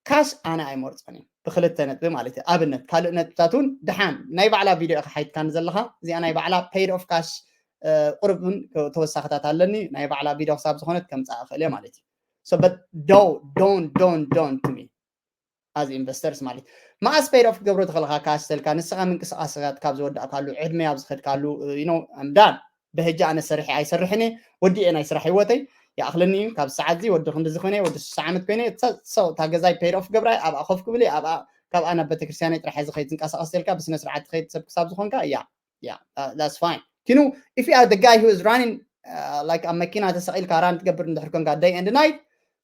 ካሽ ኣነ ኣይመርፆን እዩ ብክልተ ነጥቢ ማለት እዩ። ኣብነት ካልእ ነጥብታት እውን ድሓን ናይ ባዕላ ቪድዮ ኢኻ ሓይትካኒ ዘለኻ እዚኣ ናይ ባዕላ paid off cash ቁርብ እውን ተወሳኽታት ኣለኒ ናይ ባዕላ ቪድዮ ክሳብ ዝኾነት ከምፃእ እኽእል እየ ማለት እዩ። So but don't don't don't don't to me as investors ማለት መዓስ paid off ክትገብሮ ትኽእልካ ካሽ ተልካ ንስኻ ምንቅስቃስካ ካብ ዝወዳእካሉ ዕድመ ኣብ ዝኸድካሉ you know I'm done ብሕጂ ኣነ ሰሪሐ ኣይሰርሕን እየ ወዲኤ ናይ ስራሕ ህይወተይ ይኣኽለኒ እዩ ካብ ሰዓት እዚ ወዲ ክንዲ ዝኾነ ወዲ ስሳ ዓመት ኮይነ ሰው እታ ገዛይ paid off ገብራ ኣብኣ ኮፍ ክብል ኣብኣ ካብ ኣና ቤተክርስትያነይ ጥራሕ ዝኸይድ ዝንቀሳቀስ ተልካ ብስነ ስርዓት ትኸይድ ሰብ ክሳብ ዝኾንካ እያ yeah uh, that's fine you know if you are the guy who is running uh, like ኣብ መኪና ተሰቒልካ ራን ትገብር እንድሕር ኮንካ day and night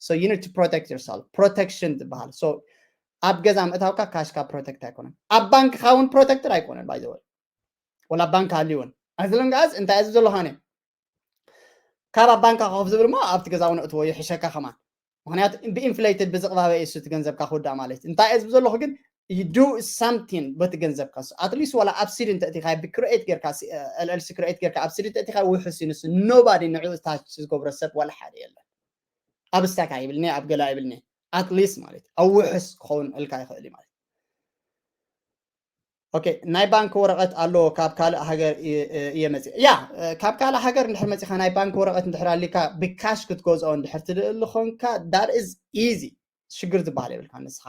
so you need to protect yourself protection ዝበሃል so ኣብ ገዛ ምእታውካ ካሽካ protect ኣይኮነን ኣብ ባንክካ እውን protected ኣይኮነን by the way ወላ ባንክ ሃልዩ እውን as long as እንታይ እዚ ዘለኻነ ካብ ኣብ ባንካ ኮፍ ዝብል ሞ ኣብቲ ገዛ እውን እትዎ ይሕሸካ ከማን ምክንያቱ ብኢንፍሌትድ ብዝቕባበ እዩ እቲ ገንዘብካ ክውዳእ ማለት እዩ እንታይ እዚ ዘለኹ ግን you do something በቲ ገንዘብካ at least ዋላ ኣብ ሲድ እንተእቲካ ብክሬት ጌርካ L L C create ጌርካ ኣብ ሲድ እንተእቲካ ውሕስ እዩ ንሱ nobody ንዕኡ ታች ዝገብሮ ሰብ ዋላ ሓደ የለን ኣብ ስታካ ይብልኒ ኣብ ገላ ይብልኒ at least ማለት ኣብ ውሕስ ክኸውን እልካ ይኽእል እዩ ማለት okay ናይ ባንክ ወረቐት ኣለዎ ካብ ካልእ ሃገር እየ መፅእ ያ ካብ ካልእ ሃገር እንድሕር መፂኻ ናይ ባንክ ወረቐት እንድሕር ኣሊካ ብካሽ ክትገዝኦ እንድሕር ትልእል ዝኾንካ that is easy ሽግር ዝበሃል የብልካ ንስኻ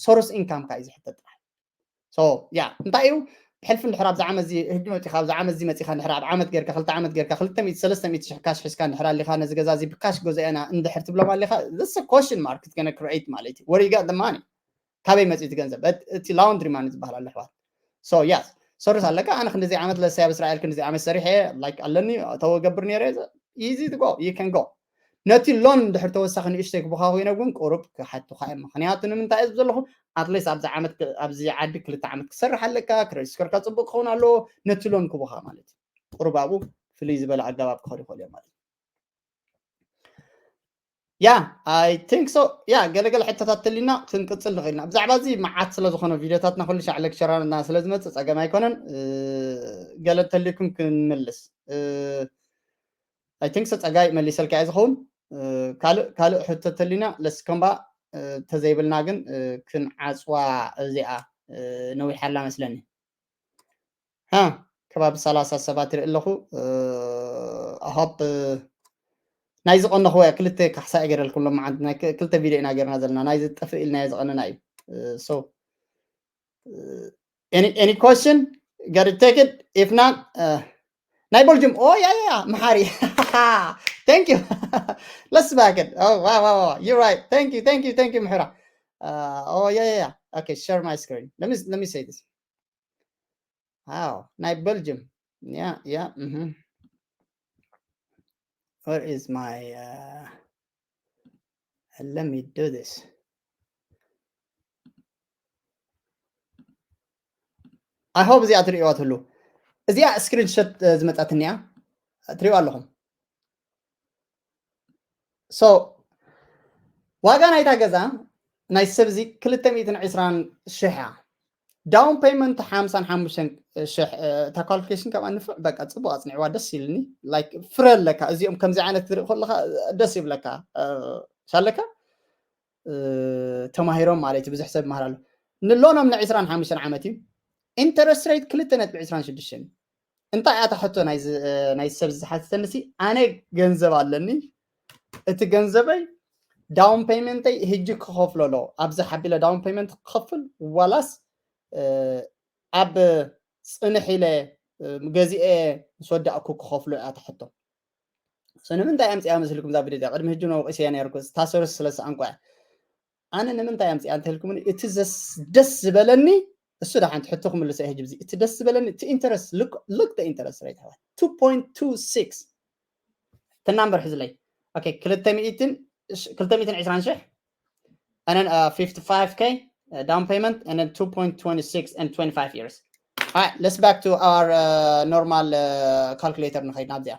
source income ካ እዩ ዝሕተት ጥራሕ so ያ እንታይ እዩ ሕልፊ እንድሕር ኣብዚ ዓመት እዚ ህጂ መፂኻ ኣብዚ ዓመት እዚ መፂኻ እንድሕር ኣብ ዓመት ጌርካ ክልተ ዓመት ጌርካ ክልተ ሚእቲ ሰለስተ ሚእቲ ሽሕ ካሽ ሒዝካ እንድሕር ኣሊኻ ነዚ ገዛ እዚ ብካሽ ገዛኤና እንድሕር ትብሎም ኣሊኻ this question mark is gonna create ማለት እዩ where you got the money ካበይ መፂኡ እቲ ገንዘብ እቲ ላውንድሪ ማን ዝበሃል ኣሎ ኣሕዋት so yes ሰርስ ኣለካ ኣነ ክንዲዚ ዓመት ለሰይ ኣብ እስራኤል ክንዲዚ ዓመት ሰሪሐ like ኣለኒ ተወገብር ነረ easy to go you can go ነቲ ሎን እንድሕር ተወሳኺ ንእሽተይ ክቡኻ ኮይነ እውን ቁሩብ ክሓቱኻ እዮም ምክንያቱ ንምንታይ እዩ ዘለኹ ኣትሊስት ኣብዚ ዓመት ኣብዚ ዓዲ ክልተ ዓመት ክሰርሕ ኣለካ ክሬዲት ስኮርካ ፅቡቅ ክኸውን ኣለዎ ነቲ ሎን ክቡኻ ማለት እዩ ቁሩብ ኣብኡ ፍልይ ዝበለ ኣገባብ ክኸዱ ይኽእሉ እዮም ማለት ያ I think so ያ ገለገለ ሕቶታት ተሊና ክንቅፅል ንኽእልና ብዛዕባ እዚ መዓት ስለ ዝኾነ ቪዲዮታትና ኩሉ ሻዕ ሌክቸራና ስለ ዝመፅእ ፀገም ኣይኮነን ገለ እንተልዩኩም ክንምልስ I think so ፀጋይ መሊሰልካ እየ ዝኸውን ካልእ ካልእ ሕቶ ተሊና ለስከምባ ተዘይብልና ግን ክንዓፅዋ እዚኣ ነዊሓላ መስለኒ ሃ ከባቢ ሰላሳ ሰባት ይርኢ ኣለኹ ኣሆፕ ናይ ዝቐነኹ ክልተ ካሕሳ እየ ገይረልኩም ሎመዓንቲ ክልተ ቪድዮ ኢና ገይርና ዘለና ናይ ዝጠፍእ ኢልና እየ ዝቐነና እዩ so any any question got to take it if not uh, ናይ ቦልጅም ኦ ያ ያ መሓሪ thank you let's back it oh wow wow wow you're right thank you thank you thank you ምሕራ uh, oh yeah yeah okay share my screen let me let me say this wow ናይ ቦልጅም yeah yeah mm-hmm. Where is my uh, let me do this I hope እዚኣ ትሪእዋ ትህሉ እዚኣ ስክሪንሾት ዝመፃትኒ እያ ትሪእዋ ኣለኹም so ዋጋ ናይታ ገዛ ናይ ሰብ እዚ ክልተ ሚእትን ዕስራን ሽሕ እያ down payment ሓምሳን ሓሙሽተን ሽሕ እታ ኳሊፊኬሽን ካብኣ ንፍዕ በቃ ፅቡቅ ኣፅኒዕዋ ደስ ኢልኒ like ፍረ ኣለካ እዚኦም ከምዚ ዓይነት ትርኢ ከለካ ደስ ይብለካ ሻለካ ተማሂሮም ማለት እዩ ብዙሕ ሰብ ይመሃር ኣሎ ንሎኖም ን ዕስራን ሓሙሽተን ዓመት እዩ interest rate ክልተ ነጥቢ ዕስራን ሽዱሽተን እንታይ እያ ሕቶ ናይ ሰብ ዝሓተተኒ ኣነ ገንዘብ ኣለኒ እቲ ገንዘበይ down payment ይ ህጂ ክኸፍሎ ኣሎ ኣብዚ ሓቢለ down payment ክኸፍል ዋላስ ኣብ ፅንሕ ኢለ ገዚኤ ምስ ወዳእኩ ክኸፍሎ እያ ሕቶ ንምንታይ ኣምፅያ መስልኩም እዛ ቪድዮ ቅድሚ ህጂ ነውቂሰ እያ ነርኩ ታሰሩስ ስለ ሰኣንኳ ኣነ ንምንታይ ኣምፅያ እንተልኩምኒ እቲ ደስ ዝበለኒ እሱ ዳ ሓንቲ ሕቶ ክምልሶ እየ ህጂ እቲ ደስ ዝበለኒ እቲ interest look the interest rate ኣሕዋት two point two six እቲ ናምበር ሕዝለይ ክልተ ሚእትን ዕስራን ሽሕ and then uh, fifty-five k uh, down payment, and then two point two six and twenty-five years. All right, let's back to our uh, normal uh, calculator. ንኸይድ ናብዚኣ።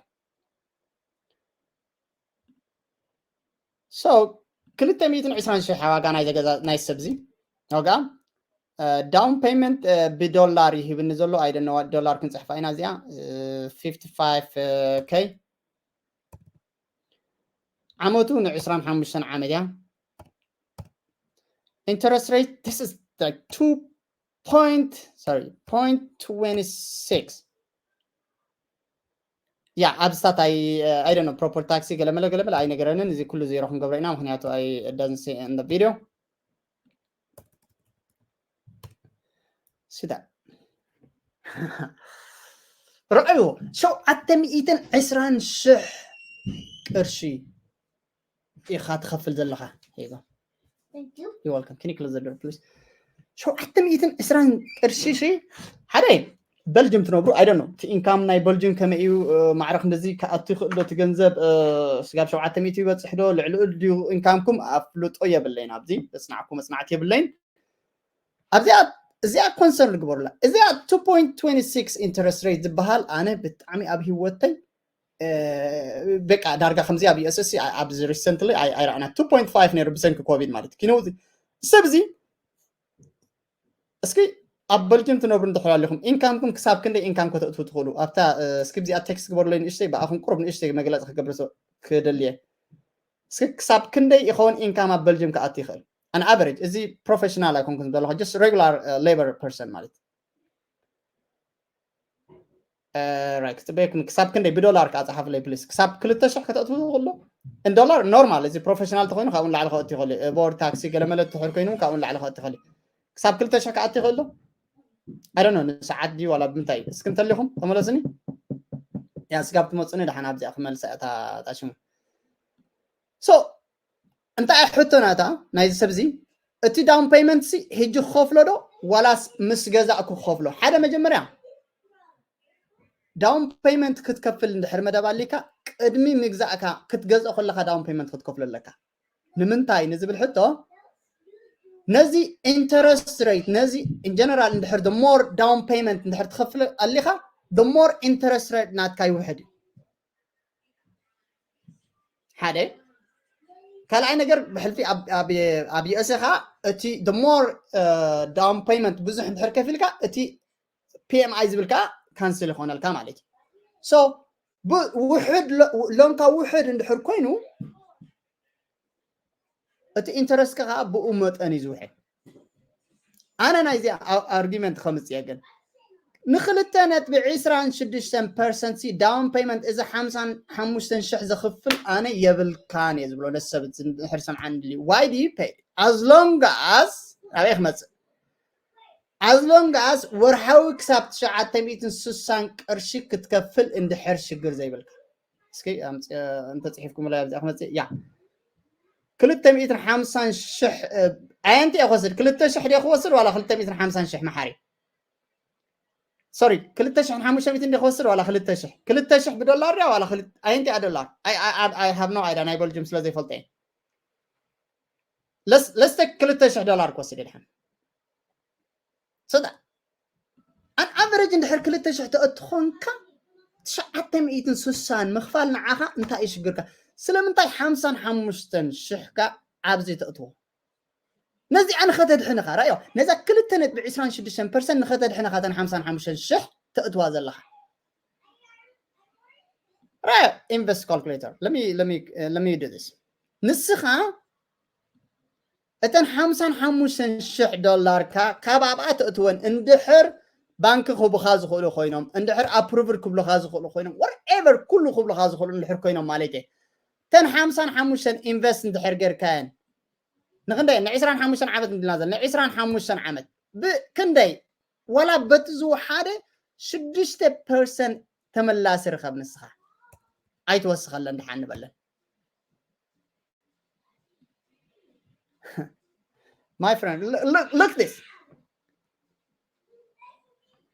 So ክልተ ሚእትን ዕስራን ሽሕ ዋጋ ናይ ዘገዛ ናይ ሰብዚ ዋጋ። ዳውን ፔመንት ብዶላር ይህብኒ ዘሎ። ኣይደነዋ ዶላር ክንፅሕፋ ኢና እዚኣ። Fifty-five k ዓመቱ ን ዕስራን ሓሙሽተን ዓመት እያ። Interest rate, this is like two point, sorry, point twenty-six. ያ ኣብስታት ኣይ ኣይ ዶንት ፕሮፐር ታክሲ ገለመለ ገለመለ ኣይነገረንን። እዚ ኩሉ ዜሮ ክንገብሮ ኢና፣ ምክንያቱ ኣይ ዳዝንት ሲ ኢን ቪዲዮ። ሲዳ ረኣዩ። ሸውዓተ ሚእትን ዕስራን ሽሕ ቅርሺ ኢኻ ትኸፍል ዘለኻ። ሄጎ You're welcome. Can you close the door, please? ሸውዓተ ሚእትን ዕስራን ቅርሺ ሺ ሓደ በልጅም ትነብሩ። I don't know እቲ ኢንካም ናይ በልጅም ከመይ እዩ? ማዕረክ እንደዚ ክኣቱ ይኽእል ዶ? እቲ ገንዘብ ስጋብ ሸውዓተ ሚእቲ ይበፅሕ ዶ? ልዕሊ ድዩ ኢንካምኩም? ኣፍልጦ የብለይን። ኣብዚ ዘፅናዕኩ መፅናዕቲ የብለይን። ኣብዚኣ እዚኣ ኮንሰርን ግበሩላ። እዚኣ two point two six interest rate ዝበሃል ኣነ ብጣዕሚ ኣብ ህይወተይ በቃ ዳርጋ ከምዚ ኣብ ዩኤስሲ ኣብዚ ሪሰንትሊ ኣይረኣና። Two point five ነይሩ ብሰንኪ ኮቪድ ማለት እዩ። ኪነው ሰብ እዚ እስኪ ኣብ በልጅም ትነብሩ እንድሕር ኣለኹም ኢንካምኩም ክሳብ ክንደይ ኢንካም ከተእትዉ ትኽእሉ ኣብታ እስኪ እዚኣ ቴክስት ግበሩለይ ንእሽተይ፣ ብኣኹም ቁሩብ ንእሽተይ መግለፂ ክገብር ክደልየ። እስኪ ክሳብ ክንደይ ይኸውን ኢንካም ኣብ በልጅም ክኣቱ ይኽእል? ኣን ኣቨሬጅ እዚ ፕሮፌሽናል ኣይኮንኩን ዘለኹ just regular labor person ማለት ራይት ክትበየኩም ክሳብ ክንደይ ብዶላር ከዓ ፀሓፍለይ ፕሊስ። ክሳብ ክልተ ሽሕ ከተእትዉ ትኽእሉ። ን ዶላር ኖርማል እዚ ፕሮፌሽናል ተኮይኑ ካብኡ ንላዕሊ ከእቱ ይኽእል እዩ። ቦርድ ታክሲ ገለመለ ትሕር ኮይኑ እውን ካብኡ ንላዕሊ ከእቱ ይኽእል እዩ። ክሳብ ክልተ ሽሕ ክኣቱ ይኽእል ዶ? ኣይ ዶንት ኖ ንሰዓት ድዩ ዋላ ብምንታይ እዩ? እስኪ እንተሊኹም ተመለሱኒ። ያ ስጋብ ትመፁኒ ደሓን ኣብዚኣ ክመልሳ እታ እታ ሽሙ። ሶ እንታይ ሕቶ ናታ ናይዚ ሰብ እዚ እቲ ዳውን ፔመንት ሲ ሕጂ ክኸፍሎ ዶ ዋላስ ምስ ገዛእኩ ክኸፍሎ? ሓደ መጀመርያ ዳውን ፔመንት ክትከፍል እንድሕር መደብ ኣሊካ ቅድሚ ምግዛእካ ክትገዝኦ ከለካ ዳውን ፔመንት ክትከፍሎ ኣለካ። ንምንታይ ንዝብል ሕቶ ነዚ ኢንተረስት ሬት ነዚ ኢን ጀነራል እንድሕር the more down payment እንድሕር ትኸፍል ኣሊካ the more interest rate ናትካ ይውሕድ እዩ። ሓደ ካልኣይ ነገር ብሕልፊ ኣብ ዩኤስኤ ከዓ እቲ the more down payment ብዙሕ እንድሕር ከፊልካ እቲ ፒኤምኣይ ዝብል ከዓ ካንስል ይኾነልካ ማለት እዩ። ሶ ውሕድ ሎንካ ውሕድ እንድሕር ኮይኑ እቲ ኢንተረስትካ ከዓ ብኡ መጠን እዩ ዝውሕድ። ኣነ ናይዚ ኣርጊመንት ከምፅእ እየ ግን ንክልተ ነጥቢ ዕስራን ሽዱሽተን ፐርሰንት ዳውን ፔመንት እዚ ሓምሳን ሓሙሽተን ሽሕ ዘኽፍል ኣነ የብልካን እየ ዝብሎ። ነሰብ ድሕር ሰምዓን ድልዩ ዋይ ዲ ፔ as long as ኣበይ ክመፅእ as long as ወርሓዊ ክሳብ ትሽዓተ ሚእትን ስሳን ቅርሺ ክትከፍል እንድሕር ሽግር ዘይብልካ እስኪ እንተፅሒፍኩምላ ኣብዚኣ ክመፅእ እያ። ክልተ ሚእትን ሓምሳን ሽሕ ኣየንቲ እየ ክወስድ ክልተ ሽሕ ድየ ክወስድ ዋላ ክልተ ሚእትን ሓምሳን ሽሕ መሓሪ ሶሪ ክልተ ሽሕን ሓሙሽተ ሚእትን ድየ ክወስድ ዋላ ክልተ ሽሕ ክልተ ሽሕ ብዶላር ድያ ዋላ ኣየንቲ እያ ዶላር? I have no idea ናይ በልጅም ስለ ዘይፈልጦ እየ። ለስተ ክልተ ሽሕ ዶላር ክወስድ እየ ድሓን so that ኣን ኣቨሬጅ እንድሕር ክልተ ሽሕ ተእትኾንካ ትሽዓተ ሚእትን ስሳን ምኽፋል ንዓኻ እንታይ እዩ ሽግርካ? ስለምንታይ ሓምሳን ሓሙሽተን ሽሕካ ኣብዚ ተእትዎ? ነዚኣ ንኸተድሕንኻ ራዮ ነዛ ክልተ ነጥቢ ዕስራን ሽዱሽተን ፐርሰንት ንኸተድሕንኻ ተን ሓምሳን ሓሙሽተን ሽሕ ተእትዋ ዘለኻ ራዮ ኢንቨስት ካልኩሌተር ለሚ ዱ ስ ንስኻ እተን ሓምሳን ሓሙሽተን ሽሕ ዶላርካ ካብ ኣብኣ ተእትወን እንድሕር ባንክ ክህቡኻ ዝኽእሉ ኮይኖም እንድሕር ኣፕሩቭድ ክብሉኻ ዝኽእሉ ኮይኖም ወርኤቨር ኩሉ ክብሉኻ ዝኽእሉ እንድሕር ኮይኖም ማለት እየ። ተን ሓምሳን ሓሙሽተን ኢንቨስት እንድሕር ጌርካየን ንክንደይ ንዕስራን ሓሙሽተን ዓመት እንድልና ዘለና ንዕስራን ሓሙሽተን ዓመት ብክንደይ ዋላ በቲ ዝወሓደ ሽዱሽተ ፐርሰንት ተመላሲ ርኸብ ንስኻ ኣይትወስኸለን ድሓን ንበለን። My friend, look this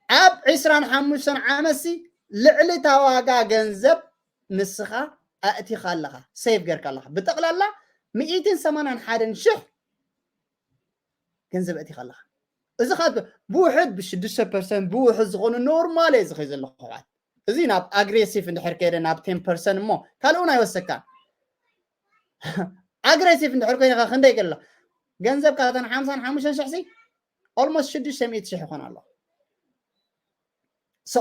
ኣብ ዕስራን ሓሙሽተን ዓመትሲ ልዕሊ እታ ዋጋ ገንዘብ ንስኻ ኣእቲኻ ኣለኻ ሴቭ ጌርካ ኣለኻ ብጠቕላላ ሚእትን ሰማንያን ሓደን ሽሕ ገንዘብ ኣእቲኻ ኣለኻ። እዚ ካብ ብውሕድ ብ6% ብውሕድ ዝኾኑ ኖርማል እየ ዝኸይ ዘለኹ። ሕዋት እዚ ናብ ኣግሬሲቭ እንድሕር ከይደ ናብ ቴን ፐርሰንት እሞ ካልእ እውን ኣይወሰካን። ኣግሬሲቭ እንድሕር ኮይንካ ክንደይ ገለ ገንዘብ ካብተን ሓምሳን ሓሙሽተን ሽሕ ሲ ኦልሞስት ሽዱሽተ ሚእቲ ሽሕ ይኾን ኣሎ። So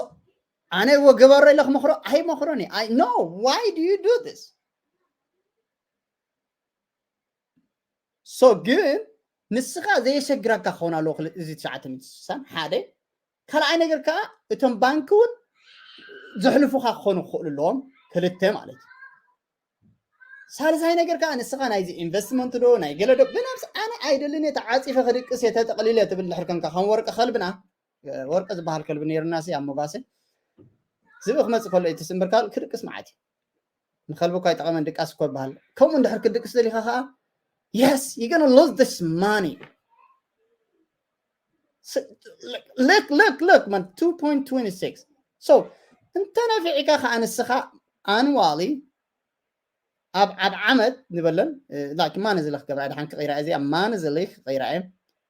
ኣነ እዎ ግበሮ ኢለ ክመኽሮ ኣይመኽሮን እየ። I know, why do you do this? So ግን ንስኻ ዘየሸግረካ ክኸውን ኣለዎ። ክል- እዚ ትሽዓተ ሚእቲ ስሳን ሓደ ካልኣይ ነገር ከዓ እቶም ባንክ እውን ዘሕልፉኻ ክኾኑ ክኽእሉ ኣለዎም። ክልተ ማለት እዩ። ሳልሳይ ነገር ከዓ ንስኻ ናይዚ ኢንቨስትመንት ዶ ናይ ገለ ዶ ብነብስ ኣነ ኣይደልን እየ ተዓፂፈ ክድቅስ እየ ተጠቕሊለ ትብል እንድሕር ኮንካ ከም ወርቂ ከልብና ወርቂ ዝበሃል ከልቢ ነይርና ሲ ኣብ ሞጋሰ ዝብኢ ክመፅእ ከሎ እዩ ትስምብርካ ክድቅስ መዓት እዩ። ንኸልቢ እኳ ይጠቐመን ድቃስ እኮ ይበሃል። ከምኡ እንድሕር ክድቅስ ደሊኻ ከዓ yes, you're gonna lose this money. Look, look, look, man, two point two six. So እንተ ነፊዕካ ከዓ ንስኻ ኣንዋሊ ኣብ ኣብ ዓመት ንበለን ላኪ ማን ዝለክ ገብራ ድሓን ክቕይራ እዚኣ ማን ዝለክ ክቕይራ እየ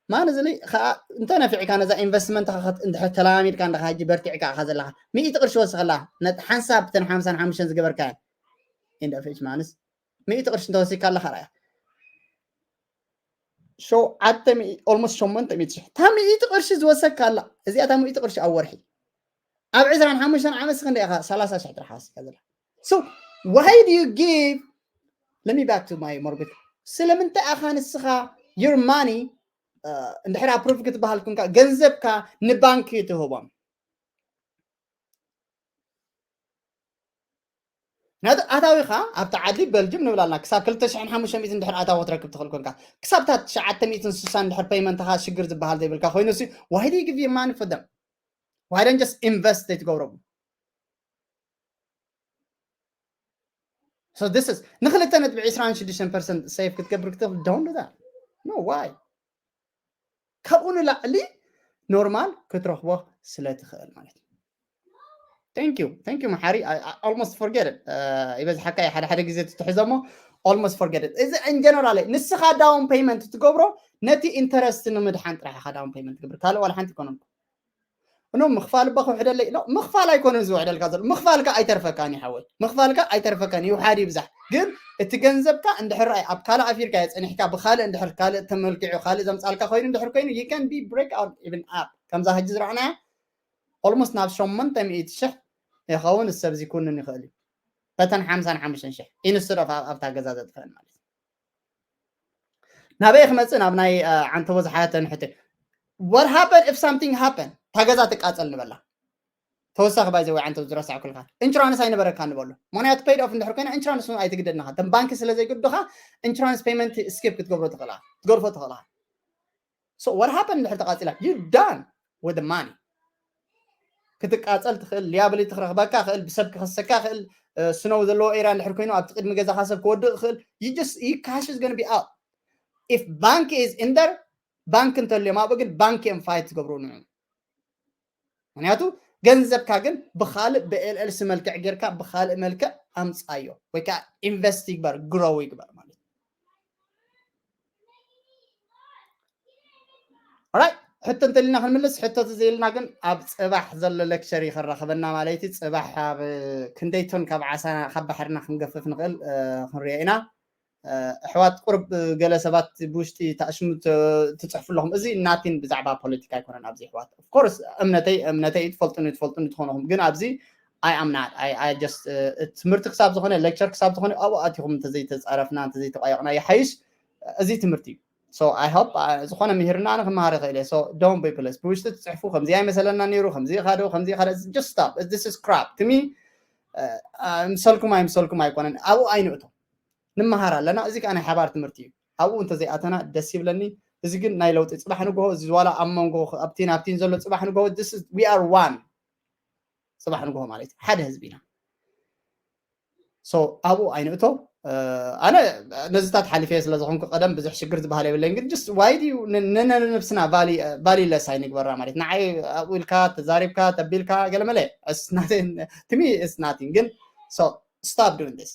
ማን ዝለይ ከዓ እንተ ነፊዕካ ነዛ ኢንቨስትመንት እንድሕር ተላሚድካ እንድኻ ሕጂ በርቲዕካ ኢኻ ዘለኻ ሚእቲ ቅርሺ ወስኸላ ሓንሳብ ተን ሓምሳን ሓሙሽተን ዝገበርካ end of each month ሚእቲ ቅርሺ እንተወሲካ ኣለኻ ራያ ሸውዓተ ሚእቲ ኦልሞስት ሸሞንተ ሚእቲ ሽሕ እታ ሚእቲ ቅርሺ ዝወሰካ ኣላ እዚኣ እታ ሚእቲ ቅርሺ ኣብ ወርሒ ኣብ ዕስራን ሓሙሽተን ዓመት ስክ እንደ ኢኻ ሰላሳ ሽሕ ጥራሕ ወሲካ ዘላ so why do you give let me back to my mortgage ስለምንታይ ኣኻ ንስኻ your money እንድሕር ኣፕሩቭ ክትበሃል ኩንካ ገንዘብካ ንባንክ ትህቦም ናቱ ኣታዊኻ ኣብቲ ዓዲ በልጅም ንብላልና ክሳብ ክልተ ሽሕን ሓሙሽተ ሚእትን ድሕር ኣታዊ ክትረክብ ትኽእል ኮንካ ክሳብ እታ ትሽዓተ ሚእትን ስሳን ድሕር ፔይመንትኻ ሽግር ዝበሃል ዘይብልካ ኮይኑ ሲ why do you give your money for them why don't just invest ትገብረሉ so this is ንክልተ ነጥቢ ዕስራን ሽዱሽተን ፐርሰንት ሴቭ ክትገብር ክትኽእል don't do that no why ካብኡ ንላዕሊ ኖርማል ክትረኽቦ ስለ ትኽእል ማለት እዩ thank you thank you መሓሪ almost forget it ይበዝሓካ ሓደ ሓደ ግዜ ትትሕዞ ሞ almost forget it እዚ in general ንስኻ down payment ትገብሮ ነቲ interest ንምድሓን ጥራሕ ኢኻ down payment ትገብር ካልእ ዋላ ሓንቲ ይኮነን እኖ ምኽፋል እባ ክውሕደለይ ኢሎ ምኽፋል ኣይኮነን ዝውሕደልካ ዘሎ ምኽፋልካ ኣይተርፈካን ይሓወይ ምኽፋልካ ኣይተርፈካን ይውሓድ ይብዛሕ ግን እቲ ገንዘብካ እንድሕር ኣብ ካልእ ኣፊርካ የፀኒሕካ ብካልእ እንድሕር ካልእ ተመልኪዑ ካልእ ዘምፃልካ ኮይኑ እንድሕር ኮይኑ you can be break out even up ከምዛ ሕጂ ዝረኣናያ almost ናብ ሸሞንተ ሚእቲ ሽሕ ይኸውን ሰብ ዚኩንን ይኽእል እዩ በተን ሓምሳን ሓሙሽተን ሽሕ instead of ኣብታ ገዛ ዘጥፍአን ማለት እዩ ናበይ ክመፅእ ናብ ናይ ዓንተቦ ዝሓተን ሕቶ what happen if something happen እታ ገዛ ትቃፀል ንበላ ተወሳኺ ባይዘ ወይ ዓንተቦ ዝረሳዕኩልካ ኢንሹራንስ ኣይነበረካ ንበሉ ምክንያቱ paid off እንድሕር ኮይና ኢንሹራንስ ኣይትግደድናኻ ተም ባንኪ ስለ ዘይግዱኻ ኢንሹራንስ ፔመንት ስኪፕ ክትገብሮ ትኽእላ ትገርፎ ትኽእላ so what happen እንድሕር ተቃፂላ you done with the money ክትቃፀል ትኽእል ሊያብሊቲ ክረኽበካ ክእል ብሰብ ክኸሰካ ክእል ስነው ዘለዎ ኤርያ እንድሕር ኮይኑ ኣብቲ ቅድሚ ገዛኻ ሰብ ክወድእ ክእል you just you cash is gonna be out if bank is in there ባንክ እንተልዮም ኣብኡ ግን ባንክ እዮም ፋይት ዝገብሩ ንዑ ምክንያቱ ገንዘብካ ግን ብካልእ ብኤልኤልሲ መልክዕ ጌርካ ብካልእ መልክዕ ኣምፃዮ ወይ ከዓ ኢንቨስት ይግበር ግሮው ይግበር ማለት right ሕቶ እንተልና ክንምልስ ሕቶ ትዘይልና ግን ኣብ ፅባሕ ዘሎ ሌክቸር ይኸራኸበና ማለት እዩ ፅባሕ ኣብ ክንደይቶን ካብ ዓሳ ካብ ባሕርና ክንገፍፍ ንኽእል ክንሪኦ ኢና ኣሕዋት ቁርብ ገለ ሰባት ብውሽጢ ተኣሽሙ ትፅሕፉ ኣለኹም እዚ ናቲን ብዛዕባ ፖለቲካ ኣይኮነን ኣብዚ ኣሕዋት ኦፍኮርስ እምነተይ እምነተይ ትፈልጡኒ ትፈልጡኒ ትኾንኹም ግን ኣብዚ I am not I I just ትምህርቲ ክሳብ ዝኾነ lecture ክሳብ ዝኾነ ኣብኡ ኣቲኹም እንተዘይተፃረፍና እንተዘይተቋየቕና ይሓይሽ እዚ ትምህርቲ እዩ so I hope ዝኾነ ምሂርና ኣነ ክመሃር ይኽእል እየ so don't be please ብውሽጢ ትፅሕፉ ከምዚ ኣይመሰለና ነይሩ ከምዚ ኢኻ ዶ ከምዚ ኢኻ just stop this is crap to me ምሰልኩም ኣይምሰልኩም ኣይኮነን ኣብኡ ኣይንእቶ ንመሃር ኣለና እዚ ከዓ ናይ ሓባር ትምህርቲ እዩ ኣብኡ እንተዘይኣተና ደስ ይብለኒ እዚ ግን ናይ ለውጢ ፅባሕ ንግሆ እዚ ዋላ ኣብ መንጎ ኣብቲን ኣብቲን ዘሎ ፅባሕ ንግሆ we are one ፅባሕ ንግሆ ማለት ሓደ ህዝቢ ኢና so ኣብኡ ኣይንእቶ ኣነ ነዚታት ሓሊፈ ስለ ዝኾንኩ ቀደም ብዙሕ ሽግር ዝበሃል የብለኝ ግን just why do you ነነብስና value less ኣይንግበራ ማለት ንዓይ ኣብኡ ኢልካ ተዛሪብካ ተቢልካ ገለመለ to me it's nothing ግን so stop doing this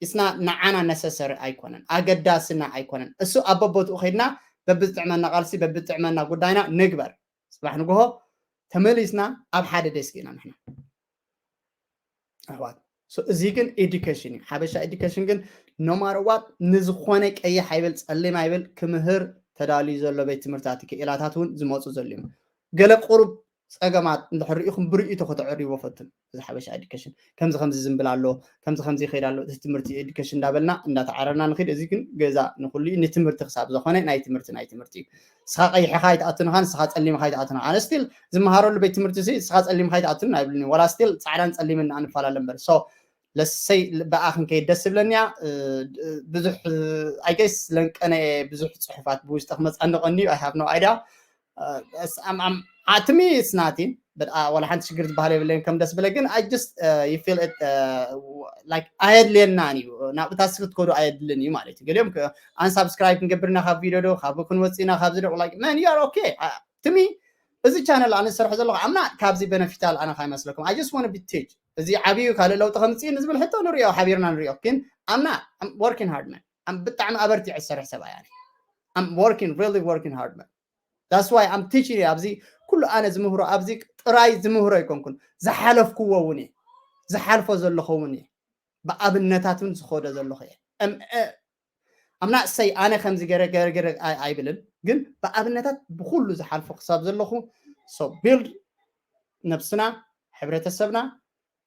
it's not ንዓና necessary ኣይኮነን ኣገዳስና ኣይኮነን እሱ ኣብ በቦትኡ ከይድና በብዝጥዕመና ቃልሲ በብዝጥዕመና ጉዳይና ንግበር። ጽባሕ ንግሆ ተመሊስና ኣብ ሓደ ዴስክ ኢና ንሕና ኣሕዋት። እዚ ግን ኤዱኬሽን እዩ። ሓበሻ ኤዱኬሽን ግን ኖማርዋት ንዝኾነ ቀይሕ ኣይብል ጸሊም ኣይብል ክምህር ተዳልዩ ዘሎ ቤት ትምህርትታት ክኢላታት እውን ዝመፁ ዘሉ እዮም። ገለ ቁሩብ ፀገማት እንድሕር ርኢኹም ብርእይቶ ከተዕርይዎ ፈትን። እዚ ሓበሻ ኤዱኬሽን ከምዚ ከምዚ ዝንብል ኣሎ፣ ከምዚ ከምዚ ይኸይድ ኣሎ፣ እዚ ትምህርቲ ኤዱኬሽን እንዳበልና እንዳተዓረርና ንኽድ። እዚ ግን ገዛ ንኩሉ እዩ፣ ንትምህርቲ ክሳብ ዝኾነ ናይ ትምህርቲ ናይ ትምህርቲ እዩ። ንስኻ ቀይሕኻ ኣይትኣቱንኻን ንስኻ ጸሊምኻ ኣይትኣቱን ኣነ ስቲል ዝመሃረሉ ቤት ትምህርቲ ሲ ንስኻ ጸሊምኻ ኣይትኣቱን ኣይብልኒ። ዋላ ስቲል ጻዕዳን ጸሊምን ኣንፈላለ እምበር። So ለሰይ ብኣ ክንከይድ ደስ ዝብለኒ እያ። ብዙሕ ኣይገስ ለንቀነ ብዙሕ ጽሑፋት ብውሽጢ ክመጻ ንቐኒ። I have no idea. ኣትሚ ስናቲን ወላ ሓንቲ ሽግር ዝበሃል የብለይን። ከም ደስ ብለ ግን I just you feel it like ኣየድልየናን እዩ። ናብ እታ ስክት ኮዱ ኣየድልን እዩ ማለት እዩ። ገሊኦም ኣንሳብስክራይብ ክንገብርና ካብ ቪዲዮ ዶ ካብ ክንወፅና ካብዚ ዶ like man you are okay. ትሚ እዚ ቻነል ኣነ ዝሰርሖ ዘለኹ ኣምና ካብዚ በነፊታል ኣነ ካይመስለኩም። I just want to be teach። እዚ ዓብዩ ካልእ ለውጢ ከምፅእ ንዝብል ሕቶ ንሪኦ ሓቢርና ንሪኦ። ግን ኣምና working hard man ብጣዕሚ ኣበርቲዐ ዝሰርሕ ሰብኣይ ኣነ። I'm working really working hard man. That's why I'm teaching you ኣብዚ ኩሉ ኣነ ዝምህሮ ኣብዚ ጥራይ ዝምህሮ ኣይኮንኩን ዝሓለፍኩዎ እውን እየ ዝሓልፎ ዘለኹ እውን እየ ብኣብነታት እውን ዝኸዶ ዘለኹ እየ። ኣምና እሰይ ኣነ ከምዚ ገረ ገረ ገረ ኣይብልን ግን ብኣብነታት ብኩሉ ዝሓልፎ ክሳብ ዘለኹ so build ነብስና ሕብረተሰብና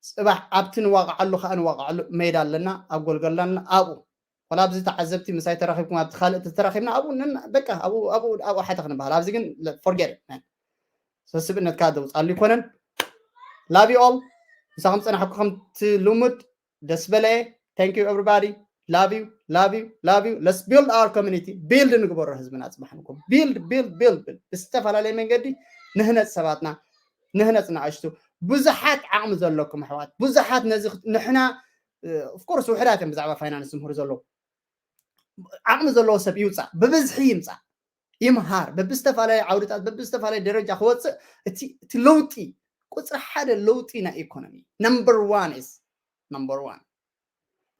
ጽባሕ ኣብቲ ንዋቃዓሉ ከዓ ንዋቃዓሉ ሜዳ ኣለና ኣብ ጎልጎልና ኣብኡ ወላ ኣብዚ ተዓዘብቲ ምሳይ ተራኺብኩም ኣብቲ ካልእ ተተራኺብና ኣብኡ በቃ ኣብኡ ኣብኡ ኣብኡ ሓተ ክንበሃል ኣብዚ ግን forget it man። ሰስብእነትካ ዘውፃሉ ይኮነን። Love you all። ምሳኹም ፀናሕኩ ከምቲ ልሙድ ደስ በለየ። Thank you everybody. Love you love you love you. Let's build our community. Build ንግበሮ ህዝብና ፅባሕ ንኮ build build build build ብዝተፈላለየ መንገዲ ንህነፅ ሰባትና ንህነፅ ንኣሽቱ ብዙሓት ዓቕሚ ዘለኩም ኣሕዋት ብዙሓት ነዚ ንሕና of course ውሕዳት እዮም ብዛዕባ ፋይናንስ ዝምህሩ ዘለዉ ዓቕሚ ዘለዎ ሰብ ይውፃእ ብብዝሒ ይምፃእ ይምሃር በብዝተፈላለየ ዓውድታት በብዝተፈላለየ ደረጃ ክወፅእ እቲ ለውጢ ቁፅሪ ሓደ ለውጢ ናይ ኢኮኖሚ number one is number one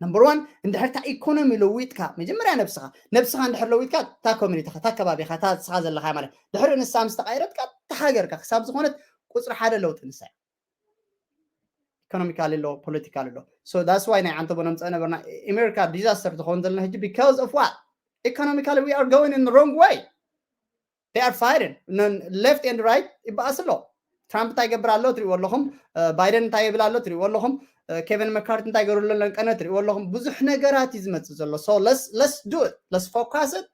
number one እንድሕር እታ ኢኮኖሚ ለዊጥካ መጀመርያ ነብስኻ ነብስኻ እንድሕር ለዊጥካ እታ ኮሚኒቲኻ እታ ከባቢኻ እታ ንስኻ ዘለኻ ማለት ድሕሪ ንሳ ምስ ተቃይረትካ እታ ሃገርካ ክሳብ ዝኾነት ቁፅሪ ሓደ ለውጢ ንሳ economically ኣሎ political ኣሎ so that's why ናይ ዓንተቦ ነምፀእ ነበርና ኣሜሪካ disaster ትኸውን ዘለና ሕጂ because of what economically we are going in the wrong way. They are fighting left and right ይበኣስ ኣሎ። ትራምፕ እንታይ ይገብር ኣሎ ትሪእዎ ኣለኹም። ባይደን እንታይ ይብል ኣሎ ትሪእዎ ኣለኹም። ኬቨን መካርት እንታይ ገሩ ኣሎ ለንቀነ ትሪእዎ ኣለኹም። ብዙሕ ነገራት እዩ ዝመፅእ ዘሎ so let's do it let's focus it።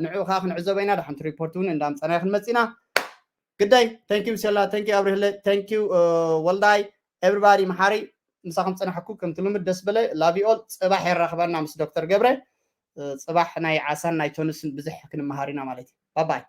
ንዕኡ ከዓ ክንዕዘቦ ኢና ዳሓንቲ ሪፖርት እውን እንዳምፀና ክንመፅ ኢና። ግዳይ thank you ሴላ thank you ኣብርህለ thank you ወልዳይ everybody መሓሪ ምሳኹም ፀናሕኩ ከምቲ ልሙድ ደስ በለ love you all። ፅባሕ የራኽበና ምስ ዶክተር ገብረ። ፅባሕ ናይ ዓሳን ናይ ቶንስን ብዙሕ ክንመሃር ኢና ማለት እዩ። ባባይ